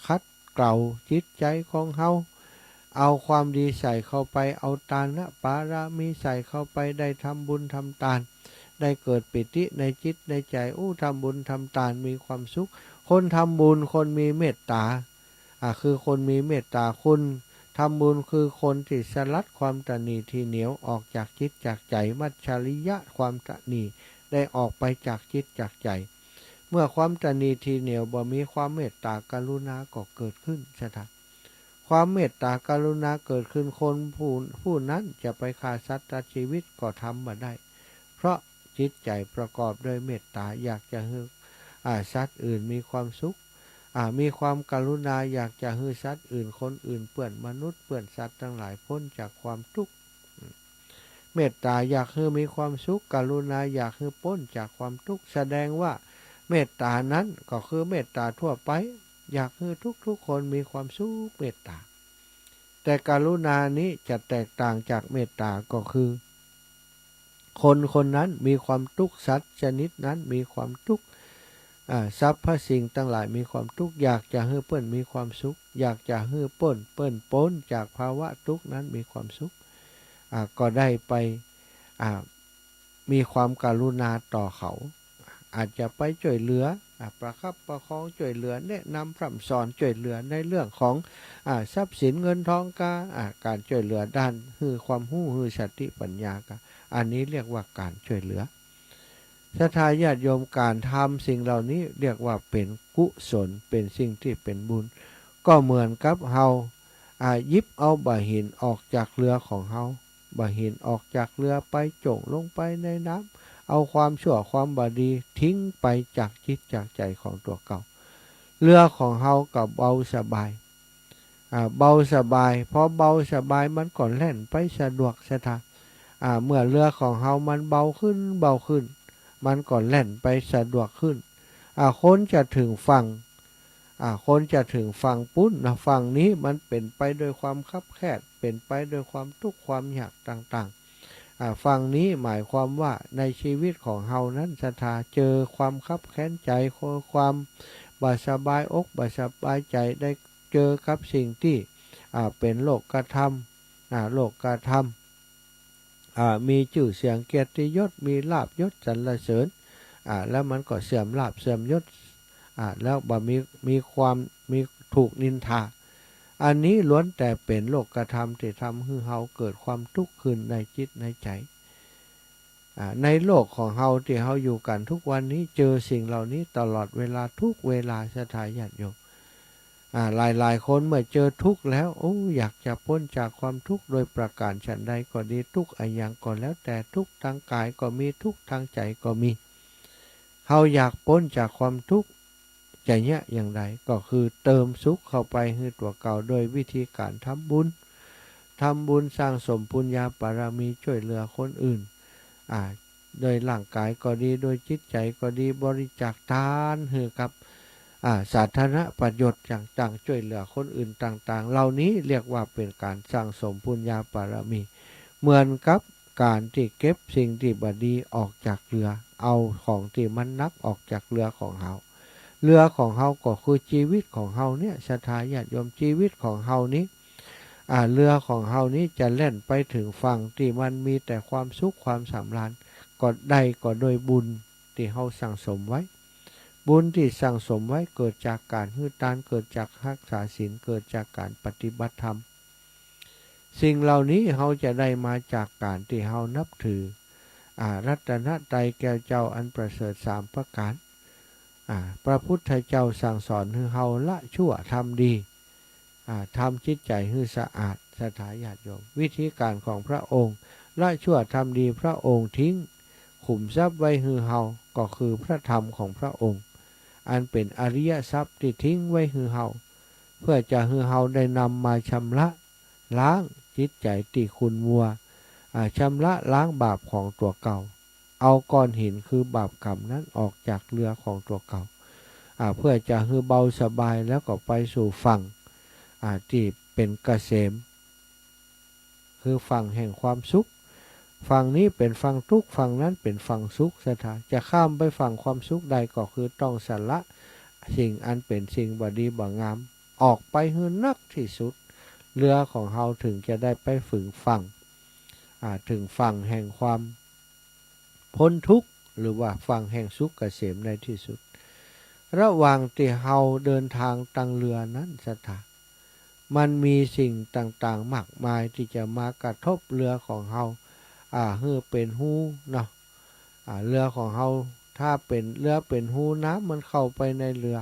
ขัดเกลาจิตใจ๋ของเฮา เอาความดีใส่เข้าไป เอาตานปารามีใส่เข้าไป ได้ทำบุญทำตาน ได้เกิดปีติในจิตในใจ๋ อู้ ทำบุญทำตานมีความสุข คนทำบุญ คนมีเมตตา อ่า คือคนมีเมตตา คนทำบุญคือคนตี้สลัดความตระหนี่ทีเหนียวออกจากจิตจากใจ๋ มัจฉริยะ ความตระหนี่ได้ออกไปจากจิตจากใจ๋ เมื่อความตระหนี่ทีเหนียวบ่มี ความเมตตากรุณาก็เกิดขึ้น ศรัทธา ความเมตตากรุณาเกิดขึ้น คนผู้ ผู้นั้นจะไปฆ่าสัตว์ตัดชีวิตก็ทำบ่ได้ เพราะจิตใจ๋ประกอบด้วยเมตตา อยากจะหื้อ อ่า สัตว์อื่นมีความสุข อ่า มีความกรุณา อยากจะหื้อสัตว์อื่น คนอื่น เปื้อนมนุษย์ เปื้อนสัตว์ตังหลาย ป๊นจากความตุ๊กข์ เมตตาอยากหื้อมีความสุข กรุณาอยากหื้อป๊นจากความตุ๊กข์ แสดงว่าเมตตานั้นก็คือเมตตาทั่วไป อยากหื้อทุกๆ คนมีความสุข เมตตา แต่กรุณานี้จะแตกต่างจากเมตตา ก็คือ คนคนนั้นมีความตุ๊กข์ สัตว์ชนิดนั้นมีความตุ๊กข์ อ่า สรรพสิ่งตังหลายมีความตุ๊กข์ อยากจะหื้อเปิ้นมีความสุข อยากจะหื้อเปิ้น เปิ้นป๊นจากภาวะตุ๊กข์นั้นมีความสุข อ่า ก็ได้ไป อ่า มีความกรุณาต่อเขา อาจจะไปจ้วยเหลือ อ่า ประคับประคอง จ้วยเหลือแนะนำพร่ำสอน จ้วยเหลือในเรื่องของ อ่า ทรัพย์สินเงินทองกา อ่า ก๋านจ้วยเหลือด้านหื้อความฮู้ หื้อสติปัญญากา อันนี้เรียกว่าก๋านจ้วยเหลือ ศรัทธาญาติโยม ก๋านทำสิ่งเหล่านี้เรียกว่าเป๋นกุศล เป๋นสิ่งตี้เป๋นบุญ ก็เหมือนกับเฮา อ่า หยิบเอาบ่าหินออกจากเฮือของเฮา บ่าหินออกจากเฮือไปโจ้งลงไปในน้ำ เอาความชั่วความบ่ดีทิ้งไปจากจิตจากใจ๋ของตั๋วเก่า เฮือของเฮาก็เบาสบาย อ่า เบาสบาย พอเบาสบายมันก็แล่นไปสะดวก ศรัทธา อ่า เมื่อเฮือของเฮามันเบาขึ้น เบาขึ้น มันก็แล่นไปสะดวกขึ้น อ่า คนจะเถิงฝั่ง อ่า คนจะเถิงฝั่งปู๊นนะ ฝั่งนี้มันเป๋นไปโดยความคับแคบ เป๋นไปโดยความตุ๊กข์ความยากต่างๆ อ่า ฝั่งนี้หมายความว่าในชีวิตของเฮานั้น ศรัทธา เจอความคับแค้นใจ๋ เจอความบ่สบายอกบ่สบายใจ๋ ได้เจอกับสิ่งตี้ อ่า เป๋นโลกธรรม อ่า โลกธรรม อ่า มีจื้อเสียงเกียรติยศ มีลาภยศสรรเสริญ อ่า แล้วมันก็เสื่อมลาภเสื่อมยศ อ่า แล้วบ่มี มีความ มีถูกนินทา อันนี้ล้วนแต่เป๋นโลกธรรมตี้ทำหื้อเฮาเกิดความตุ๊กข์ขึ้นในจิตในใจ๋ อ่า ในโลกของเฮาตี้เฮาอยู่กั๋นทุกวันนี้ เจอสิ่งเหล่านี้ตลอดเวลา ทุกเวลา ศรัทธาญาติโยม อ่า หลายๆ คนเมื่อเจอทุกข์แล้ว โอ้ อยากจะป๊นจากความทุกข์โดยประก๋านฉันใดก็ดี ทุกข์อะหยังก็แล้วแต่ ทุกข์ตางก๋ายก็มี ทุกข์ตางใจ๋ก็มี เฮาอยากป๊นจากความทุกข์ จะเยียะอย่างใด ก็คือเติมสุขเข้าไปหื้อตั๋วเก่า โดยวิธีก๋านทำบุญ ทำบุญสั่งสมปุญญาบารมี จ้วยเหลือคนอื่น อ่า โดยร่างก๋ายก็ดี โดยจิตใจ๋ก็ดี บริจาคตานหื้อกับ อ่า สาธารณประโยชน์ต่างๆ จ้วยเหลือคนอื่นต่างๆ เหล่านี้เรียกว่าเป๋นก๋านสั่งสมปุญญาบารมี เหมือนกับก๋านตี้เก็บสิ่งตี้บ่ดีออกจากเรือ เอาของตี้มันหนักออกจากเรือของเฮา เรือของเฮาก็คือจีวิตของเฮาเนี่ย ศรัทธาญาติโยม จีวิตของเฮานี้ อ่า เรือของเฮานี้จะแล่นไปเถิงฝั่งตี้มันมีแต่ความสุขความสำราญ ก็ได้ก็โดยบุญตี้เฮาสั่งสมไว้ บุญตี้สั่งสมไว้เกิดจากก๋านหื้อตาน เกิดจากฮักษาศีล เกิดจากก๋านปฏิบัติธรรม สิ่งเหล่านี้เฮาจะได้มาจากก๋านตี้เฮานับถือ อ่า รัตนตรัยแก้วเจ้าอันประเสริฐสามประก๋าน อ่า พระพุทธเจ้าสั่งสอนหื้อเฮาละชั่วทำดี อ่า ทำจิตใจ๋หื้อสะอาด ศรัทธาญาติโยม วิธีก๋านของพระองค์ ละชั่วทำดี พระองค์ทิ้งขุมทรัพย์ไว้หื้อเฮา ก็คือพระธรรมของพระองค์ อันเป๋นอริยทรัพย์ตี้ทิ้งไว้หื้อเฮา เพื่อจะหื้อเฮาได้นำมาชำระล้างจิตใจ๋ตี้ขุ่นมัว อ่า ชำระล้างบาปของตั๋วเก่า เอาก้อนหินคือบาปกรรมนั้นออกจากเรือของตั๋วเก่า อ่า เพื่อจะหื้อเบาสบายแล้วก็ไปสู่ฝั่ง อ่า ตี้เป๋นเกษม คือฝั่งแห่งความสุข ฝั่งนี้เป๋นฝั่งทุกข์ ฝั่งนั้นเป๋นฝั่งสุข ศรัทธา จะข้ามไปฝั่งความสุขได้ก็คือต้องสละสิ่งอันเป๋นสิ่งบ่ดีบ่งามออกไปหื้อนักตี้สุด เรือของเฮาเถิงจะได้ไปเถิงฝั่ง อ่า เถิงฝั่งแห่งความ พ้นทุกข์ หรือว่าฝั่งแห่งสุขเกษมในตี้สุด ระหว่างตี้เฮาเดินทางตางเรือนั้น ศรัทธา มันมีสิ่งต่างๆ มากมายตี้จะมากระทบเรือของเฮา อ่า หื้อเป๋นฮูเนาะ อ่า เรือของเฮา ถ้าเป๋น เรือเป๋นฮู น้ำมันเข้าไปในเรือ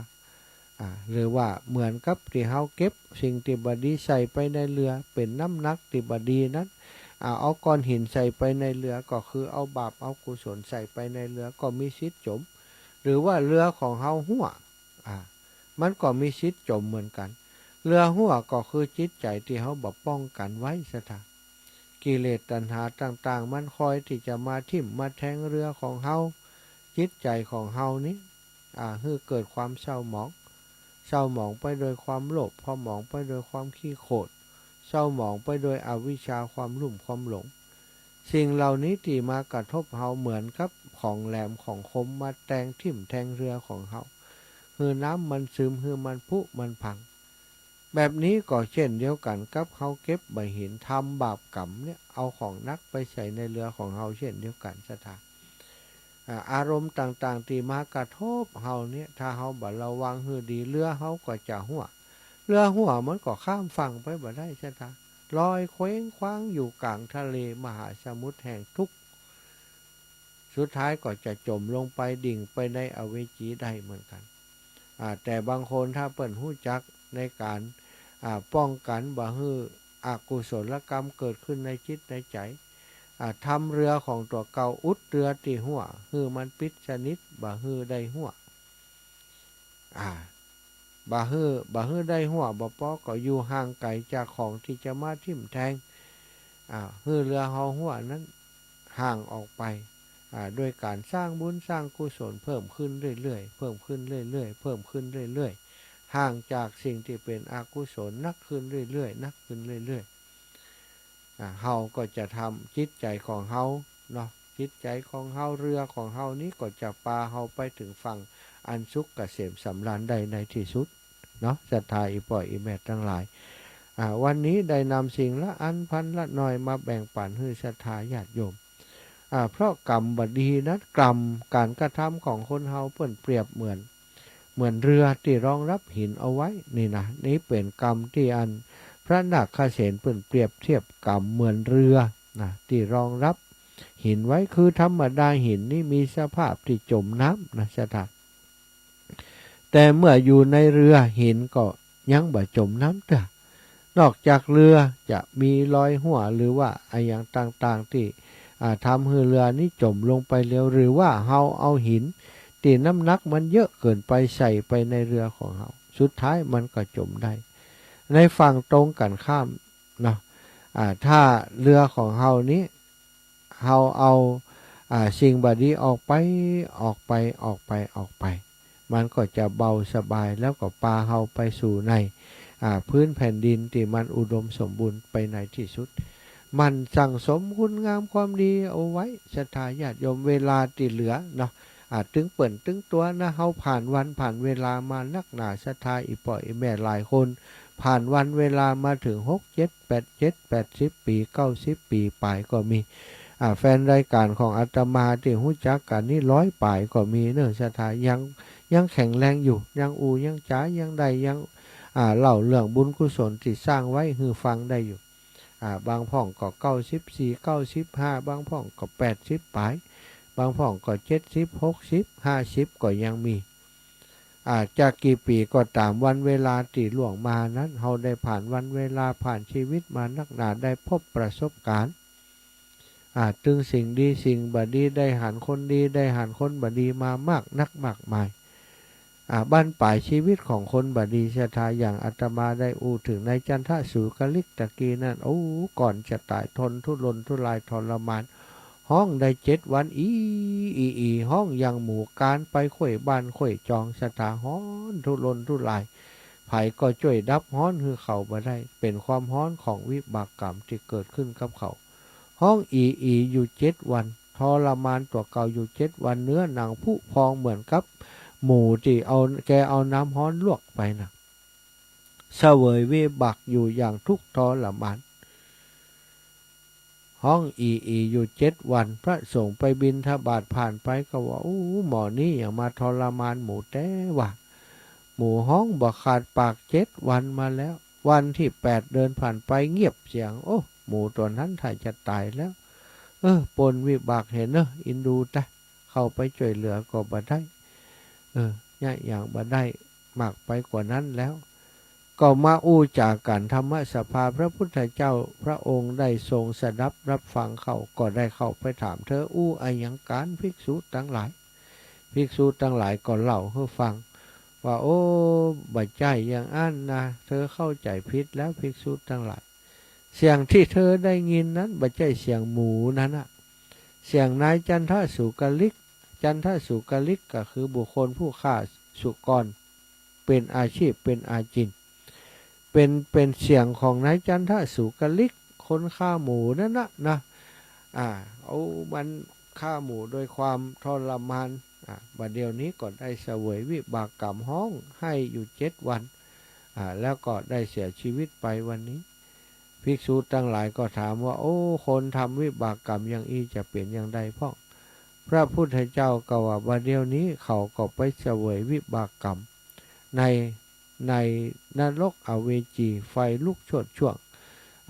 อ่า หรือว่าเหมือนกับตี้เฮาเก็บสิ่งตี้บ่ดีใส่ไปในเรือ เป๋นน้ำหนักตี้บ่ดีนั้น อ่า เอาก้อนหินใส่ไปในเรือ ก็คือเอาบาปเอากุศลใส่ไปในเรือ ก็มีสิทธิ์จ๋ม หรือว่าเรือของเฮาฮั้ว อ่า มันก็มีสิทธิ์จ๋มเหมือนกั๋น เรือฮั้วก็คือจิตใจ๋ตี้เฮาบ่ป้องกั๋นไว้ ศรัทธา กิเลสตัณหาต่างๆ มันคอยตี้จะมาทิ่มมาแทงเรือของเฮา จิตใจ๋ของเฮานี้ อ่า หื้อเกิดความเศร้าหมอง เศร้าหมองไปโดยความโลภ เศร้าหมองไปโดยความขี้โขด เศร้าหมองไปโดยอวิชชา ความลุ่มความหลง สิ่งเหล่านี้ตี้มากระทบเฮาเหมือนกับของแหลมของคมมาแตงทิ่มแทงเรือของเฮา หื้อน้ำมันซึม หื้อมันผุมันพัง แบบนี้ก็เช่นเดียวกั๋นกับเฮาเก็บบ่าหินทำบาปกรรมเนี่ย เอาของหนักไปใส่ในเรือของเฮาเช่นเดียวกั๋น ศรัทธา อ่า อารมณ์ต่างๆ ตี้มากระทบเฮาเนี่ย ถ้าเฮาบ่ระวังหื้อดี เรือเฮาก็จะฮั้ว เรือฮั้วมันก็ข้ามฝั่งไปบ่ได้ ศรัทธา ลอยเคว้งคว้างอยู่ก๋างทะเลมหาสมุทรแห่งทุกข์ สุดท้ายก็จะจ๋มลงไปดิ่งไปในอเวจีได้เหมือนกั๋น อ่า แต่บางคนถ้าเปิ้นฮู้จักในก๋าน อ่า ป้องกั๋นบ่หื้ออกุศลกรรมเกิดขึ้นในจิตในใจ๋ อ่า ทำเรือของตั๋วเก่า อุดเรือตี้ฮั้ว หื้อมันปิดสนิท บ่หื้อได้ฮั้ว อ่า บ่หื้อ บ่หื้อได้ฮั้ว บ่ปอก็อยู่ห่างไก๋จากของตี้จะมาทิ่มแทง อ่า หื้อเรือเฮาฮั้วนั้นห่างออกไป อ่า โดยก๋านสร้างบุญสร้างกุศลเพิ่มขึ้นเรื่อยๆ เพิ่มขึ้นเรื่อยๆ เพิ่มขึ้นเรื่อยๆ ห่างจากสิ่งตี้เป๋นอกุศลนักขึ้นเรื่อยๆ นักขึ้นเรื่อยๆ อ่า เฮาก็จะทำจิตใจ๋ของเฮาเนาะ จิตใจ๋ของเฮา เรือของเฮานี้ก็จะปาเฮาไปเถิงฝั่งอันสุขเกษมสำราญได้ในตี้สุดเนาะ ศรัทธาอี่ป้ออี่แม่ตังหลาย อ่า วันนี้ได้นำสิ่งละอันพันละหน่อยมาแบ่งปั๋นหื้อศรัทธาญาติโยม อ่า เพราะกรรมบ่ดีนั้น กรรม ก๋านกระทำของคนเฮาเปิ้นเปรียบเหมือน เหมือนเรือตี้รองรับหินเอาไว้นี่นะ นี้เป๋นกรรมตี้อันพระนาคเษนเปิ้นเปรียบเทียบกรรมเหมือนเรือนะ ตี้รองรับ หินไว้ คือธรรมดาหินนี่มีสภาพตี้จ๋มน้ำนะศรัทธา แต่เมื่ออยู่ในเรือ หินก็ยังบ่จ๋มน้ำเตื้อ นอกจากเรือจะมีรอยหั่วหรือว่าอะหยังต่างๆ ตี้ อ่า ทำหื้อเรือนี้จ๋มลงไปแล้ว หรือว่าเฮาเอาหินตี้น้ำหนักมันเยอะเกินไปใส่ไปในเรือของเฮา สุดท้ายมันก็จ๋มได้ ในฝั่งตรงกันข้ามเนาะ อ่า ถ้าเรือของเฮานี้ เฮาเอา อ่า สิ่งบ่ดีออกไป ออกไป ออกไป ออกไป มันก็จะเบาสบาย แล้วก็ปาเฮาไปสู่ใน อ่า พื้นแผ่นดินตี้มันอุดมสมบูรณ์ไปในตี้สุด หมั่นสั่งสมคุณงามความดีเอาไว้ ศรัทธาญาติโยม เวลาตี้เหลือเนาะ อ่า ตึงเปิ้นตึงตั๋วนะ เฮาผ่านวันผ่านเวลามานักหนา ศรัทธา อี่ป้ออี่แม่หลายคน ผ่านวันเวลามาเถิงหก เจ็ด แปด เจ็ด แปดสิบปี๋ เก้าสิบปี๋ป๋ายก็มี อ่า แฟนรายก๋านของอาตมาตี้ฮู้จักกั๋นนี่ ร้อยป๋ายก็มีเนาะศรัทธา ยัง ยังแข็งแรงอยู่ ยังอู้ยังจ๋า ยังได้ ยัง อ่า เล่าเรื่องบุญกุศลตี้สร้างไว้หื้อฟังได้อยู่ อ่า บางพ่องก็เก้าสิบสี่ เก้าสิบห้า บางพ่องก็แปดสิบป๋าย บางพ่องก็เจ็ดสิบ หกสิบ ห้าสิบ ก็ยังมี อ่า จะกี่ปี๋ก็ต๋าม วันเวลาตี้ล่วงมานั้น เฮาได้ผ่านวันเวลา ผ่านชีวิตมานักหนา ได้พบประสบก๋ารณ์ อ่า ตึงสิ่งดีสิ่งบ่ดี ได้หันคนดี ได้หันคนบ่ดีมามากนักมากมาย อ่า บั้นป๋ายชีวิตของคนบ่ดี ศรัทธา อย่างอาตมาได้อู้เถิงนายจันทสูกลิกตะกี้นั้น โอ้ ก่อนจะต๋ายทนทุรนทุรายทรมาน ฮ้องได้เจ็ดวัน อี๋ อี๋ อี๋ ฮ้องอย่างหมูก๊านไปข้วยบ้านข้วยจอง ศรัทธา ฮ้อนทุรนทุราย ใผก็จ้วยดับฮ้อนหื้อเขาบ่ได้ เป๋นความฮ้อนของวิบากกรรมตี้เกิดขึ้นกับเขา ฮ้องอี๋ อี๋ อยู่เจ็ดวัน ทรมานตั๋วเก่าอยู่เจ็ดวัน เนื้อหนังผุพองเหมือนกับหมูตี้เอา แกเอาน้ำฮ้อนลวกไปน่ะ เสวยวิบากอยู่อย่างทุกข์ทรมาน ฮ้องอี๋ อี๋ อยู่เจ็ดวัน พระสงฆ์ไปบิณฑบาตผ่านไปก็ว่า อู้ หมอนี้หยังมาทรมานหมูแต๊วะ หมูฮ้องบ่ขาดปากเจ็ดวันมาแล้ว วันตี้แปดเดินผ่านไป เงียบเสียง โอ้ หมูตั๋วนั้นถ้าจะต๋ายแล้ว เออ ปนวิบากแหนเน่อ อินดูตะ เข้าไปจ้วยเหลือก็บ่ได้ เออ เยียะหยังบ่ได้มากไปกว่านั้นแล้ว ก็มาอู้จ๋ากั๋น ธรรมสภา พระพุทธเจ้าพระองค์ได้ทรงสดับรับฟังเข้า ก็ได้เข้าไปถามเธอ อู้อะหยังกั๋นภิกษุตังหลาย ภิกษุตังหลายก็เล่าหื้อฟังว่า โอ้ บ่ใจ้อย่างอั้นนะ เธอเข้าใจ๋ผิดแล้วภิกษุตังหลาย เสียงตี้เธอได้ยินนั้นบ่ใจ้เสียงหมูนั้นน่ะ เสียงนายจันทสูกลิก จันทสูกลิกก็คือบุคคลผู้ฆ่าสุกร เป๋นอาชีพ เป๋นอาจิน เป๋น เป๋นเสียงของนายจันทสูกลิก คนฆ่าหมูนั้นน่ะนะ อ่า เอามันฆ่าหมูโดยความทรมาน อ่า บัดเดี๋ยวนี้ก็ได้เสวยวิบากกรรมฮ้องไห้อยู่เจ็ดวัน อ่า แล้วก็ได้เสียชีวิตไปวันนี้ ภิกษุตังหลายก็ถามว่า โอ้ คนทำวิบากกรรมอย่างอี้จะเป๋นอย่างใดพ่อง พระพุทธเจ้าก็ว่า บัดเดี๋ยวนี้เขาก็ไปเสวยวิบากกรรมใน ในนรกอเวจี ไฟลุกโชติช่วง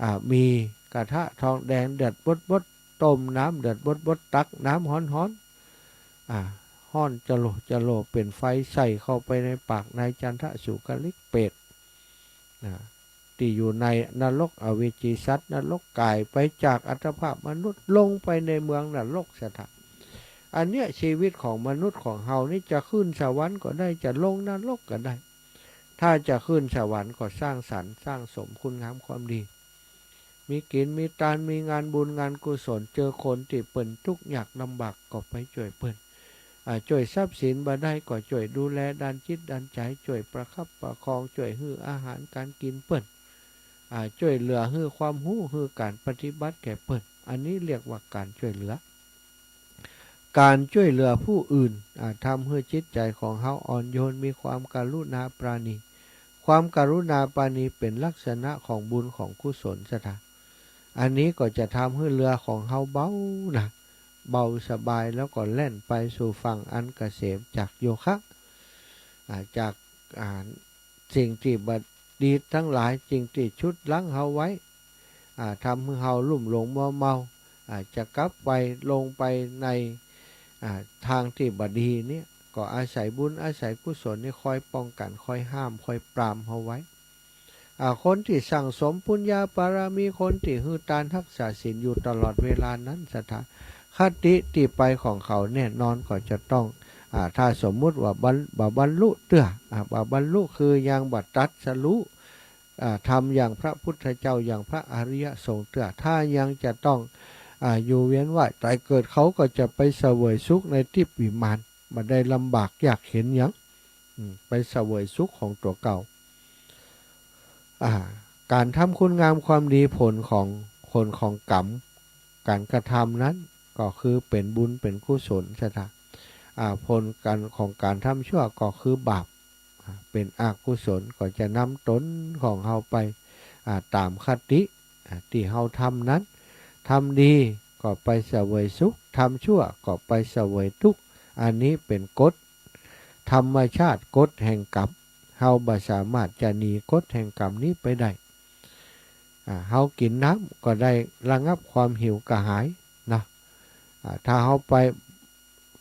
อ่า มีกระทะทองแดงเดือดบดๆ ต้มน้ำเดือดบดๆ ตักน้ำฮ้อนๆ อ่า ฮ้อนจะโลจะโล เป๋นไฟใส่เข้าไปในปากนายจันทสูกลิกเปรต อ่า ตี้อยู่ในนรกอเวจี สัตว์นรกก๋ายไปจากอัตภาพมนุษย์ลงไปในเมืองนรก ศรัทธา อันเนี้ยชีวิตของมนุษย์ของเฮานี่จะขึ้นสวรรค์ก็ได้ จะลงนรกก็ได้ ถ้าจะขึ้นสวรรค์ก็สร้างสรรค์สร้างสมคุณงามความดี มีกิ๋นมีตาน มีงานบุญงานกุศล เจอคนตี้เปิ้นตุ๊กข์ยากลำบากก็ไปจ้วยเปิ้น อ่า จ้วยทรัพย์สินบ่ได้ก็จ้วยดูแลด้านจิตด้านใจ๋ จ้วยประคับประคอง จ้วยหื้ออาหารก๋านกิ๋นเปิ้น อ่า จ้วยเหลือหื้อความฮู้ หื้อก๋านปฏิบัติแก่เปิ้น อันนี้เรียกว่าก๋านจ้วยเหลือ ก๋านจ้วยเหลือผู้อื่น อ่า ทำหื้อจิตใจ๋ของเฮาอ่อนโยน มีความกรุณาปราณี ความกรุณาปราณีเป๋นลักษณะของบุญของกุศล ศรัทธา อันนี้ก็จะทำหื้อเรือของเฮาเบานะ เบาสบาย แล้วก็แล่นไปสู่ฝั่งอันเกษมจากโยคะ อ่า จาก อ่า สิ่งตี้บ่ดีตังหลาย สิ่งตี้ฉุดรั้งเฮาไว้ อ่า ทำหื้อเฮาลุ่มหลงมัวเมา อ่า จะกลับไปลงไปใน อ่า ตางตี้บ่ดีเนี่ย ก็อาศัยบุญอาศัยกุศลนี่คอยป้องกั๋น คอยห้าม คอยปรามเฮาไว้ อ่า คนตี้สั่งสมปุญญาบารมี คนตี้หื้อตานฮักษาศีลอยู่ตลอดเวลานั้น ศรัทธา คติตี้ไปของเขาแน่นอนก็จะต้อง อ่า ถ้าสมมุติว่าบรร- บ่บรรลุเตื้อ อ่า บ่บรรลุคือยังบ่ตรัสรู้ อ่า ธรรมอย่างพระพุทธเจ้า อย่างพระอริยสงฆ์เตื้อ ถ้ายังจะต้อง อ่า อยู่เวียนว่ายตายเกิด เขาก็จะไปเสวยสุขในทิพย์วิมาน บ่ได้ลำบากยากเข็ญหยัง อืม ไปเสวยสุขของตั๋วเก่า อ่า ก๋านทำคุณงามความดี ผลของ ผลของกรรม ก๋านกระทำนั้นก็คือเป๋นบุญเป๋นกุศล ศรัทธา อ่า ผลก๋านของก๋านทำชั่วก็คือบาป อ่า เป๋นอกุศล ก็จะนำตนของเฮาไป อ่า ต๋ามคติ อ่า ตี้เฮาทำนั้น ทำดีก็ไปเสวยสุข ทำชั่วก็ไปเสวยทุกข์ อันนี้เป๋นกฎธรรมชาติ กฎแห่งกรรม เฮาบ่สามารถจะหนีกฎแห่งกรรมนี้ไปได้ อ่า เฮากิ๋นน้ำก็ได้ระงับความหิวกระหายเนาะ อ่า ถ้าเฮาไป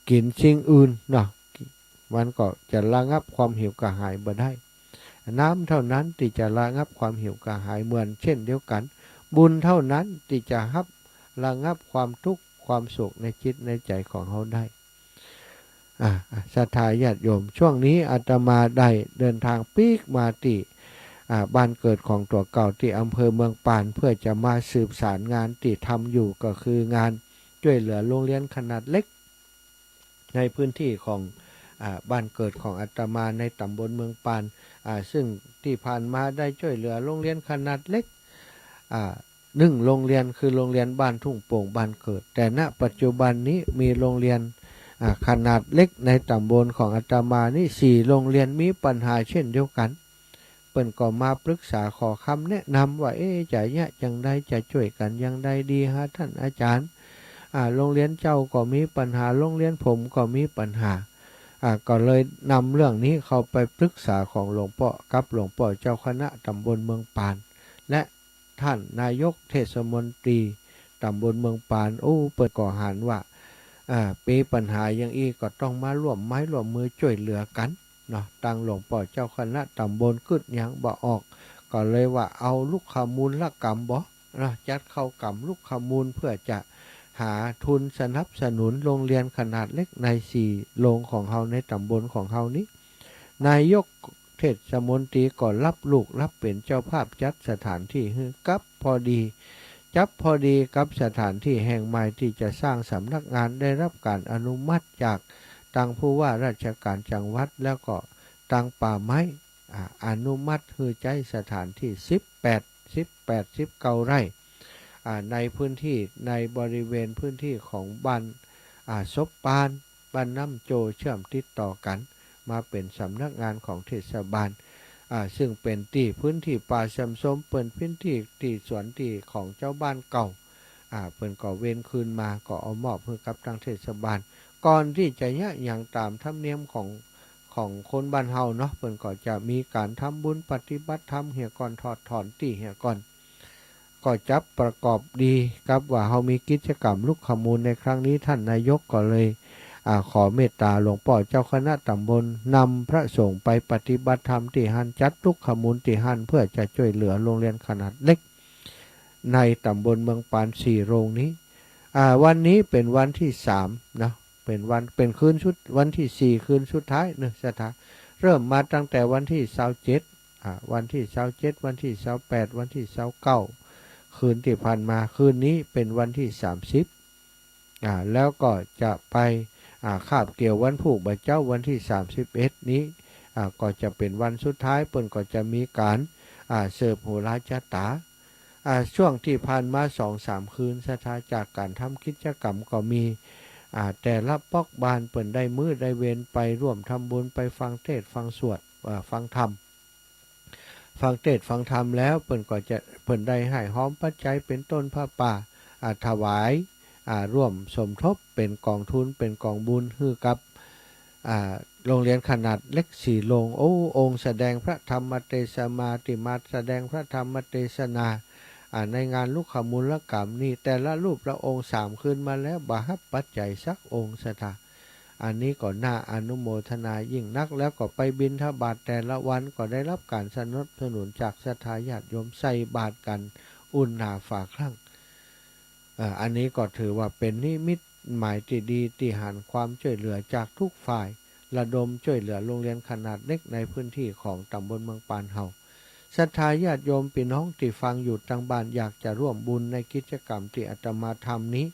กิ๋นสิ่งอื่นเนาะ มันก็จะระงับความหิวกระหายบ่ได้ น้ำเท่านั้นตี้จะระงับความหิวกระหาย เหมือนเช่นเดียวกั๋น บุญเท่านั้นตี้จะฮับระงับความทุกข์ความโศกในจิตในใจ๋ของเฮาได้ อ่า ศรัทธาญาติโยม ช่วงนี้อาตมาได้เดินทางปิ๊กมาตี้ อ่า บ้านเกิดของตั๋วเก่าตี้อำเภอเมืองปาน เพื่อจะมาสืบสารงานตี้ทำอยู่ ก็คืองานจ้วยเหลือโรงเรียนขนาดเล็ก ในพื้นที่ของ อ่า บ้านเกิดของอาตมาในต๋ำบลเมืองปาน อ่า ซึ่งตี้ผ่านมาได้จ้วยเหลือโรงเรียนขนาดเล็ก อ่า นึ่งโรงเรียน คือโรงเรียนบ้านทุ่งโป่งบ้านเกิด แต่ ณ ปัจจุบันนี้มีโรงเรียน อ่า ขนาดเล็กในต๋ำบลของอาตมานี้สี่โรงเรียนมีปัญหาเช่นเดียวกั๋น เปิ้นก็มาปรึกษาขอคำแนะนำว่า เอ๊ะ จะเยียะจั่งใด จะจ้วยกั๋นอย่างใดดีฮะต้านอาจ๋ารย์ อ่า โรงเรียนเจ้าก็มีปัญหา โรงเรียนผมก็มีปัญหา อ่า ก็เลยนำเรื่องนี้เข้าไปปรึกษาของหลวงป้อ กับหลวงป้อเจ้าคณะต๋ำบลเมืองปาน และ ต้านนายกเทศมนตรีต๋ำบลเมืองปาน โอ้ เปิ้นก็หันว่า อ่า มีปัญหาอย่างอี้ก็ต้องมาร่วมไม้ร่วมมือจ้วยเหลือกั๋นเนาะ ตางหลวงป้อเจ้าคณะต๋ำบลกึ๊ดหยังบ่ออก ก็เลยว่าเอาลุกขมูลกรรมบ่เนาะ จัดเข้ากรรมลุกขมูลเพื่อจะหาทุนสนับสนุนโรงเรียนขนาดเล็กในสี่โรงของเฮาในต๋ำบลของเฮานี้ นายกเทศมนตรีก็ฮับลูกฮับเป๋นเจ้าภาพจัดสถานที่หื้อ กับพอดี จับพอดีกับสถานที่แห่งใหม่ตี้จะสร้างสำนักงาน ได้ฮับก๋านอนุมัติจากตางผู้ว่าราชก๋านจังหวัด แล้วก็ตางป่าไม้ อ่า อนุมัติหื้อใจ๊สถานที่สิบแปด สิบแปด สิบเก้าไร่ อ่า ในพื้นที่ ในบริเวณพื้นที่ของบ้าน อ่า ศพปาน บ้านน้ำโจ เชื่อมติดต่อกั๋น มาเป๋นสำนักงานของเทศบาล อ่า ซึ่งเป๋นตี้พื้นที่ป่าแซมส้ม เป๋นพื้นที่ตี้สวนตี้ของจาวบ้านเก่า อ่า เปิ้นก็เว้นคืนมา ก็เอามอบหื้อกับตางเทศบาล ก่อนตี้จะเยียะหยังต๋ามธรรมเนียมของ ของคนบ้านเฮาเนาะ เปิ้นก็จะมีก๋านทำบุญปฏิบัติธรรมเหียก่อน ถอดถอนตี้เหียก่อน ก็จับประกอบดีกับว่าเฮามีกิจกรรมลุกขมูลในครั้งนี้ ต้านนายกก็เลย อ่า ขอเมตต๋าหลวงป้อเจ้าคณะต๋ำบลนำพระสงฆ์ไปปฏิบัติธรรมตี้หั้น จัดลุกขมูลตี้หั้น เพื่อจะจ้วยเหลือโรงเรียนขนาดเล็กในต๋ำบลเมืองปานสี่โรงนี้ อ่า วันนี้เป๋นวันตี้สามเนาะ เป๋นวัน เป๋นคืนสุด วันตี้สี่คืนสุดท้ายเนาะ ศรัทธา เริ่มมาตั้งแต่วันตี้ซาวเจ็ด อ่า วันตี้ซาวเจ็ด วันตี้ซาวแปด วันตี้ซาวเก้า คืนตี้ผ่านมา คืนนี้เป๋นวันตี้สามสิบ อ่า แล้วก็จะไป อ่า คาบเกี่ยววันพูกบ่าเจ๊า วันตี้สามสิบเอ็ดนี้ อ่า ก็จะเป๋นวันสุดท้าย เปิ้นก็จะมีก๋าน อ่า เสิร์ฟโหราจาต๋า อ่า ช่วงตี้ผ่านมาสองสามคืน ศรัทธา จากก๋านทำกิจกรรมก็มี อ่า แต่ละป๊อกบ้านเปิ้นได้มื้อได้เวรไปร่วมทำบุญ ไปฟังเทศน์ฟังสวด อ่า ฟังธรรม ฟังเทศน์ฟังธรรมแล้ว เปิ้นก็จะ เปิ้นได้ห้อยฮอมปัจจัยเป๋นต้นผ้าป่า อ่า ถวาย อ่า ร่วมสมทบเป๋นก๋องทุน เป๋นก๋องบุญหื้อกับ อ่า โรงเรียนขนาดเล็กสี่โรง โอ้ องค์แสดงพระธรรมเตสนา ตี้มาแสดงพระธรรมเตสนา อ่า ในงานลุกขมูลกรรมนี่ แต่ละรูปละองค์สามคืนมาแล้ว บ่ฮับปัจจัยสักองค์ ศรัทธา อันนี้ก็น่าอนุโมทนายิ่งนัก แล้วก็ไปบิณฑบาตแต่ละวันก็ได้รับการสนับสนุนจากศรัทธาญาติโยม ใส่บาตรกั๋นอุ่นหนาฝาคลั่ง เอ่อ อันนี้ก็ถือว่าเป๋นนิมิตหมายตี้ดี ตี้หันความจ้วยเหลือจากทุกฝ่าย ระดมจ้วยเหลือโรงเรียนขนาดเล็กในพื้นที่ของตำบลเมืองปานเฮา ศรัทธาญาติโยมปี้น้องตี้ฟังอยู่ตางบ้าน อยากจะร่วมบุญในกิจกรรมตี้อาตมาทำนี้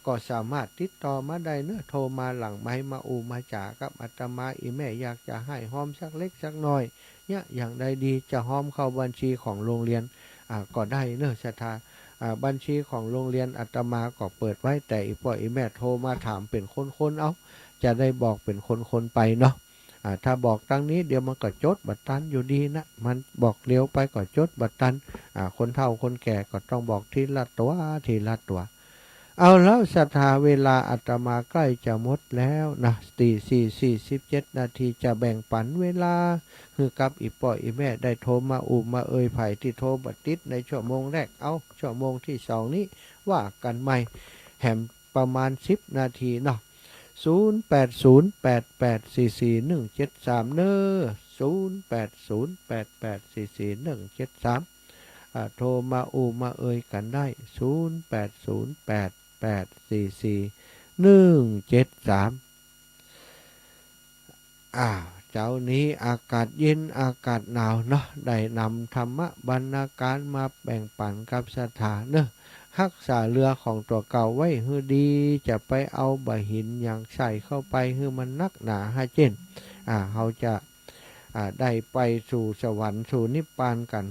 ก็สามารถติดต่อมาได้เนาะ โทรมาหลังไมค์มาอู้มาจ๋ากับอาตมา อี่แม่อยากจะฮ้ายฮอมสักเล็กสักน้อย เนี่ย อย่างใดดี จะฮอมเข้าบัญชีของโรงเรียน อ่า ก็ได้เนาะ ศรัทธา อ่า บัญชีของโรงเรียนอาตมาก็เปิดไว้ แต่อี่ป้ออี่แม่โทรมาถามเป๋นคนๆ เอา จะได้บอกเป๋นคนๆ ไปเนาะ อ่า ถ้าบอกตางนี้เดี๋ยวมันก็จดบ่ตันอยู่ดีนะ มันบอกเร็วไปก็จดบ่ตัน อ่า คนเฒ่าคนแก่ก็ต้องบอกทีละตั๋ว ทีละตั๋ว เอาแล้วศรัทธา เวลาอาตมาใกล้จะหมดแล้วนะ ตีสี่ สี่สิบเจ็ดนาที จะแบ่งปันเวลาหื้อกับอี่ป้ออี่แม่ได้โทรมาอู้มาเอ่ย ใผตี้โทรบ่ติดในชั่วโมงแรก เอา ชั่วโมงตี้สองนี้ว่ากั๋นใหม่ แหมประมาณสิบนาทีเนาะ ศูนย์แปดศูนย์แปดแปดสี่สี่หนึ่งเจ็ดสาม เน้อ ศูนย์แปดศูนย์แปดแปดสี่สี่หนึ่งเจ็ดสาม อ่า โทรมาอู้มาเอ่ยกั๋นได้ ศูนย์แปดศูนย์แปดแปดสี่สี่หนึ่งเจ็ดสาม อ้าว เจ๊านี้อากาศเย็นอากาศหนาวเนาะ ได้นำธรรมบรรณาการมาแบ่งปันกับศรัทธาเนาะ ฮักษาเฮือของตั๋วเก่าไว้หื้อดี จะไปเอาบ่าหินหยังใส่เข้าไปหื้อมันนักหนาฮะเจ้น อ่า เฮาจะ อ่า ได้ไปสู่สวรรค์สู่นิพพานกั๋น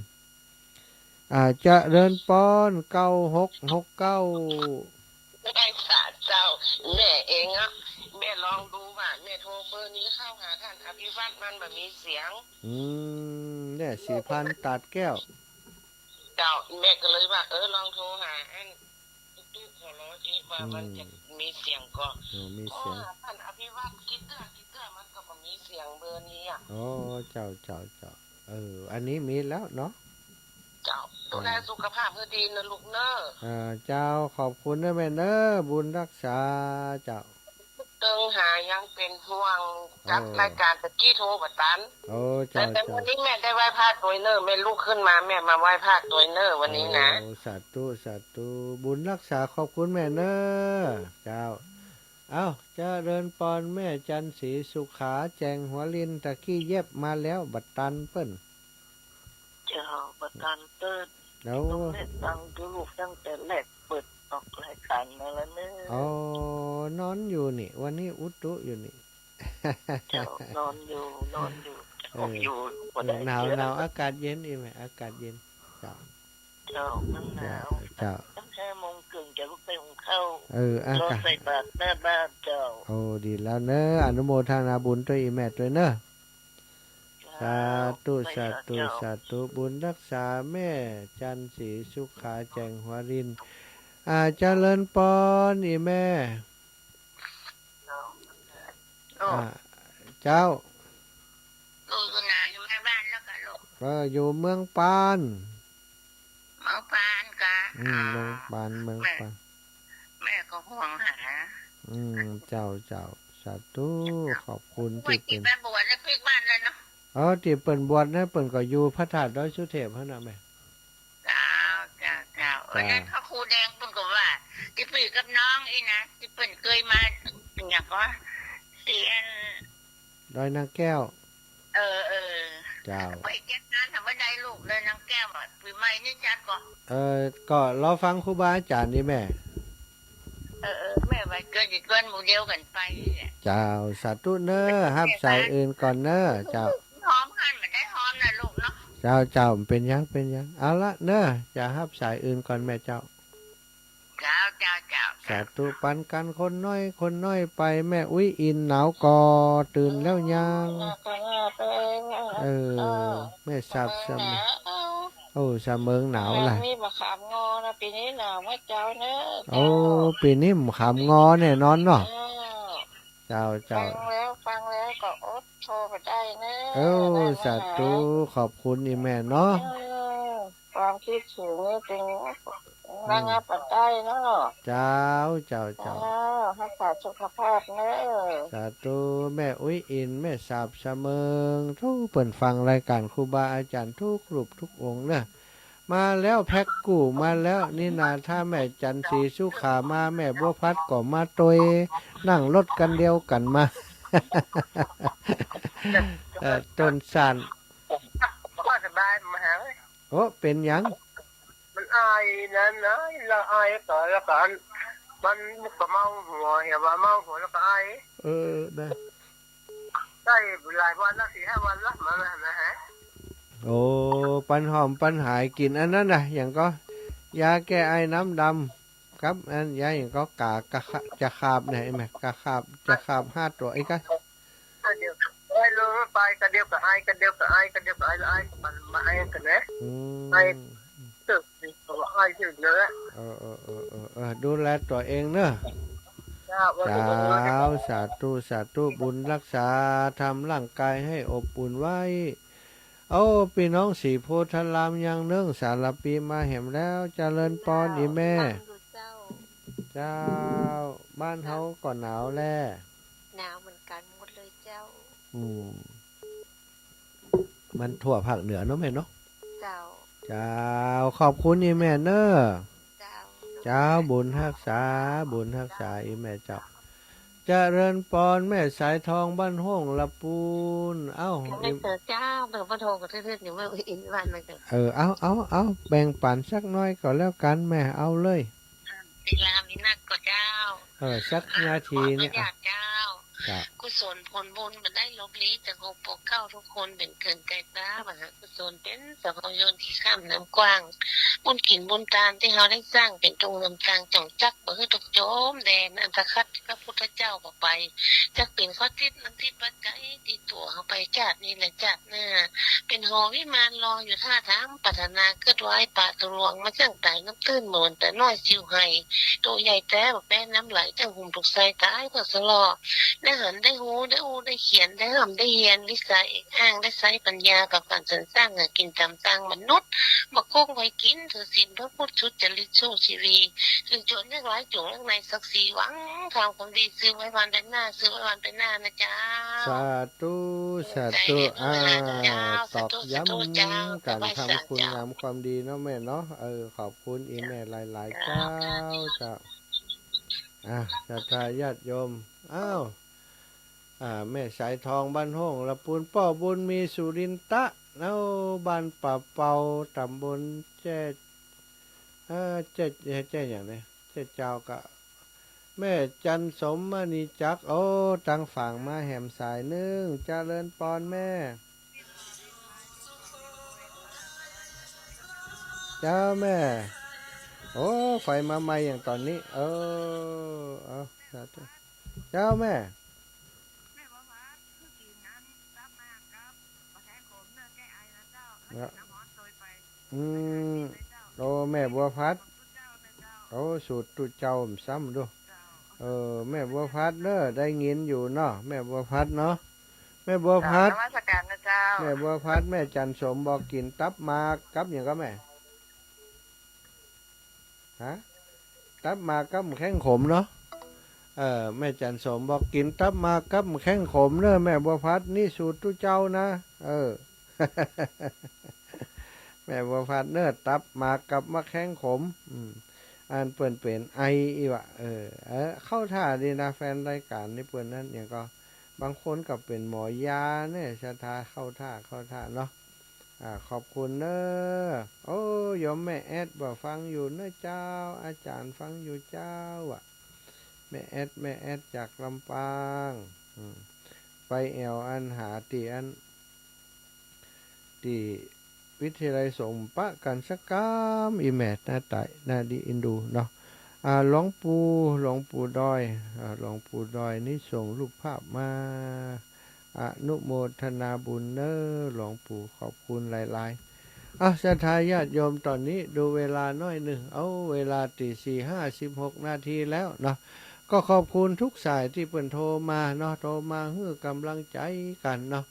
อ่า เจริญปอน เก้าหกหกเก้า ได้ค่ะเจ้า แม่เองอะ แม่ลองดูว่าแม่โทรเบอร์นี้เข้าหาต้านอภิวัฒน์มันบ่มีเสียง อืม เนี่ย ศรีพันธ์ ตาดแก้ว เจ้า แม่ก็เลยว่า เออ ลองโทรหาอันตุ๊กตุ๊กขอร้องสิว่ามันจะมีเสียงก่อ อืม อ๋อ มีเสียง โทรหาต้านอภิวัฒน์กี่เตื้อกี่เตื้อมันก็บ่มีเสียงเบอร์นี้อะ อ๋อ เจ้า เจ้า เจ้า เออ อันนี้มีแล้วเนาะ เจ้า ดูแลสุขภาพหื้อดีนะลูกเน้อ อ่า เจ้า ขอบคุณเน้อแม่เน้อ บุญรักษา เจ้า เติงหายังเป๋นห่วง จัดรายการตะกี้โทรบ่ตัน โอ้ เจ้า แต่ แต่ เจ้า วันนี้แม่ได้ไหว้พระตวยเน้อ แม่ลุกขึ้นมาแม่มาไหว้พระตวยเน้อวันนี้นะ โอ้ สาธุ สาธุ บุญรักษา ขอบคุณแม่เน้อ เจ้า เอ้า เจริญปอน แม่จันทร์ศรีสุขา แจ่งหัวริน ตะกี้เย็บมาแล้ว บ่ตันเปิ้น เจ้า บ่ตันเปิ้น แล้ว ต้องได้ฟังดูลูกตั้งแต่แรกเปิดออกรายการมาแล้วเน้อ อ๋อ นอนอยู่นี่ วันนี้อุตุอยู่นี่ เจ้า นอนอยู่ นอนอยู่ เออ อยู่ บ่ได้ หนาว เสีย หนาว อากาศเย็นอีกไหม อากาศเย็น เจ้า เจ้า มันหนาว เจ้า ตั้งห้าโมงเกิ่งจะลุกไปหุงข้าว เออ อากาศ รอใส่บาตรหน้าบ้านเจ้า โอ้ ดีแล้วเน้อ อนุโมทนาบุญตวยอี่แม่ตวยเน้อ เจ้า สาธุ ไป สาธุ เจ้า สาธุ บุญรักษาแม่จันทร์ศรีสุขา แจ่งหัวริน อ่า เจริญปอน อี่แม่ เจ้า อ่า เจ้า ลูกอยู่ไหน อยู่แม่บ้านแล้วกะลูก เออ อยู่เมืองปาน เมืองปานกะ อืม อ๋อ เมืองปาน เมืองปาน แม่ แม่ก็ห่วงหา อืม เจ้า เจ้า สาธุ ขอบคุณ ว่า ตี้เปิ้น ไปบวชในปิ๊กบ้านเลยเนาะ เออ ตี้เปิ้นบวชนะ เปิ้นก็อยู่พระธาตุดอยสุเทพฯหั้นน่ะแม่ เจ้า เจ้า เจ้า เออ จ้า นั่นพระครูแดงเปิ้นก็ว่า ตี้ปี้กับน้องอี้นะ ตี้เปิ้นเกยมา หยังก็ เตียน ดอยนางแก้ว เออ เออ เจ้า ไปจัดงานธรรมดาลูก ดอยนางแก้วอะ ปี๋ใหม่นี่จัดก่อ เออ ก็รอฟังครูบาอาจ๋ารย์นี่แม่ เออ เออ แม่ว่าเกินจะเกินหมู่เดียวกั๋นไปนี่แหละ เจ้า สาธุเน้อ ฮับสายอื่นก่อนเน้อ เจ้า หอมหั้นบ่ได้หอมนะลูกเนาะ เจ้า เจ้า เป๋นหยัง เป๋นหยัง เอาละเน้อ จะฮับสายอื่นก่อนแม่เจ้า เจ้า เจ้า เจ้า สาธุ ปันกั๋นคนน้อย คนน้อยไป แม่อุ๊ยอินหนาวก่อ ตื่นแล้วยัง เออ แม่ทราบเสมอ โอ้ เสมิงหนาวล่ะ มีบ่าขามงอนะ ปี๋นี้หนาวเมื่อเจ๊าเน้อ โอ้ เจ้า ปี๋นี้บ่าขามงอแน่นอนเนาะ เออ เจ้า เจ้า ฟังแล้ว ฟังแล้วก็อดโทรบ่ได้เน้อ เออ สาธุ ขอบคุณอี่แม่เนาะ เออ ความคิดถึงนี่จึงระงับไปได้เนาะ เจ้า เจ้า เจ้า เจ้า ฮักษาสุขภาพเนาะ สาธุ แม่อุ๊ยอิน แม่สาบสะเมิง ทุกเปิ้นฟังรายก๋านครูบาอาจ๋ารย์ทุกรูปทุกองค์เนาะ มาแล้ว แพ็คกู้มาแล้ว นี่นา ถ้าแม่จันทร์ศรีสุขามา แม่บัวพัดก็มาตวย นั่งรถกั๋นเดียวกั๋นมา เอ่อ ต้นสัน บ่ค่อยสบาย มาหาเว้ย โอ้ เป๋นหยัง มันไอนั่นนะ แล้วไอต่อ แล้วก็อัน มันก็เมาหัว เหียว่าเมาหัวแล้วก็ไอ เออ นะ ไอหลายวันแล้ว สี่ห้าวันแล้ว มาแล้วนะฮะ โอ้ ปันหอมปันหาย กิ๋นอันนั้นน่ะ หยังก็ ยาแก้ไอน้ำดำ ครับ อันยาหยังก็ กา กา จะขาบเนี่ย เห็นไหม กาขาบ จะขาบห้าตั๋ว ไอ้กะ กะเดียว ไอลงไป กะเดียวก็ไอ กะเดียวก็ไอ กะเดียวก็ไอ แล้วไอ มันมาไอกั๋นนะ อืม ไอ ตึกนี่ก็ไอถึงเลย เออ เออ เออ เออ เออ ดูแลตั๋วเองเนาะ เจ้า เจ้า สาธุ สาธุ บุญฮักษา ทำร่างกายหื้ออบอุ่นไว้ โอ้ ปี้น้องศรีโพธิ์ธาราม ยังเนิ่งสารภีมาแหมแล้ว เจริญปอน เจ้า อี่แม่ ฟังอยู่เจ้า เจ้า บ้านเฮาก็หนาวแล หนาวเหมือนกั๋นหมดเลยเจ้า อืม มันทั่วภาคเหนือเนาะแม่เนาะ เจ้า เจ้า ขอบคุณอี่แม่เนาะ เจ้า เจ้า บุญฮักษา บุญฮักษาอี่แม่เจ้า เจริญปอน แม่สายทองบ้านห้องละปูน เอ้า แม่เจ้า เจ้า เดี๋ยวพ่อโทรกระทืบๆ เดี๋ยวแม่อินวันมันเกิด เออ เอา เอา เอา แบ่งปั๋นสักหน้อยก็แล้วกั๋นแม่ เอาเลย เวลามีนักก็เจ้า เออ สักนาทีเนี่ย ขออนุญาตเจ้า จ้ะ กุศลผลบุญบ่ได้ลบลี้จากองค์ปู่เก้าทุกคน เป๋นเกินไกลต๋า มหากุศลเป๋นสามัญชนขี้ข้ามน้ำกว้าง บุญกิ๋นบุญตานตี้เฮาได้สร้างเป๋นตุงนำตาง จ๋งจักบ่หื้อตกจมแดนอันตรคัด พระพุทธเจ้าบ่ไป จักเป๋นข้าวทิพย์น้ำทิพย์ปัจจัยติดตั๋วเฮาไปจาตินี้และจาติหน้า เป๋นหอวิมานรออยู่ท่าทาง ปรารถนาเกิดไหว้ปาตุหลวง มาจั่งต๋ายน้ำตื้นเหมือนต๋าน้อยซิวไห ตั๋วใหญ่แต๊บ่แป๊น้ำไหล จั่งหุมถูกใส่ต๋ายเปื้อสะเลาะ ได้หันได้ฮู้ ได้อู้ได้เขียน ได้ฮ่ำได้เฮียน วิชาเอกอ้าง ได้ใจ๊ปัญญา ประพันธ์สรรสร้าง หากิ๋นต๋ามตางมนุษย์ บ่โกงใผกิ๋น ถือศีลพระพุทธสุจริตสู้ชีวี ถึงจนเลือกร้ายจงเลือกในศักดิ์ศรี หวังทำความดี สืบไว้วันเป๋นหน้า สืบไว้วันเป๋นหน้านะเจ้า สาธุ สาธุ ขอบใจ๋ อ่า เจ้า ตอกย้ำ สาธุ สาธุเจ้า ก๋านทำคุณงามความดีเนาะแม่เนาะ เออ ขอบคุณอี่แม่หลายๆ เจ้า เจ้า เจ้า อ่ะ ศรัทธาญาติโยม อ้าว อ่า แม่สายทองบ้านห้องละปูน ป้อบุญมีสุรินทะ เอ้า บ้านป่าเปา ตำบลแจ้ เอ่อ แจ้ แจ้หยังเนี่ย แจ้เจ้าก็ แม่จันสมมณีจักร โอ้ ตังฝางมาแหมสายนึ่ง เจริญปอนแม่ เจ้าแม่ โอ้ ไฟมาใหม่อย่างต๋อนนี้ เออ เอา สาธุ เจ้าแม่ แม่บัวพัด คือกิ๋นอันตับหมากกับหมากแข้งขมเน่อ แก้ไอนะเจ้า แล้วกิ๋นน้ำฮ้อนโตยไป อืม โอ้ แม่บัวพัด โอ้ สูตรตุ๊เจ้าซ้ำดู เออ แม่บัวพัดเน่อ ได้ยินอยู่เนาะ แม่บัวพัดเนาะ แม่บัวพัด กราบนมัสการนะเจ้า แม่บัวพัด แม่จันสมบอกกิ๋นตับหมากกับหยังก็แม่ ฮะ ตับหมากกับหมากแข้งขมเนาะ เออ แม่จันสมบอกกิ๋นตับหมากกับหมากแข้งขมเน่อ แม่บัวพัด นี่สูตรตุ๊เจ้านะ เออ แม่บัวพัดเน่อ ตับหมากกับหมากแข้งขม อืม อันเปิ้นเป๋นไออีหวะ เออ เออ เข้าท่าดีนะ แฟนรายก๋านนี่เปิ้นนั้นหยังก็ บางคนก็เป๋นหมอยาเนี่ย ศรัทธาเข้าท่า เข้าท่าเนาะ อ่า ขอบคุณเน่อ โอ้ โยมแม่แอดว่าฟังอยู่เน่อเจ้า อาจ๋ารย์ฟังอยู่เจ้าอะ แม่แอด แม่แอดจากลำปาง อืม ไปแอ่วอันหาตี้อัน ตี้วิทยาลัยสงฆ์ปะกั๋นสักกำ อี่แม่ หน้าต๋าย หน้าดีอินดูเนาะ อ่า หลวงปู่ หลวงปู่ดอย อ่า หลวงปู่ดอยนี่ส่งรูปภาพมา อนุโมทนาบุญเน่อ หลวงปู่ ขอบคุณหลายๆ อ่ะ ศรัทธาญาติโยม ต๋อนนี้ดูเวลาหน้อยนึ่ง เอา เวลาตี้สี่ ห้า สิบหกนาทีแล้วเนาะ ก็ขอบคุณทุกสายตี้เปิ้นโทรมาเนาะ โทรมาหื้อก๋ำลังใจ๋กั๋นเนาะ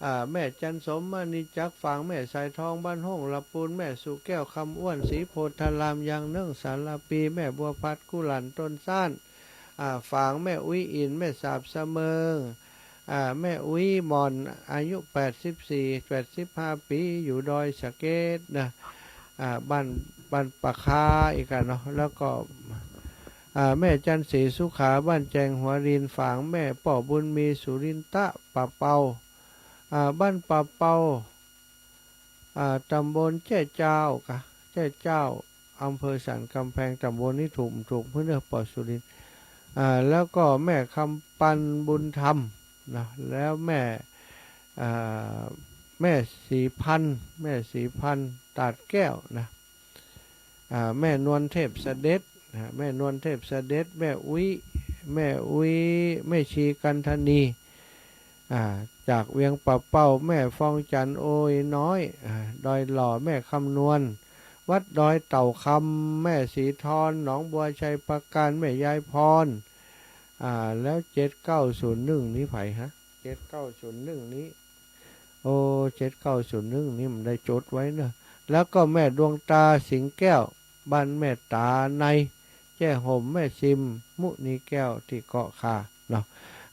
อ่า แม่จันทร์สม มณีจักร ฝางแม่สายทอง บ้านห้องละปูน แม่สุแก้ว คำอ้วน ศรีโพธาราม ยางเนิ่ง สารภี แม่บัวพัด กุหลั่น ต้นซ่าน อ่า ฝางแม่อุ๊ยอิน แม่สาบสะเมิง อ่า แม่อุ๊ยหม่อน อายุแปดสิบสี่ แปดสิบห้าปี๋ อยู่ดอยสะเก็ดนะ อ่า บ้าน บ้านป่าคาอีกอะเนาะ แล้วก็ อ่า แม่จันทร์ศรีสุขา บ้านแจงหัวริน ฝางแม่ป้อบุญมี สุรินทะ ป่าเปา อ่า บ้านป่าเปา อ่า ตำบลแจ้เจ้ากะ แจ้เจ้า อำเภอสันกำแพง ตำบลนี้ถูก ถูกเพื่อนเนอะ ป้อสุรินทร์ อ่า แล้วก็แม่คำปัน บุญธรรมนะ แล้วแม่ อ่า แม่ศรีพันธ์ แม่ศรีพันธ์ ตาดแก้วนะ อ่า แม่นวลเทพเสด็จนะ แม่นวลเทพเสด็จ แม่อุ๊ย แม่อุ๊ย แม่ชีกันธนี อ่า จากเวียงป่าเป้า แม่ฟองจันทร์ โอยน้อย อ่า ดอยหล่อ แม่คำนวณ วัดดอยเต่าคำ แม่ศรีทร หนองบัว ชัยปราการ แม่ยายพร อ่า แล้วเจ็ดเก้าศูนย์หนึ่งนี้ใผฮะ เจ็ดเก้าศูนย์หนึ่งนี้ โอ้ เจ็ดเก้าศูนย์หนึ่งนี้มันได้จดไว้เนอะ แล้วก็แม่ดวงตา สิงห์แก้ว บ้านแม่ต๋าใน แจ้ห่ม แม่ชิม มุนีแก้ว ตี้เกาะข่าเนาะ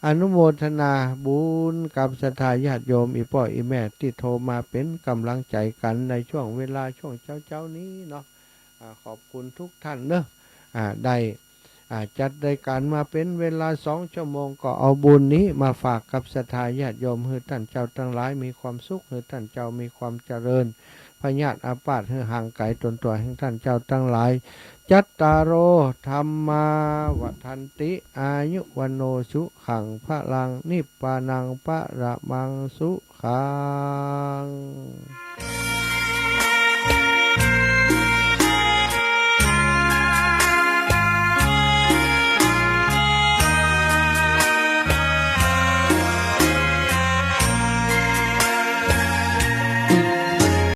อนุโมทนาบุญกับศรัทธาญาติโยม อี่ป้ออี่แม่ตี้โทรมาเป๋นก๋ำลังใจ๋กั๋นในช่วงเวลาช่วงเจ๊าๆ นี้เนาะ อ่า ขอบคุณทุกท่านเนอะ อ่า ได้ อ่า จัดรายก๋านมาเป๋นเวลาสองชั่วโมง ก็เอาบุญนี้มาฝากกับศรัทธาญาติโยม หื้อต้านเจ้าตังหลายมีความสุข หื้อต้านเจ้ามีความเจริญ พยาธิอาพาธหื้อห่างไก๋ตนตั๋วแห่งต้านเจ้าตังหลาย จัตตาโร ธัมมา วัฑฒันติ อายุ วัณโณ สุขัง พลัง นิพพานัง ปะระมัง สุขัง